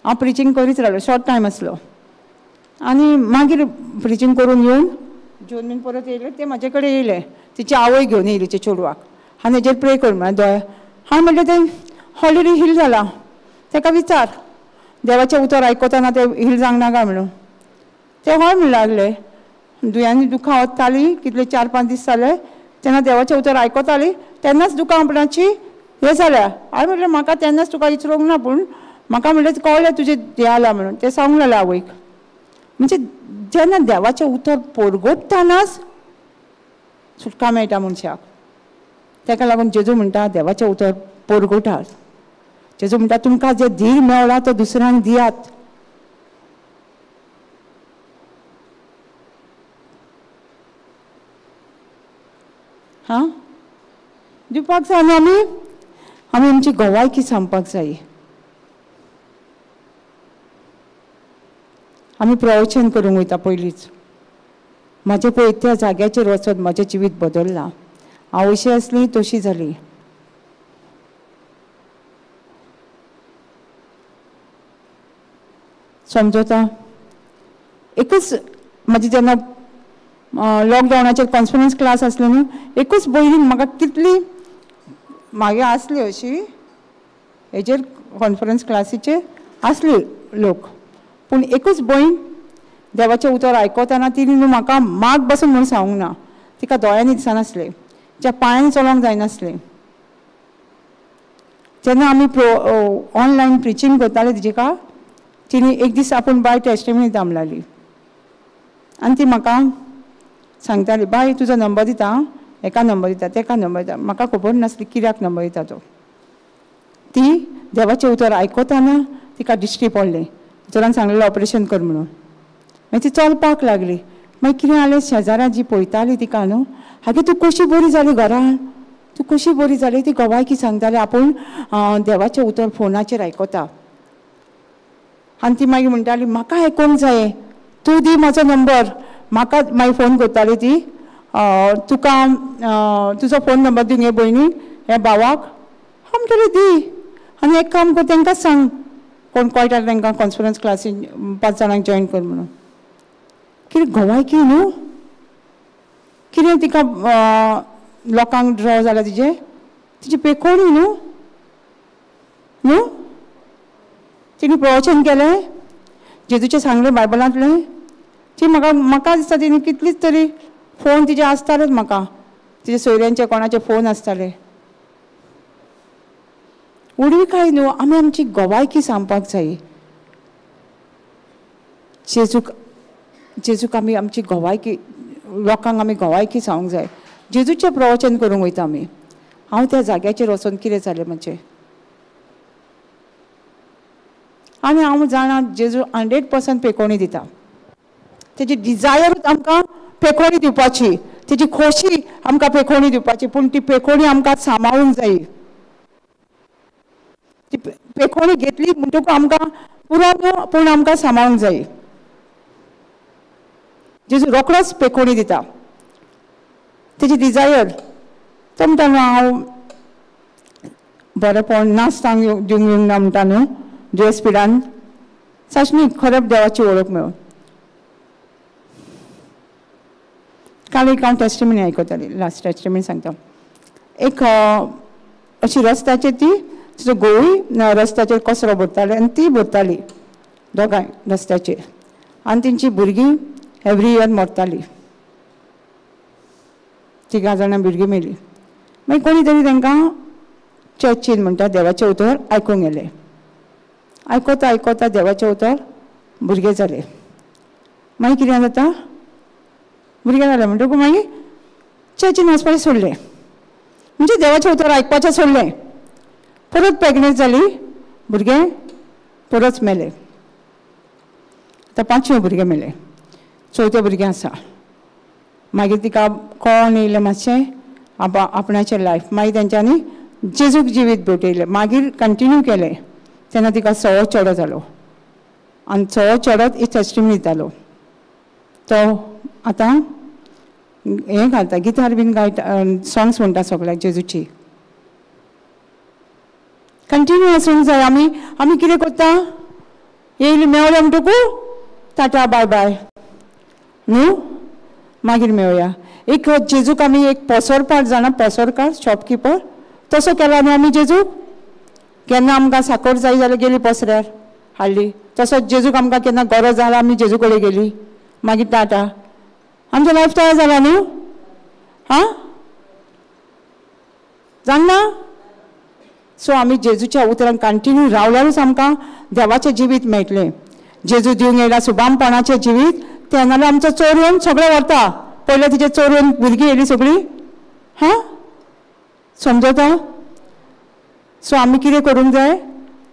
A: हांव प्रिचींग करीत रावलें, शॉर्ट टायम आसलो. आनी मागीर प्रिचींग करून येवन जेवन बीन परत येयलें, तें म्हाजे कडेन येयलें, तिची आवय घेवन येयली तिच्या चेडवाक, आनी हेजेर प्रे कर म्हळ्यार दोळे. हांवें म्हणलें तें ऑलरेडी हील जालां, तेका विचार देवाचें उतर आयकतना तें हील जावंक नाका म्हणून. तें हय म्हणूंक लागलें. दुयांनी दुखां वताली कितले 4-5 दीस जाले, तेन्ना देवाचें उतर आयकताली तेन्नाच दुखां आपणाची हें जाल्या. हांवें म्हणलें म्हाका तेन्नाच तुका विचारूंक ना, पूण म्हाका म्हणलें कळ्ळें तुजें हें आलां म्हणून, तें सांगूंक लागलें आवयक. म्हणजे जेन्ना देवाचें उतर परगटतनाच सुटका मेळटा मनशाक. तेका लागून जेजू म्हणटा देवाचें उतर परगटात. जेजू म्हणटा तुमकां जें धीर मेळ्ळा तो दुसऱ्यांक दियात. हां, दिवपाक जाय न्हू आमी, आमी आमची गवायकी सांगपाक जाय. आमी प्रवचन करूंक वयता पयलींच, म्हाजें पळय त्या जाग्याचेर वचत म्हाजें जिवीत बदल्लां, हांव अशी आसली तशी जाली. समजता? एकूच म्हाजी जेन्ना लॉकडावनाचेर कॉन्फरन्स क्लास आसलो न्हू, एकूच भयणीन म्हाका कितली मागीर आसली अशी हेजेर कॉन्फरन्स क्लासीचेर आसली लोक, पूण एकूच भयण देवाचें उतर आयकतना तिणें न्हू म्हाका माग बसून म्हूण सांगूंक ना. तिका दोळ्यांनी दिसनासलें, तिच्या पांयांनी चलोवंक जायनासलें. जेन्ना आमी ऑनलायन प्रिचींग करताले तिका, तिणें एक दीस आपूण बाय टेस्टिमनी दामलाली आनी ती म्हाका सांगताली, बाय तुजो नंबर दिता, एका नंबर दिता, तेका नंबर दिता. म्हाका खबर नासली कित्याक नंबर दिता तो. ती देवाचें उतर आयकतना तिका दिश्टी पडलें, दोतोरान सांगलेलें ऑपरेशन कर म्हणून. मागीर ती चलपाक लागली. मागीर कितें जालें, शेजाऱ्यां जी पळयताली तिका न्हू, आगे तूं कशी बरी जाली घरान, तूं कशी बरी जाली, ती गवायकी सांगताली आपूण देवाचें उतर फोनाचेर आयकता. आनी ती मागीर म्हणटाली म्हाका आयकूंक जाय, तूं दी म्हाजो नंबर. म्हाका मागीर फोन करताली ती, तुका तुजो फोन नंबर दिवंक हे भयणीक, हे भावाक. हांव म्हणटालें दी, आनी एक काम कर तांकां सांग, कोण कळटा तांकां कॉन्फरन्स क्लासीन 5 जाणांक जॉयन कर म्हणून. कितें गवायकी न्हू, कितें तिका लोकांक ड्रॉ जाला तिजें, तिजी पेकोणी न्हू न्हू. तिणें प्रवचन केलें, जेजूचें सांगलें बायबलांतलें. ती म्हाका म्हाका दिसता तिणें कितलीच तरी फोन तिजे आसतालेच म्हाका, तिजे सोयऱ्यांचे कोणाचे फोन आसताले. उडवी काय न्हू, आमी आमची गवायकी सांगपाक जाय. जेजूक जेजूक आमी आमची गवायकी लोकांक आमी गवायकी सांगूंक जाय. जेजूचें प्रवचन करूंक वयता आमी. हांव त्या जाग्याचेर वचोन कितें जालें म्हजें, आनी हांव जाणा जेजू 100% पेकोणी दिता. तेजी डिजायरूच आमकां पेकोणी दिवपाची, तेजी खोशी आमकां पेकोणी दिवपाची, पूण ती पेकोणी आमकां सांबाळूंक जाय. ती पेकोणी घेतली म्हणटकूच आमकां पुरो न्हू, पूण आमकां सांबाळूंक जाय. जेजू रोखडोच पेकोणी दिता, तेजी डिजायर. तो म्हणटा न्हू हांव बरेंपण नाचतांक दिवंक येवंक ना म्हणटा न्हू, दुयेंस पिडान साशनी खरें देवाची वळख मेळून. काल एक हांव टेस्टिमनी आयकताली, लास्ट टेस्टिमनी सांगता. एक अशी रस्त्याचेर ती तिचो घोवूय रस्त्याचेर कचरो भरताले आनी ती भरताली दोगांय रस्त्याचेर, आनी तेंची भुरगीं एवरी इयर मरताली. तिगां जाणां भुरगीं मेली. मागीर कोणी तरी तांकां चर्चीन म्हणटा देवाचें उतर आयकूंक गेलें. आयकता आयकता देवाचें उतर भुरगें जालें. मागीर कितें जाता, भुरगें जालें म्हणटकूच मागीर चर्चीन वचपाचें सोडलें, म्हणजे देवाचें उतर आयकपाचें सोडलें. परत प्रेगनेंट जाली, भुरगें परत मेलें. आतां पांचवें भुरगें मेलें, चवथें भुरगें आसा. मागीर तिका कळोन येयलें मातशें आपणाचें लायफ. मागीर तेंच्यांनी जेजूक जिवीत भेटयलें, मागीर कंटिन्यू केलें. तेन्ना तिका सवो चेडो जालो आनी सवो चेडोच एक टेस्टिमनी दितालो. तो आतां हें घालता, गिटार बीन गायता, सॉंग्स म्हणटा सगळ्याक जेजूची. कंटिन्यू आसूंक जाय. आमी आमी कितें करता, येयली मेवलें म्हणटकू टाटा बाय बाय न्हू, मागीर मेळया. एक जेजूक आमी एक पोसोरपार जाणा, पोसोरकार शॉपकिपर तसो केला न्हू आमी जेजूक. केन्ना आमकां साकर जाय जाल्यार गेली पसऱ्यार हाडली, तसोच जेजूक आमकां केन्ना गरज जाल्यार आमी जेजू कडेन गेली, मागीर टाटा. आमचें लायफ तयार जाला न्हू, हां जाणा. सो आमी जेजूच्या उतरान कंटिन्यू रावल्यारूच आमकां देवाचें जिवीत मेळटलें. जेजू दिवंक येयला सुबामपणाचें जिवीत, तेन्ना आमचो चोर येवन सगळें व्हरता. पयलें तिचें चोर येवन भुरगीं येयली सगळीं, हां समजता. सो आमी कितें करूंक जाय,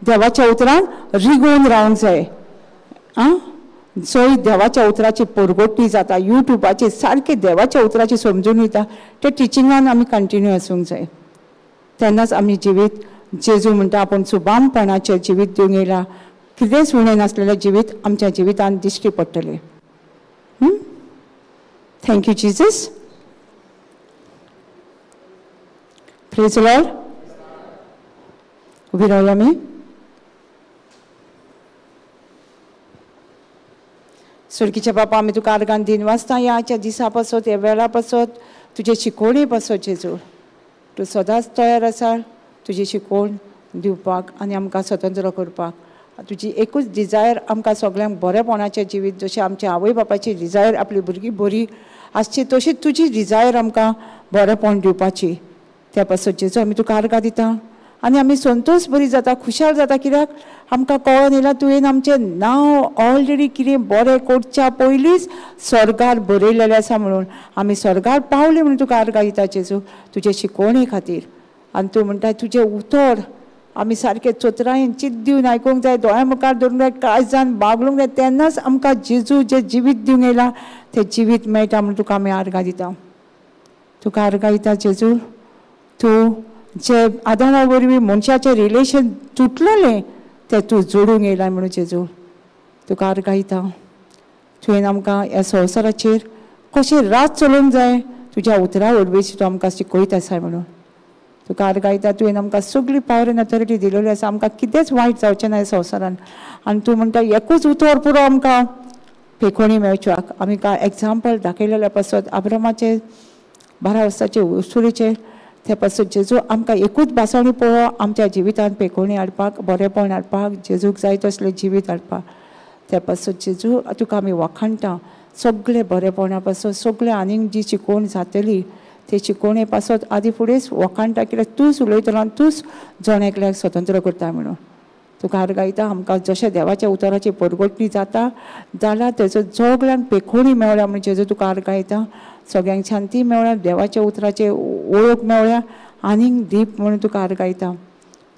A: देवाच्या उतरान रिगोवन रावंक जाय. आं जंय देवाच्या उतराची परगटणी जाता, यूट्यूबाचेर सारकें देवाच्या उतराची समजून वयता, ते टिचिंगान आमी कंटिन्यू आसूंक जाय. तेन्नाच आमी जिवीत, जेजू म्हणटा आपूण सुबामपणाचें जिवीत दिवंक येयला, कितेंच उणें नासलेलें जिवीत आमच्या जिवितान दिश्टी पडटलें. Thank you Jesus. Praise Lord. उबी रावया आमी. सुरकीच्या बापा, आमी तुका आर्गान दिन वाचता ह्या दिसा पासत, ह्या वेळा पासत, तुजे शिकोवणे पासत. जेजू तूं सदांच तयार आसा तुजी शिकवण दिवपाक आनी आमकां स्वतंत्र करपाक. तुजी एकूच डिजायर आमकां सगळ्यांक बरेपणाचें जिवीत, जशें आमच्या आवय बापायची डिजायर आपली भुरगीं बरी आसची, तशी तुजी डिजायर आमकां बरेपण दिवपाची. त्या पासत जेजू आमी तुका आर्गां दिता आनी आमी संतोश बरी जाता, खुशाल जाता, कित्याक आमकां कळोन येयला तुवें आमचें नांव ऑलरेडी कितें बरें करच्या पयलींच स्वर्गार बरयलेलें आसा म्हणून आमी स्वर्गार पावले म्हणून तुका आर्गां दिता जेजू तुजे शिकवणे खातीर. आनी तूं म्हणटा तुजें उतर आमी सारकें चतुरायेन चिंत दिवन आयकूंक जाय, दोळ्या मुखार दवरूंक जाय, काळजान बागलूंक जाय, तेन्नाच आमकां जेजू जें जिवीत दिवंक येयला तें जिवीत मेळटा म्हणून तुका आमी आर्गां दिता. तुका आर्गां दिता जेजू, तूं जे आदामा वरवीं मनशाचें रिलेशन तुटलेलें तें तूं जोडूंक येयला म्हणून जेजू तुका आर्गां दिता. तुवें आमकां ह्या संवसाराचेर कशें रात चलोवंक जाय तुज्या उतरा वरवीं तूं आमकां शिकयत आसा म्हणून तुका आर्गां दिता. तुवें आमकां सगळी पावर एंड ऑथॉरिटी दिलेली आसा, आमकां कितेंच वायट जावचें ना ह्या संवसारान. आनी तूं म्हणटा एकूच उतर पुरो आमकां पेखोणी मेळच्याक. आमी कांय एग्जाम्पल दाखयलेल्या पासत आब्रामाचे 12 वर्साचे वसुलीचे, त्या पासत जेजू आमकां एकूच भासाणी पळो आमच्या जिवितान पेखोणी हाडपाक, बरेपण हाडपाक, जेजूक जाय तसलें जिवीत हाडपाक. त्या पासत जेजू तुका आमी वाखाणटा. सगळे बरेपणा पासत, सगळें आनीक जी शिकवण जातली ते शिकवणे पासत आदी फुडेंच वखाणटा, कित्याक तूंच उलयतलो आनी तूंच जण एकल्याक स्वतंत्र करता म्हणून तुका आर्गां दिता. आमकां जशें देवाच्या उतराची परगटणी जाता जाल्यार तेजो सगळ्यांक पेखोणी मेवल्या म्हणून जेजू तुका आर्गां दिता. सगळ्यांक शांती मेवल्या, देवाच्या उतराचे वळख मेवल्या, आनीक दीप म्हणून तुका आर्गां दिता.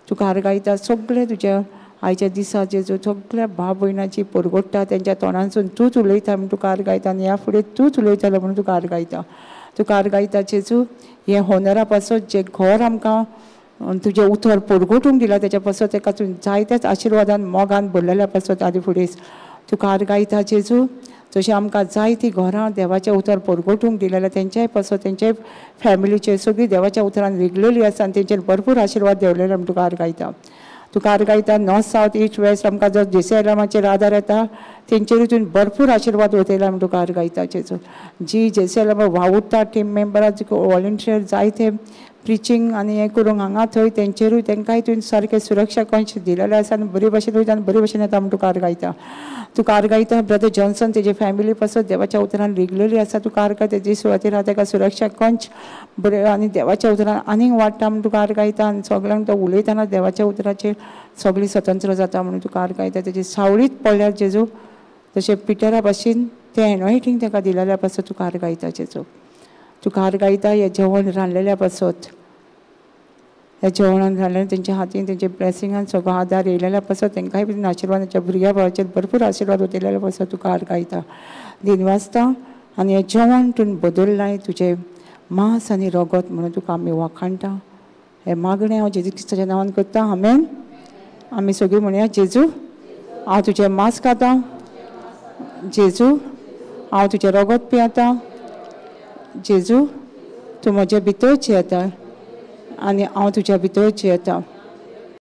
A: तुका आर्गां दिता. सगळें तुज्या आयच्या दिसा जेजू सगळ्या भाव भयणाची परगट्टा तेंच्या तोंडांसून तूंच उलयता म्हणून तुका आर्गां दिता आनी ह्या फुडें तूंच उलयतलो म्हणून तुका आर्गां दिता. तुका आर्गां दिता जेजू हें होनरा पासत जें घर आमकां तुजें उतर परगटूंक दिलां तेच्या पासत तेका तूं जायत्याच आशिर्वादान मोगान भरलेल्या पासत आदी फुडेंच तुका आर्गां दिता जेजू. जशें आमकां जायतीं घरां देवाचें उतर परगटूंक दिलेलें तेंच्याय पासत तेंच्याय फॅमिलीचेर सगळीं देवाच्या उतरान रिगलेली आसा आनी तेंचेर भरपूर आशिर्वाद देवलेले म्हूण तुका आर्गां दिता. तुका आर्गां दिता. नॉर्थ सावथ इस्ट वेस्ट आमकां जो जेसेलामाचेर आदार येता तेंचेरूय तुवें भरपूर आशिर्वाद वतयला म्हण तुका आर्गां जेजू. जी जेसेला वावुरता टीम मेंबरां वॉलंटियर जायते प्रिचींग आनी हें करूंक हांगा थंय तेंचेरूय तेंकांय तुवें सारकें सुरक्षा कंच दिलेलें आसा आनी बरे भाशेन वयता आनी बरे भाशेन येता म्हण तुका आर्गां. तुका आर्गां ब्रदर जॉन्सन तेजे फॅमिली पासत देवाच्या उतरान रिगलेली आसा. तुका आर्गां तेजी सुवातेर आहा तेका सुरक्षा कंच बरें आनी देवाच्या उतरान आनीक वाडटा म्हण तुका आर्गां. आनी सगल्यांक तो उलयतना देवाच्या उतराचेर सगळीं स्वतंत्र जाता म्हणून तुका आर्गां. तेजी सावळीत पडल्यार जेजू तशें पिटरा भाशेन तें एनॉयटींग तेका दिलेल्या पासत तुका आर्गां जेजू. तुका आर्गां हें जेवण रांदलेल्या पासत, ह्या जेवणान रांदलें तेंच्या हातीन तेंच्या ब्लेसिंगान सगळो आदार येयलेल्या पासत तेंकांय बी आशिर्वाद तेंच्या भुरग्या बाळाचेर भरपूर आशिर्वाद वतयलेल्या पासत तुका आर्गां. दिन वाजता आनी हें जेवण तुवें बदल्लाय तुजें मांस आनी रगत म्हणून तुका आमी वाखाणटा. हें मागणें हांव जेजू क्रिस्ताच्या नांवान करता, आमेन. आमी सगळीं म्हणया, जेजू हांव तुजें मांस खाता, जेजू हांव तुजें रगत पियेता, जेजू तूं म्हजे भितर जियेता आनी हांव तुज्या भितर जियेता.